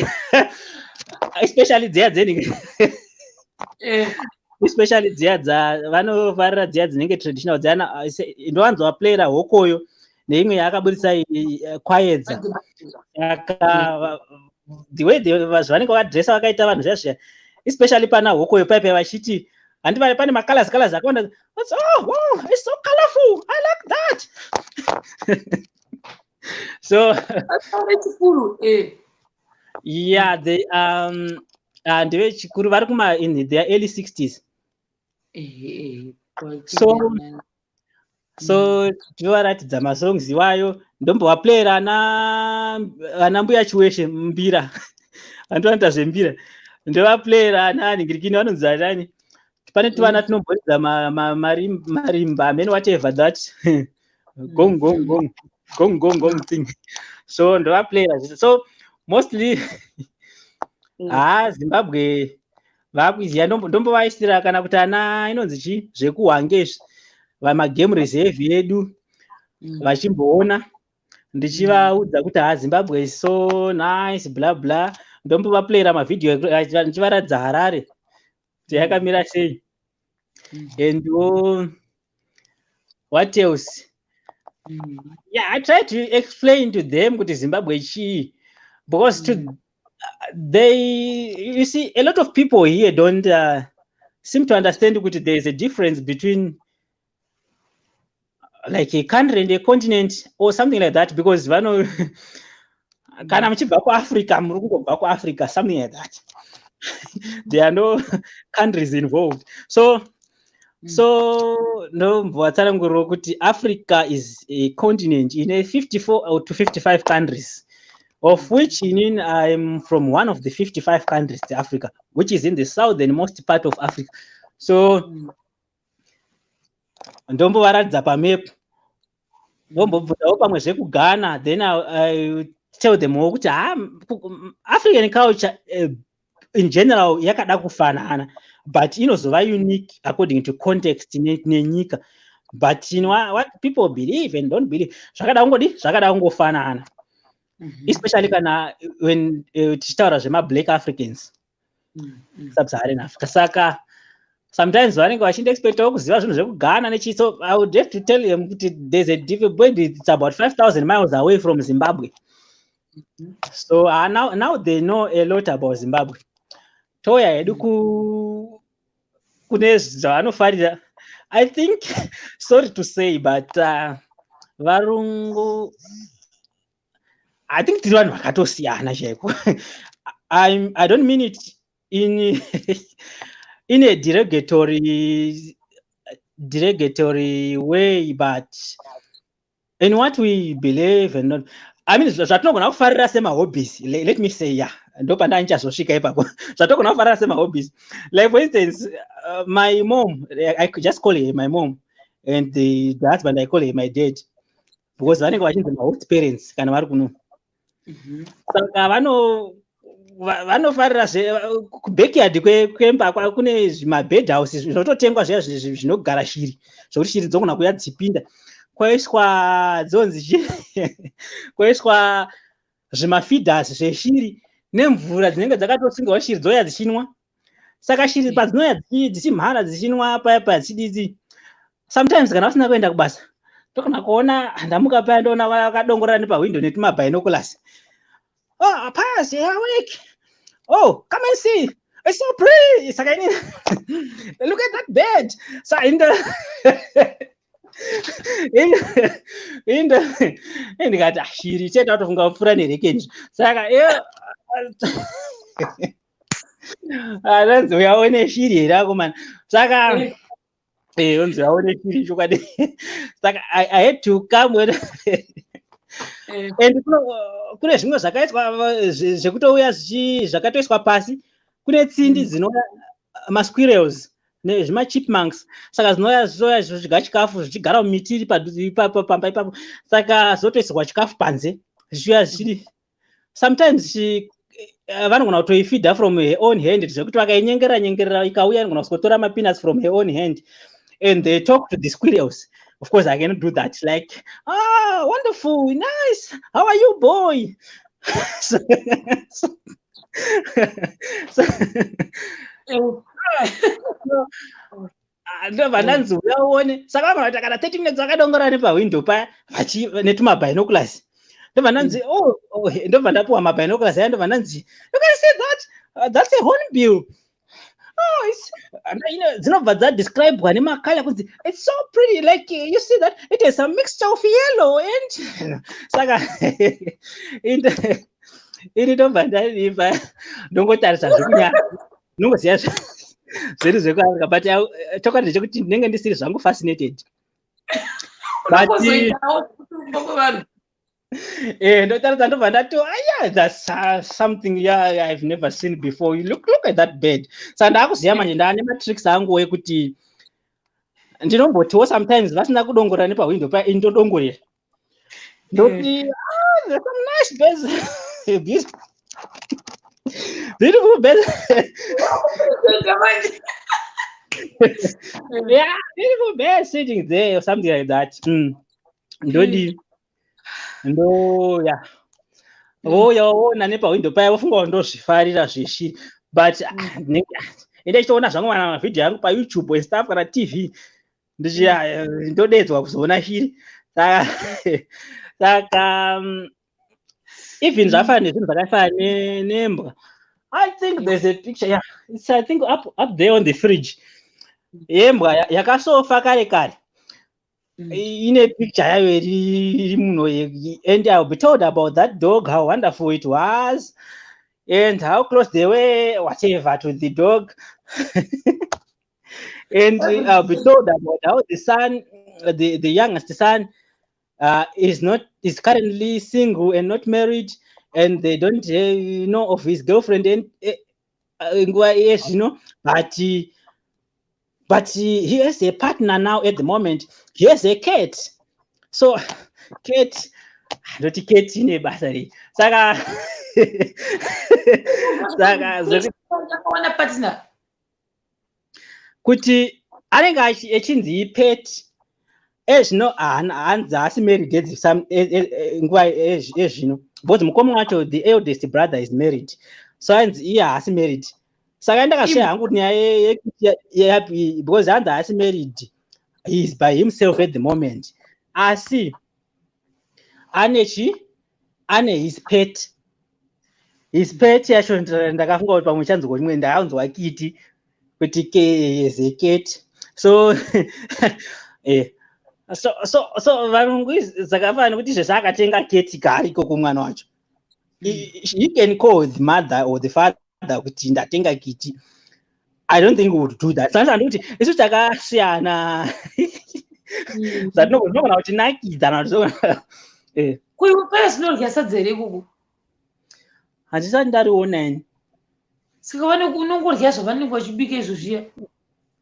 C: especially dziya dzenenge especially dziya dza vanofarira, dziya dzinenge traditional dziana. Ndovanzwa playera Hokoyo neimwe yaakaburitsa, Kwaedza. Saka the way zvanenge vakadresa, vakaita vanhu zviya zviya, especially pana Hokoyo paipai, vachiti handi pane macolors colors akawanda. "Oh wow, it's so colorful, I like that." So
A: Chikuru.
C: Yeah, they ndevechikuru, vari kuma in their early 60s. So tinovaratidza masongs iwayo, ndombovaplayera ana Mbuya Chiweshe mbira, andovanoita zvembira, ndovaplayera ana ningirikini, vanonzi anani, pane tuvana tinomboridza marimba amene, whatever that gong gong gong gong gong gong thing. So ndovaplayera. So mostly Haa, Zimbabwe vakuiziva. Ndombovaisira kana kuti ana inonzi chii, zvekuHwange izvi, vamagame reserve yedu, vachimboona, ndichivaudza kuti, "Ha, Zimbabwe is so nice," bla bla. Ndombovaplayera mavhidhiyo ndichivaratidza Harare kuti yakamira sei. And what else? Yeah, I try to explain to them kuti Zimbabwe chii, because to they, you see, a lot of people here don't seem to understand kuti there is a difference between like a country and a continent or something like that, because vano kana muchibva kuAfrica, muri kungobva kuAfrica, something like that. There are no countries involved. So ndombovatsanangurirawo kuti Africa is a continent ine 54 or to 55 countries, of which inini I'm from one of the 55 countries to Africa, which is in the southernmost part of Africa. So ndombovaratidza pamepu, ndombobvunzawo pamwe zvekuGhana. Then I tell them wo kuti, ha, African culture in general yakada kufanana, but inozova unique according to context nenyika, but in what people believe and don't believe zvakada kungodi, zvakada kungofanana, especially kana when tichitaura zvemablack Africans, Sub-Saharan Africa. Saka sometimes vanenge vachindiexpectawo kuziva zvinhu zvekuGhana nechi, so I would have to tell them kuti there's a different point, it's about 5000 miles away from Zimbabwe. So now they know a lot about Zimbabwe. Touya hedu kune zvavanofarira. I think, sorry to say, but varungu, I think tiri vanhu vakatosiyana chaiko. I don't mean it in a derogatory way, but in what we believe and not, I mean, zvatinogona kufarira semahobbies, let me say, yeah, ndopanda ndichazosvika ipapo, zvatinogona kufarira semahobbies. Like, for instance, my mom, I could just call her my mom, and the husband, I call her my dad, because vanenge vachinzi mahost parents kana vari kuno. Saka vanofarira kubackyard kwemba kune zvimabird house zvinototengwa zviya zvinogara shiri, zvokuti shiri dzogona kuuya dzichipinda. Kwaiswa dzonzi chi, kwaiswa zvimafeeders zveshiri nemvura dzinenge dzakatosungirwa, shiri dzouya dzichinwa. Saka shiri padzinouya dzichimhara, dzichinwa paya paya, dzichididzi, sometimes kana vasina kuenda kubasa, togona kuona ndamuka paya, ndoona vakadongorera nepahwindo netumabinoculars. "Oh, Pius, you're awake. Oh, come and see. It's so pretty." Saka ini, "Look at that bird." So indo ndikati, "Ah, shiri chete watofunga kupfuura nerekeni." Saka iyo anonzi uyaone shiri here, akomana? Saka onzi uyaone shiri chokwadi. Saka I had to come with and kune zvimwe zvakaiswa zvekutouya zvakatoiswa pasi. Kune tsindi dzinouya, masquirrels nezvimachipmunks, saka dzinouya, zviouya zvidya chikafu, zvichigara mumiti iri padhuze ipapo, pamba ipapo. Saka zotoisirwa chikafu panze, zvichiuya zvichidi. Sometimes vanogona kutoifeeda from her own hand, zvekuti vakainyengera nyengerera ikauya, inogona kuzotora mapeanuts from her own hand. And they talk to the squirrels. Of course I cannot do that. Like, "Ah, wonderful, nice, how are you, boy?" So, ndobva ndanzi, "Uya uone." Saka vamwe vaita kana 30 minutes vakadongora nepahwindo paya netumabinoculars. Ndobva ndanzi, Oh," ndobva ndapiwa mabinoculars aya. Ndobva ndanzi, "You can see that, that's a hornbill. Oh, it's," and, dzinobva dzadescribwa nemakala kunzi, "It's so pretty. Like, you see that it is a mixture of yellow and," saka ini ndobva ndaipa ndongotarisa zvekunyara, ndongoziva zvedu zvekuAfrica, but chokwadi ndechekuti ndinenge ndisiri zvangu fascinated, but
A: Unozoitawo kutumba kwevanhu.
C: Ndotaridza, ndobva ndati, "Aya, that's something, yeah, I've never seen before. You look at that bird." Saka ndaakuziva manje, ndaane matricks angu ekuti ndinombotiwo sometimes vasina kudongorera nepahwindo paya, ini ndodongorera, ndoti, "Ah, there's some nice birds, beautiful." Beautiful birds. Yeah, beautiful bird sitting there or something like that. Ndodi ndo ya vouya voona nepahwindo paya, vofunga kuti ndozvifarira zveshiri, but ende chitoona zvangu mana mavhidhiyo angu paYouTube and stuff kana TV, ndodedzwa kuzoona shiri. Saka even zvafanana nezvinhu zvakafanana nembwa. I think there's a picture, yeah, it's, I think, up there on the fridge, yembwa yakasofa kare kare. Ine picture yayo iri muno, and I'll be told about that dog, how wonderful it was and how close they were, whatever, to the dog, and I'll be told about how the son, the youngest son, is not is currently single and not married, and they don't know of his girlfriend and nguva yezvino, but he has a partner now. At the moment he has a cat. So cat, ndoti cat ine basa rei? Saka
A: Akawana partner?
C: Kuti anenge echinzi ipet ezvino, hanzi haasi married nguva yezvino, because mukoma wacho, the eldest brother, is married, so hanzi iye haasi married. Saka ndakasvaya hangu nyaya yekuti because hanzi haasi married, he is by himself at the moment, asi ane chi ane his pet. His pet yacho ndakafunga kuti pamwe chanzwa rimwe, ndakanzwa kiti kuti ke cat. So so varungu dzakafanana nekuti izvezvi akatenga keti kaari ikoko, mwana wacho, he can call the mother or the father kuti ndatenga kiti. I don't think we would do that. Saka ndikuti isu takasiyana, zvatinogona kutinakidza na.
A: Kuiwe paya sinorya sadza here ikoko?
C: Handisati ndariona ini.
A: Saka unongorya zvavanenge vachibika izvo zviya?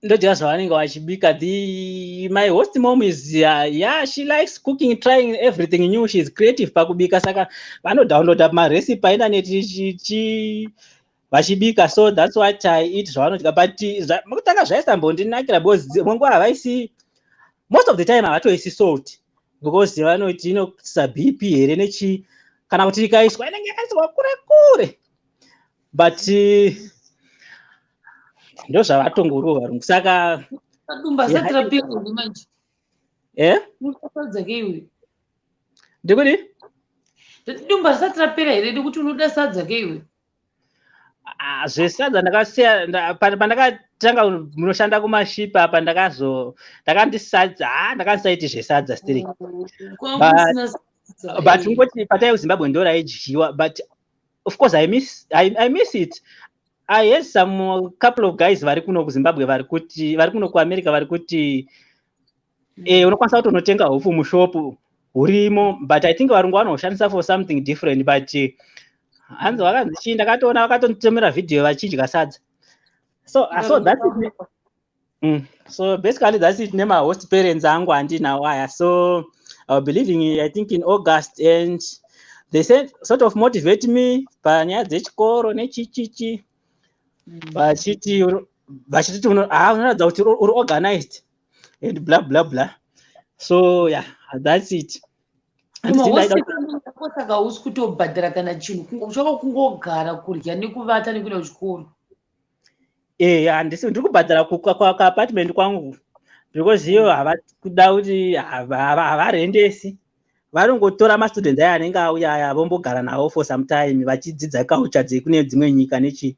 C: Ndodya zvavanenge vachibika. The My host mom is, yeah, she likes cooking, trying everything new. She is creative pakubika, saka vanodownloada marecipe painternet vachibika. So that's what I eat, zvavanodya. But kutanga zvaisambondinakira because munguva havaisi, most of the time havatoisi salt, because vanoti inoisa BP here nechi, kana kuti ikaiswa inenge yakaiswa kure kure. But ndo zvavatongoriwo varungu, saka
A: Dumba asati rapera here manje?
C: Eh?
A: Unoda sadza ke iwe?
C: Ndikuti?
A: Dumba risati rapera here, nekuti unoda sadza ke iwe?
C: Ah, zvesadza ndakasiya pandakatanga munoshanda kumashipi apa. Ndakandisadza, ndakandisaiti zvesadza still. But ungoti patai kuZimbabwe ndo raidyiwa. But of course I miss it. I had some couple of guys vari kuno kuZimbabwe, vari kuti vari kuno kuAmerica, vari kuti unokwanisa kuti unotenga hupfu mushopu, hurimo, but I think varungu vanohushandisa for something different. But hanzi vakanzi chii, ndakatoona vakatonditomera vhidhiyo vachidya sadza. So that's it. So basically that's it nemahost parents angu handinawo aya. So I'll be leaving, I think, in August, and they said sort of motivate me panyaya dzechikoro nechichichi, vachititi unoratidza kuti uri organized and blah blah blah. So yeah, that's it.
A: Saka hausi kutobhadhara kana chinhu, uchaka kungogara, kudya nekuvata nekuenda kuchikoro?
C: Eh, handisi, ndiri kubhadhara kuapartment kwangu, because iyo havakuda kuti havarendesi, vanongotora mastudents aya anenge auya aya, vombogara navo for some time vachidzidza culture dzekune dzimwe nyika nechi.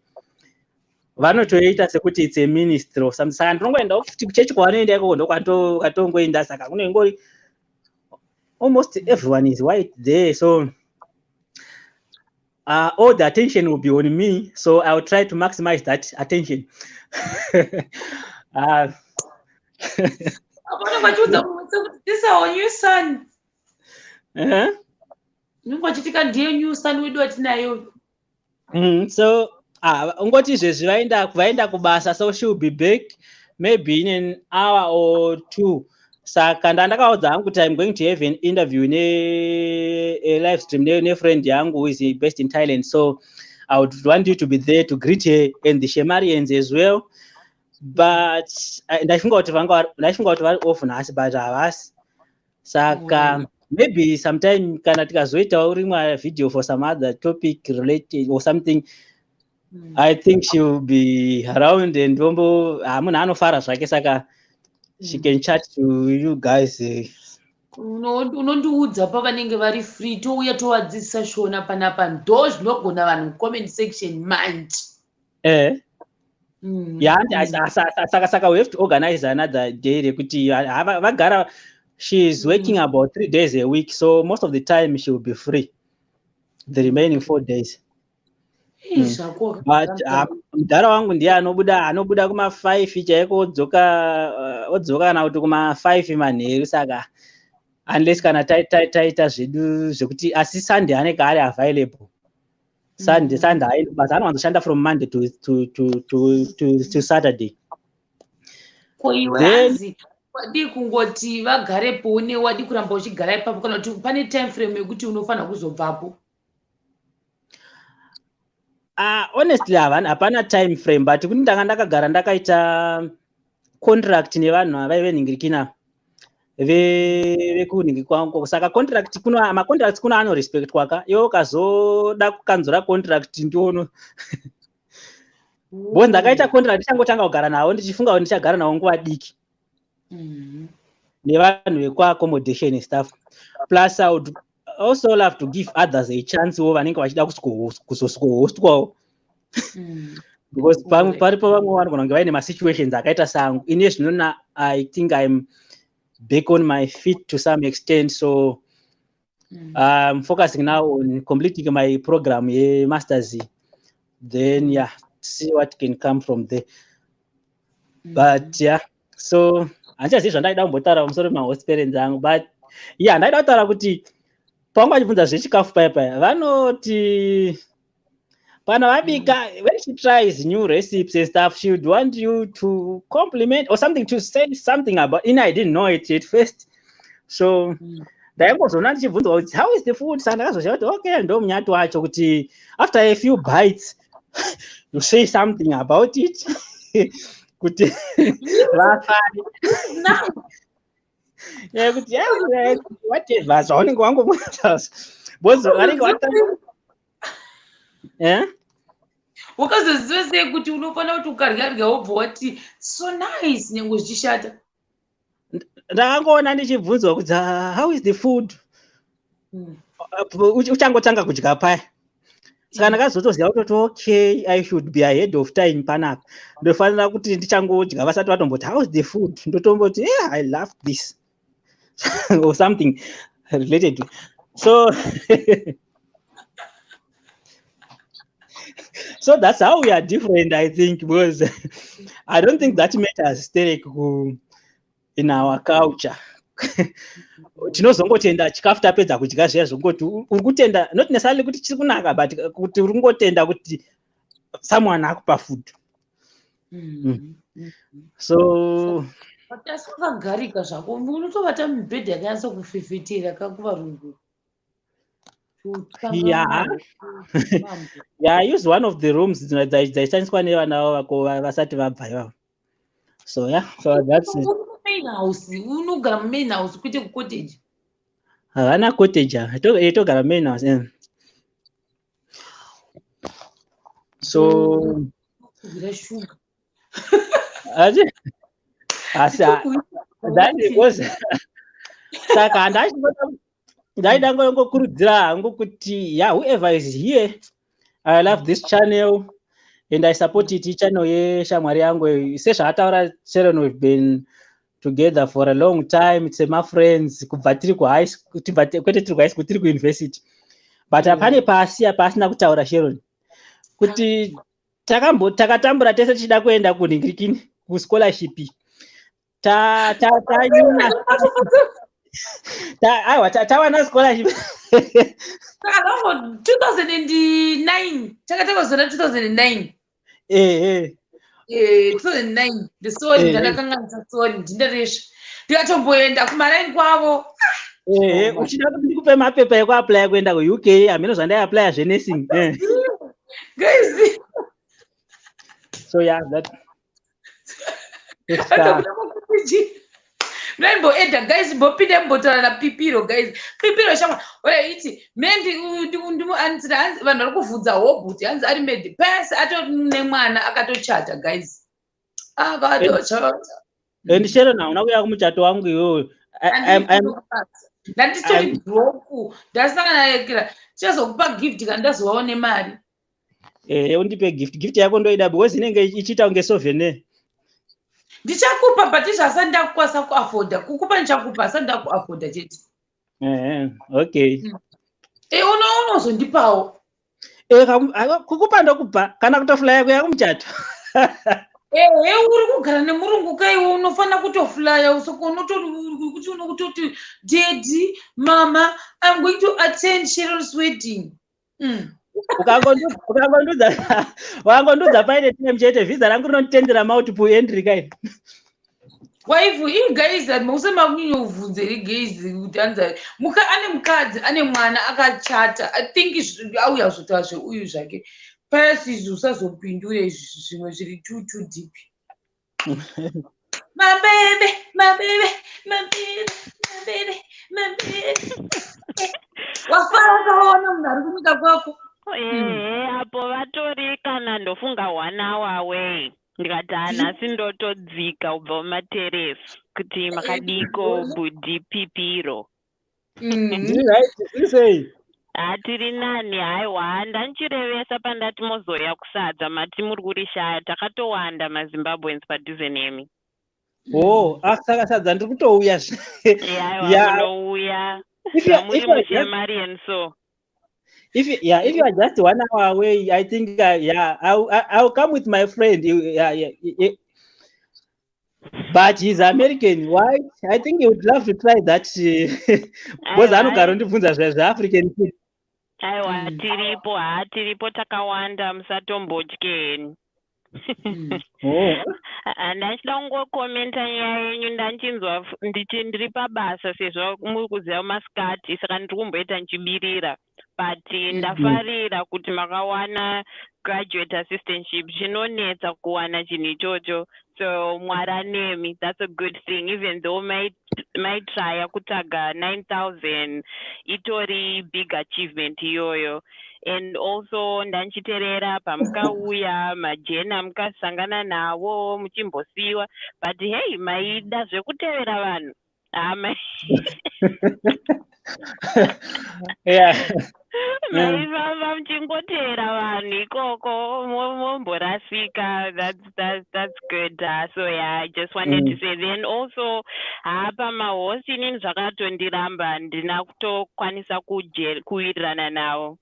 C: Vanotoita sekuti it's a ministry or something. Saka ndinongoendawo futi kuchechi kwavanoenda ikoko, ndokwatongoenda. Saka kunengori almost everyone is white there, so all the attention will be on me, so I will try to maximize that attention.
A: Vanenge vachiudza mumwe sekuti, "This our new son." Unenge vachitika, "Ndiye new son wedu watinayo."
C: So ungoti izvezvi vaenda kubasa, so she will be back maybe in an hour or two. Saka ndandakaudza hangu kuti I'm going to have an interview ne live stream nefriend yangu who is based in Thailand, so I would want you to be there to greet her and the Shemarians as well. But ndaifunga kuti vanga ndaifunga kuti vari off nhasi, but havasi. Saka maybe sometime kana tikazoitawo rimwe video for some other topic related or something, I think she will be around and vombo munhu anofara zvake, saka she can chat to you guys.
A: Unondiudza pavanenge vari free, touya tovadzidzisa Shona panapa. Ndo zvinogona vanhu mucomment section manje.
C: Yeah, saka we have to organize another day rekuti vagara. She is working about 3 days a week, so most of the time she will be free the remaining 4 days.
A: Zvako.
C: But mudhara wangu ndiye anobuda kuma5 chaiko, odzoka kana kuti kuma5 manheru. Saka unless kana taita zvedu zvekuti, asi Sunday anenge ari available. Sunday, Sunday haendi kubasa, anowanzoshanda from Monday to Saturday.
A: Ko iwe, hanzi wadii kungoti vagarepo une wadi kuramba uchigara ipapo, kana kuti pane time frame yekuti unofanira kuzobvapo?
C: Honestly, hapana time frame, but kuti ndanga ndakagara ndakaita contract nevanhu vaive nhingirikina vekunhingi kwangu. Saka contract kuno, macontracts kuno anorespectwa ka. Iwe ukazoda kukanzura contract, ndiono because ndakaita contract ndichangotanga kugara navo, ndichifunga kuti ndichagara navo nguva diki nevanhu vekuaccommodation stuff. Plus I would also love to give others a chance wo vanenge vachida kuzosikohostwawo, because paripo vamwe vanogona kunge vaine masituations akaita sangu. Ine zvinona, I think I'm back on my feet to some extent, so I'm focusing now on completing my program yemasters, then yeah, see what can come from there. But yeah, so handichazivi zvandaida kumbotaura pamusoro pemahost parents angu, but yeah, ndaida kutaura kuti pavanga vachibvunza zvechikafu paya paya, vanoti pana vabika, when she tries new recipes and stuff, she would want you to compliment or something, to say something about in. I didn't know it at first, so ndaingozoona ndichibvunzwa kuti, "How is the food?" Saka ndakazoziva kuti okay, ndo munyati wacho, kuti after a few bites you say something about it kuti vafare. Kuti whatever zvaunenge wangomuita, because vanenge vatanga.
A: Wakazoziva sei kuti unofanira kuti ukaryarya wobva wati, "So nice," nyange zvichishata?
C: Ndakangoona ndichibvunzwa kuti, "Ah, how is the food?" Uchangotanga kudya paya. Saka ndakazotoziva kutoti okay, I should be ahead of time panapa. Ndofanira kuti ndichangodya, vasati vatomboti, "How is the food?" ndotomboti, "Yeah, I love this," or something related to. So that's how we are different, I think, because I don't think that matters sterek in our culture. Tinozongotenda chikafu tapedza kudya zviya, zvongoti uri kutenda, not necessarily kuti chiri kunaka, but kuti uri kungotenda kuti someone akupa food. So
A: But asi wakagarika zvako, unotovata mibhedha yakanyatsa kufefetera kakuvarungu.
C: Yeah, I use one of the rooms dzaishandiswa nevana vako vasati vabva ivavo. So yeah, so that's it.
A: Main house, unogara mumain house, kwete kucottage?
C: Havana cottage ava. Togara main house, eh. So
A: Kugira shuga.
C: Asi that because saka ndaida ngokurudzira hangu kuti yeah, whoever is here, I love this channel and I support it. Channel yeshamwari yangu, sezvaataura Sharon, we've been together for a long time semafriends kubva tiri kuhigh school, kwete tiri kuhigh school, tiri kuuniversity. But hapane pasiya paasina kutaura Sharon kuti takatambura tese tichida kuenda kunhingirikini kuscholarship. Tanyima, aiwa, tawana scholarship.
A: Saka zvango 2009, takatakazona 2009.
C: Ehe.
A: 2009, ndisori, ndakakanganisa, sorry, ndindaresva, ndikatomboenda kumaraini kwavo.
C: Ehe, uchida kuti ndikupe mapepa ekuaplya kuenda kuUK, hameno zvandaiaplya zvenursing.
A: Guys.
C: So yeah, that it's,
A: Ndaimboedha, guys, mbopinda mbotaura naPipiro, guys. Pipiro shamwa iti mendi vanhu vari kuvhunza Hope, hanzi ari married pasi, atori nemwana, akatochata, guys, akatochata.
C: And Sharon, hauna kuuya kumuchato wangu iwewe.
A: Ndanditori broke, ndasangana tichazokupa gift kana ndazovawo nemari.
C: Eh, undipe gift. Gift yako ndoida because inenge ichiita kunge souvenir.
A: Ndichakupa, but izvo asati ndakukwanisa kuafforda kukupa. Ndichakupa, asati ndakuafforda chete.
C: Eh, okay.
A: E, unozondipawo.
C: Eh, kukupa ndokupa kana kutoflya kuya kumuchato.
A: Ehe, uri kugara nemurungu kaiwe, unofanira kutoflya. Saka unototi unokutoti, "Daddy, mama, I'm going to attend Sharon's wedding."
C: Ukangondudza paine time chete, visa rangu rinonditendera multiple entry kai.
A: Waifu ii, guys, musema kunyanyobvunzeri, guys, kuti anzi muka ane mukadzi, ane mwana, akachata. I think auya kuzotaura zveuyu zvake pasi izvi, usazopindure zvimwe zviri too too deep. Mabebe, mabebe, mabebe, mabebe, mabebe, wafara kaona munhu ari kunyika kwako.
D: Ehe, apo vatori kana ndofunga one hour away, ndikati hanhasi ndotodzika kubva mumateresi kuti makadiko budhi Pipiro.
C: Ndiri right, zviri sei?
D: Hatiri nani, haiwa, ndanchirevesa pandati mozoya kusadza, mati muri kurishaya, takatowanda maZimbabweans padhuze nemi.
C: Oh, ah, saka sadza ndiri kutouya.
D: Aiwa, munouya zvamuri mushemarian so.
C: If you, yeah, if you are just one hour away, I think yeah, I'll come with my friend. Yeah. But he's American, right? I think he would love to try that because anogara ndibvunza zveAfrican food.
D: Aiwa, tiripo, ha, tiripo takawanda, musatombotye.
C: Oh.
D: Ndachida kungokomenta nyaya yenyu, ndanchinzwa ndichi ndiri pabasa, sezvo muri kuziva masikati, saka ndiri kumboita ndichibirira, but ndafarira kuti makawana graduate assistantship. Zvinonetsa kuwana chinhu ichocho, so Mwari anemi. That's a good thing, even though maitraya kutsvaga 9000, itori big achievement iyoyo. And also ndanchiterera pamukauya majena, mukasangana navo muchimbosiyiwa, but hey, maida zvekutevera vanhu hama. Maifamba muchingotera vanhu ikoko, momborasika. That's good. So yeah, I just wanted to say. Then also, hapa mahosi, inini zvakatondiramba, handina kutokwanisa kuwirirana navo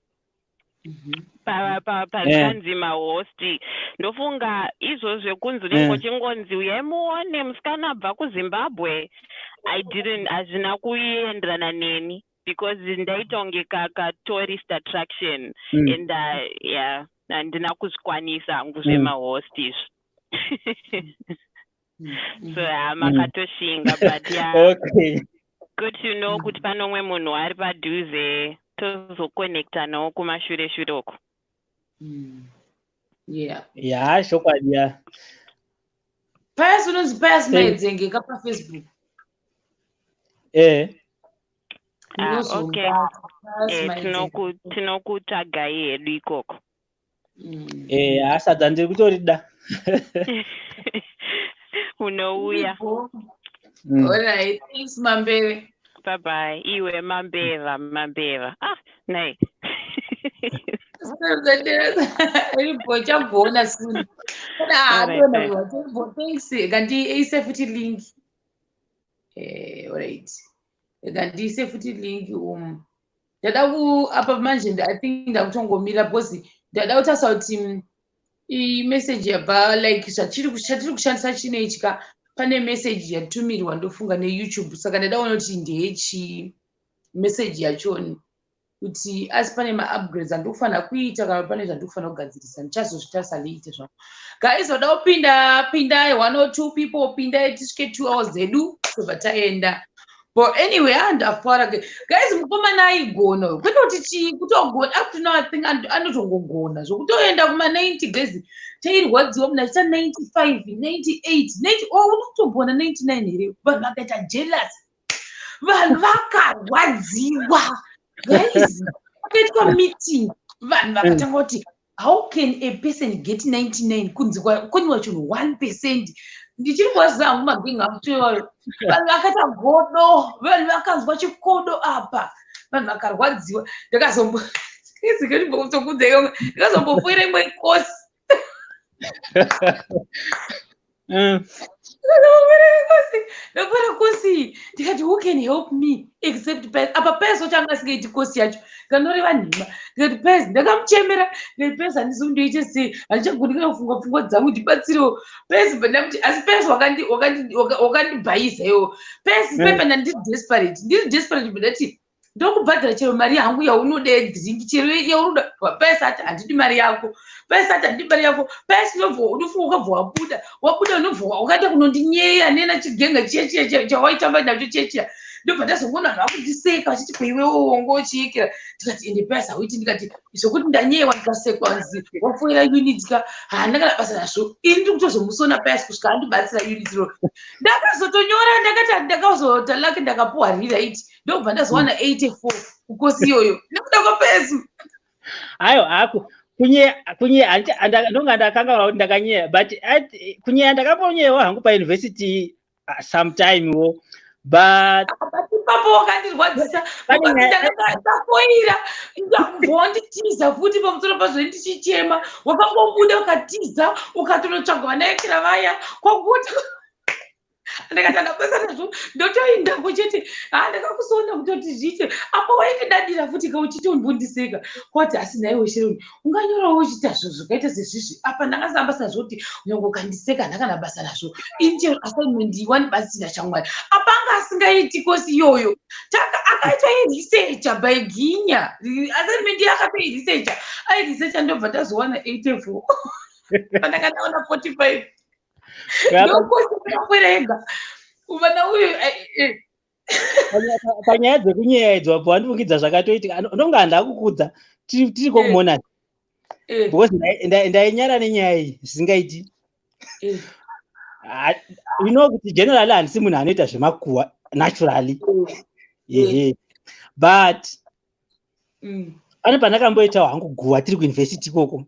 D: pazvikanzi mahosti. Ndofunga izvozvo zvekunzi unenge uchingonzi uyai muone musikana abva kuZimbabwe, I didn't, hazvina kuenderana neni because ndaita kunge katourist attraction and yeah, handina kuzvikwanisa hangu zvemahost izvi. So ha, makatoshinga, but yeah, good to know kuti pane umwe munhu ari padhuze, tozokonekta nawo kumashure shure uko.
C: Ya, chokwadi, ya.
A: Pius, unonzi Pius Maedzenge ka paFacebook?
C: Eh.
D: Ah, okay.
A: Pius
D: Eh,
A: Maedzenge.
D: Tinokutsvagai hedu ikoko.
C: Eh, hasadza ndiri kutorida.
D: Unouya.
A: Alright, thanks, Mambeve.
D: Bye bye. Iwe Mambeva, Mambeva, ah, nai.
A: Ripo, chagona soon.
D: Alright, bye.
A: Thanks. Ngandiise futi link. Eh, alright. Ngandiise futi link Ndada ku apa manje, I think ndakutongomira because ndada kutarisa kuti imeseji yabva, like chatiri kushandisa chinechi ka, pane meseji yatumirwa, ndofunga neYouTube, saka ndada kuona kuti ndeyechii meseji yachoni, kuti asi pane maupgrades andikufanira kuita kana pane zvandikufanira kugadzirisa. Ndichazozvitarisa later zvangu. Guys, vada kupinda, pindai, one or two people pindai, tisvike 2 hours dzedu tobva taenda. But anyway, handafara guys. Mukomana aigona, kwete kuti chii, kutogona. Up to now I think anotongogona zvokutoenda kuma90. Guys, tairwadziwa munhu achiita 95, 98, 90. Oh, unotombona 99 here? Vanhu vakaita jealous, vanhu vakarwadziwa. Guys, pakaitwa meeting, vanhu vakatanga kuti, "How can a person get 99?" Kunzi konyiwa chinhu 1%. Ndichiri kuvaziva hangu magengi angu iwayo. Vanhu vakaita godo, vanhu vakanzwa chikodo apa, vanhu vakarwadziwa. Ndakazombo ndakazombofira imwe kosi. Ndakafira kosi, ndikati, "Who can help me except Pes?" Apa Pes wacho anga asingaiti kosi yacho, kanoreva nhema. Ndikati, "Pes," ndakamuchemera, ndikati, "Pes, handisi kundoite sei, handichagoni kana kufunga pfungwa dzangu, ndibatsirewo Pes." Ndamuti, asi Pes wakandibhaisa iwo Pes. Pepa ndandiri desperate, ndiri desperate. Ndati, "Ndokubhadhara chero mari yangu yaunoda yedrink, chero yaunoda." Pesi ati, "Handidi mari yako." Pesi ati, "Handidi mari yako." Pesi unobva unofunga, ukabva wabuda, wabuda, unobva wakaita kunondinyeya nena chigenga chiya chiya chawaitamba nacho chiya chiya. Ndobva ndazongoona vanhu vakundiseka vachiti, "Kuiwewo wongo uchiikira." Ndikati, "Ende Pesi hauiti." Ndikati, "Zvokuti ndanyewa, ndikasekwa, nzi wafoira unit ka, haana kana basa nazvo. Ini ndiri kutozomusona Pesi kusvika andibatsira unit ro." Ndakazotonyora, ndakati ndakazota laki, ndakapuwa rewrite, ndobva ndazowana 84 kukosi iyoyo nekuda kwaPesi.
C: Aiwa hako, kunyeya, kunyeya, ndonga ndakanganwa kuti ndakanyeya, but kunyeya ndakambonyeyawo hangu pauniversity sometime wo, but
A: Ipapo wakandirwadzisa. Ndafoira, ndakubva wanditiza futi. Pamusoro pazvo ndichichema, wakangobuda ukatiza, ukatonotsvaga vanaekera vaya kwakuti. Ndikati, "Andabasa nazvo, ndotoendako chete." Ha, ndakakusona kutoti zviite. Apa waindidadira futi ka, uchitombondiseka kwati, "Asi naiwe Sheroni, unganyorawo uchiita zvo zvakaita sezvizvi." Apa ndakasamba nazvo kuti nyange ukandiseka, handakana basa nazvo. Ini chero assignment wandibatsira shamwari. Apa anga asingaiti kosi iyoyo, taka akaita iresearcher by ginya assignment yakatoiresearcher, airesearcher. Ndobva ndazowana 84 pandakadaona 45. Ndokosi ega vana uyu.
C: Panyaya dzekunyeya idzo, wabva wandifungidza zvakatoitika. Ndonga handakukudza tiriko kuMonash, because ndainyara nenyaya iyi zvisingaiti. You know kuti generally handisi munhu anoita zvemakuhwa naturally, ehe, but pane pandakamboitawo hangu guhwa tiri kuuniversity ikoko,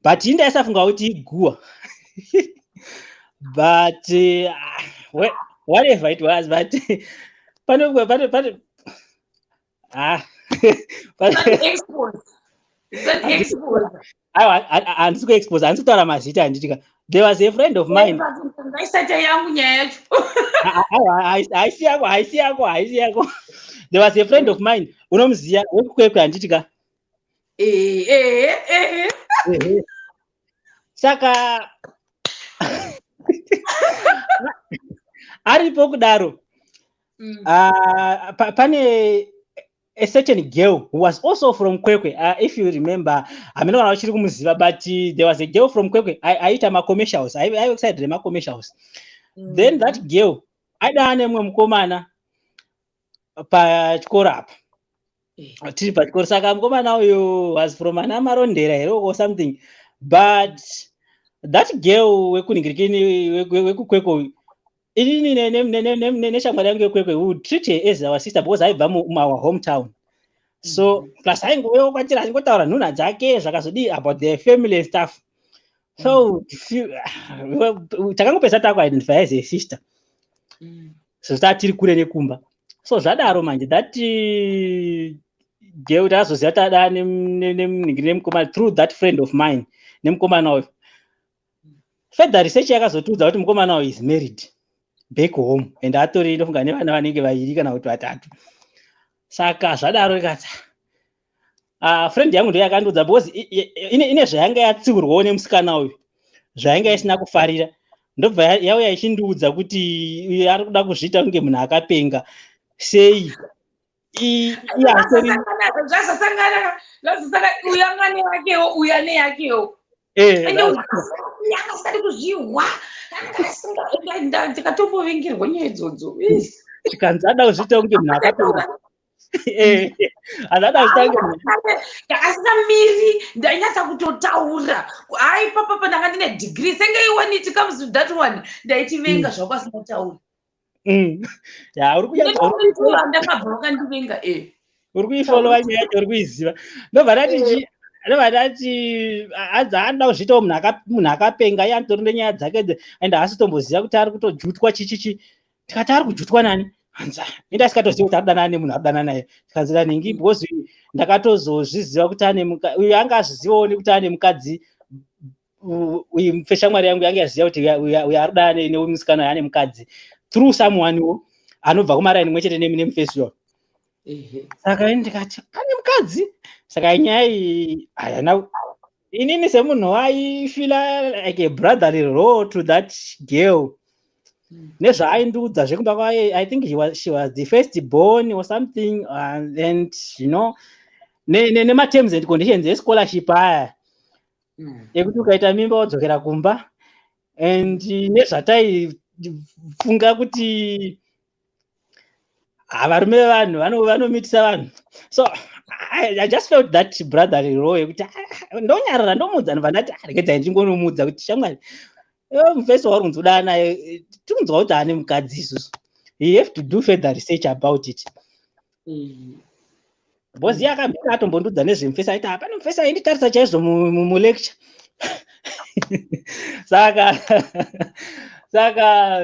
C: but ini ndaisafunga kuti iguhwa, but whatever it was, but pane ah, aiwa, handisi kuexpose, handisi kutaura mazita, handitika. There was a friend of mine.
A: Ngaisati yangu nyaya yacho.
C: Haisi yako, haisi yako, haisi yako. There was a friend of mine, unomuziya, wekuKwekwe, handitika?
A: Ehe.
C: Saka aripo kudaro, pane a certain girl who was also from Kwekwe. If you remember, hameno kana uchiri kumuziva, but there was a girl from Kwekwe aiita macommercials, aiweside remacommercials. Then that girl aida nemumwe mukomana pachikoro apa, tiri pachikoro. Saka mukomana uyu was from ana Marondera here or something, but that girl wekunhingirikini, wekuKwekwe uyu, inini neshamwari yangu yeKwekwe would treat her as our sister because aibva muour hometown. So plus aingouya kwatiri achingotaura nhunha dzake zvakazodii about their family and stuff. So takangopedza takuidentify as a sister, so taa tiri kure nekumba. So zvadaro manje, that girl takazoziva tada nemunhingiri nemukomana through that friend of mine nemukomana uyu. Further research yakazotiudza kuti mukomana uyu is married back home and atori, ndofunga, nevana vanenge vaviri kana kuti vatatu. Saka zvadaro ikati, friend yangu ndo yakandiudza because ine zvayanga yatsiurwawo nemusikana uyu zvayanga isina kufarira. Ndobva yauya ichindiudza kuti uyu ari kuda kuzviita kunge munhu akapenga sei. Iye atori
A: Zvazosangana, zvazosangana, uyu anga neyakewo, uyu ane yakewo. Ende uyu akasati kuzvihwa, ndikatombovengerwa nyaya idzodzo.
C: Zvikanzi ada kuzviita kunge munhu akapenga. Hanzi ada kuzviita kunge munhu
A: Ndakasina miri, ndainyatsa kutotaura. Hai, papapa ndanga ndine degree senge. When it comes to that one, ndaitivenga zvako asina taura.
C: Ya, uri kunyatsa
A: Ndakabva vakandivenga e.
C: Uri kuifollowa nyaya yacho, uri kuiziva. Ndobva ndati ndobva ndati hanzi anoda kuzviitawo munhu akapenga, iye anotori nenyaya dzake and haasi kutomboziva kuti ari kutojutwa chichichi. Tikati ari kujutwa nani? Hanzi, "Ah, inde asikatozivi kuti ari kudanana nemunhu ari kudanana naye." Tikanzi nanhingi, because ndakatozozviziva kuti ane uyu anga azvizivawo nekuti ane mukadzi. Uyu shamwari yangu yanga yaziva kuti uyu ari kudanana nemusikana uyu ane mukadzi through someone wo anobva kumaraini mwe chete nemufesi uyo. Saka ini ndikati ane mukadzi, saka nyaya iyi hayana. Inini semunhu aifeela like a brotherly role to that girl, nezvaaindiudza zvekumba kwaye, I think she was the first born or something, and nematerms and conditions escholarship aya ekuti ukaita mimba wodzokera kumba, and nezvataifunga kuti varume vevanhu vanomitisa vanhu. So I just felt that brotherly role yekuti, "Ah, ndonyarara, ndomudza." Ndobva ndati, "Ah, regedzai ndingonomudza kuti shamwari, iwe mufesi wauri kunzi udana naye, tikunzwa kuti ane mukadzi isusu. You have to do further research about it." Because iye akambira atombondudza nezvemufesi, aiti hapana mufesi ainditarisa chaizvo mulecture. Saka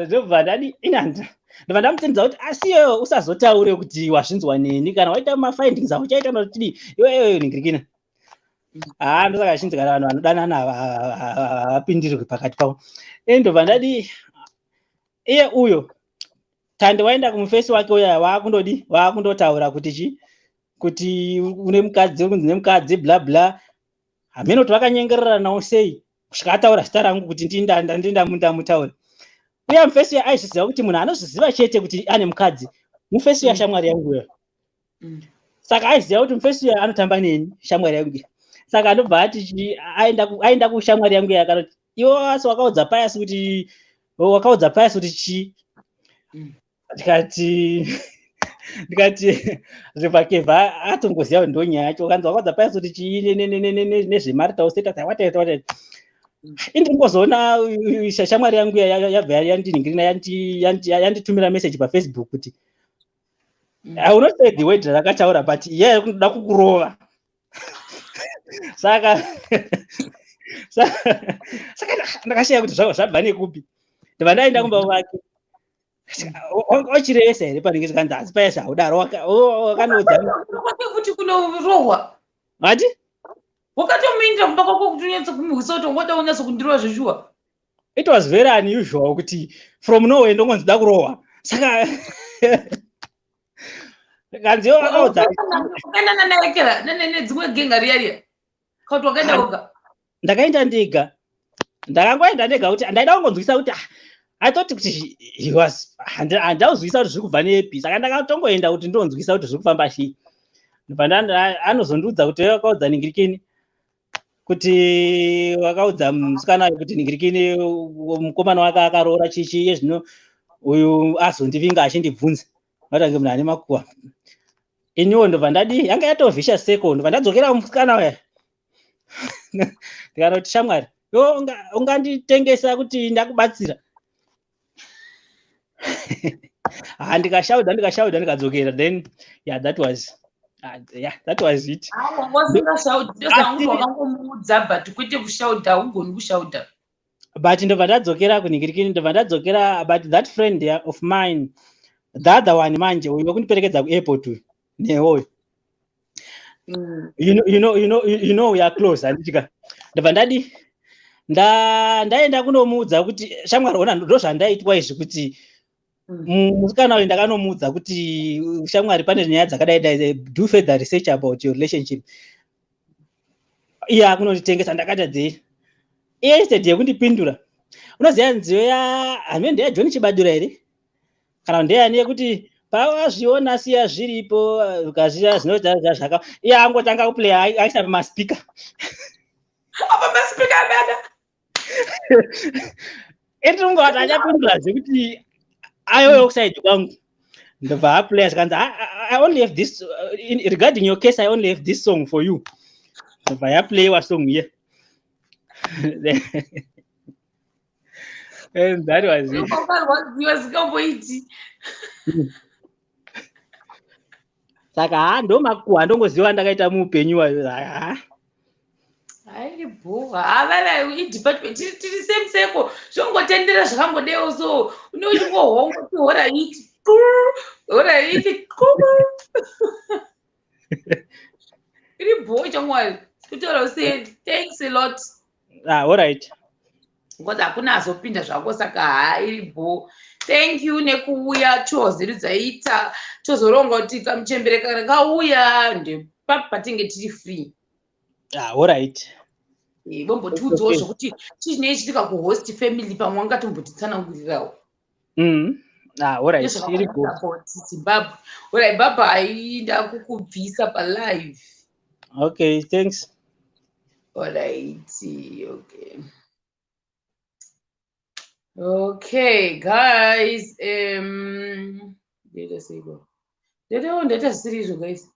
C: ndobva ndadi inanda, ndobva ndamutendedza kuti asi iwewe usazotaure kuti wazvinzwa neni. Kana waita mafindings ako uchaita notidii iwewe ningirikina. Haa, ndosaka chinzi kana vanhu vanodanana havapindirwi pakati pavo. Iye ndobva ndadi iye uyo tande waenda kumufesi wake uya, waakundodi waakundotaura kuti chi kuti une mukadzi, uri kunzi nemukadzi, bla bla. Hameno kuti vakanyengereranawo sei kusvika ataura zita rangu kuti ndindamutaura. Uya mufesi uya aizviziva kuti munhu anozviziva chete kuti ane mukadzi mufesi uya, shamwari yangu uyo. Saka aiziva kuti mufesi uya anotamba neni, shamwari yangu iya. Saka andobva ati aenda kushamwari yangu iya, akanoti, "Iwe asi wakaudza Payasi kuti wakaudza Payasi kuti chii?" Ndikati zvibva atongoziva kuti ndo nyaya yacho. Kanzi wakaudza Payasi kuti chii nezvemarital status, whatever, whatever. Indingozoona shamwari yangu iya yabva yandinhingirina, yanditumira message paFacebook kuti, I will not say the word rakataura, but iye kunoda kukurova. Saka ndakashaya kuti zvabva nekupi. Ndobva ndaenda kumba kwake. Ochirevesa here panenge? Zvikanzi asi Payasi haudaro, wakanoudza
A: Kuti kunorohwa.
C: Ati
A: Wakatomuindira kumba kwako kuti unyatse kumuhwisa kuti ungoda unyatse kundirova zveshuwa?
C: It was very unusual kuti from nowhere ndongonzi da kurohwa. Saka kanziyo vakaudza
A: Wakaenda nanaekera nedzimwe genga riya riya, kauti wakaenda woga?
C: Ndakaenda ndega. Ndakangoenda ndega kuti ndaida kungonzwisa kuti, ah, I thought kuti he was handauzwisa kuti zviri kubva nepi. Saka ndakatongoenda kuti ndonzwisa kuti zviri kufamba chii. Ndobva anozondiudza kuti wakaudza ningirikini kuti wakaudza musikana uyu kuti ningirikini mukomana wake akaroora chichi. Iye zvino uyu azondivinga achindibvunza vatange munhu ane makuva. Iniwo ndobva ndadi yanga yatovhisha seko. Ndobva ndadzokera kumusikana uya, ndikanoti, "Shamwari, iwe unganditengesa kuti ndakubatsira?" Ha, ndikashaudha, ndikashaudha, ndikadzokera. Then yeah, that was yeah, that was it.
A: Wasingashaudhi, ndozangu wakangomuudza, but kwete kushaudha, haugoni kushaudha.
C: But ndobva ndadzokera kunhingirikini, ndobva ndadzokera. But that friend of mine, the other one manje, uyu wekundiperekedza kuairport uyu newoyo, you know we are close, handitika? Ndobva ndadi ndaenda kunomuudza kuti, "Shamwari, ona ndo zvandaitwa izvi," kuti musikana uyu ndakanomuudza kuti, "Shamwari, pane nyaya dzakadai dai, do further research about your relationship." Iye akunonditengesa. Ndakati dzei iye instead yekundipindura, unoziva nziyo ya hamene ndeyaJohn Chibadura here kana ndeyani yekuti pawazviona siya zviripo, ukazviya zvinoita zvaka, iye angotanga kuplaya aisa pamaspeaker.
A: Apa maspeaker dada.
C: Itirungoti achapindura zvekuti ayoyo kuside kwangu. Ndobva aplaya, zvikanzi, "I only have this regarding your case, I only have this song for you." Ndobva yaplayiwa song here and that was it.
A: Wakarwadziwa zikamboiti.
C: Saka ha, ndo makuhwa ndongoziva ndakaita muupenyu wayo ha.
A: Hairi bho, havava idepartment tiri same seko, zvongotendera zvakangodewo, so une uchingohongoti alright, alright, iri bho chamwari kutaura useni. Thanks a lot.
C: Ah, alright.
A: Because hakuna azopinda zvako, saka ha, iri bho. Thank you nekuuya. Tour dzedu dzaita, tozoronga kuti kamuchembere kana kauya ndepapi patinge tiri free.
C: Ah, alright.
A: Vombotiudzawo zvokuti chii chitika kuhost family, pamwe wangatombotitsanangurirawo.
C: Ah, alright, iri bho.
A: About Zimbabwe. Alright, bye bye, ndakukubvisa palive.
C: Okay, thanks.
A: Alright, okay guys, ndoita seiko? Ndoitawo, ndaita zvisiri izvo guys.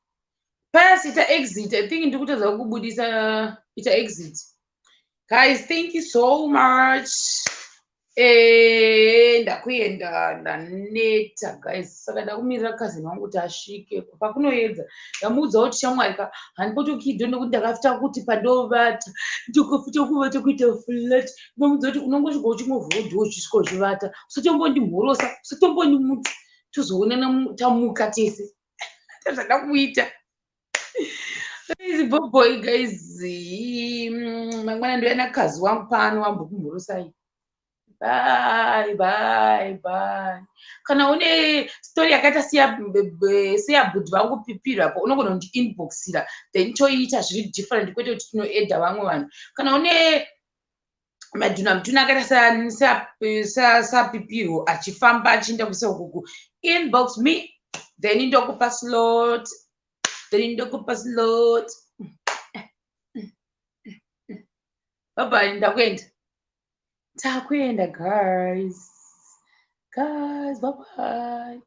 A: Pasi ita exit, I think ndikutadza kukubudisa. Ita exit. Guys, thank you so much. Ndakuenda, ndaneta guys, saka ndakumirira cousin wangu kuti asvike pakunoedza. Ndamuudza kuti shamwari ka, handipotokidho nekuti ndakafita kuti pandovata ndikafita kuvata kuita flat. Ndamuudza kuti unongosvika uchingovhura door, uchisvika uchivata, usatombondimhorosa, usatombondimutsa, tozoonana tamuka tese. Ndozvandakuita. Guys, bye guys. Mangwana ndouya nakazi wangu pano wambokumhorosai. Bye bye bye. Kana une story yakaita seyabhudhi vangu Pipiro apo, unogona kundiinboxira, then toiita zviri different, kwete kuti tinoedha vamwe vanhu. Kana une madhuna mutuna akaita saPipiro achifamba achienda kuisa ukuku, inbox me, then ndokupa slot, then ndokupa slot. Bye bye, ndakuenda, takuenda guys. Guys, bye bye.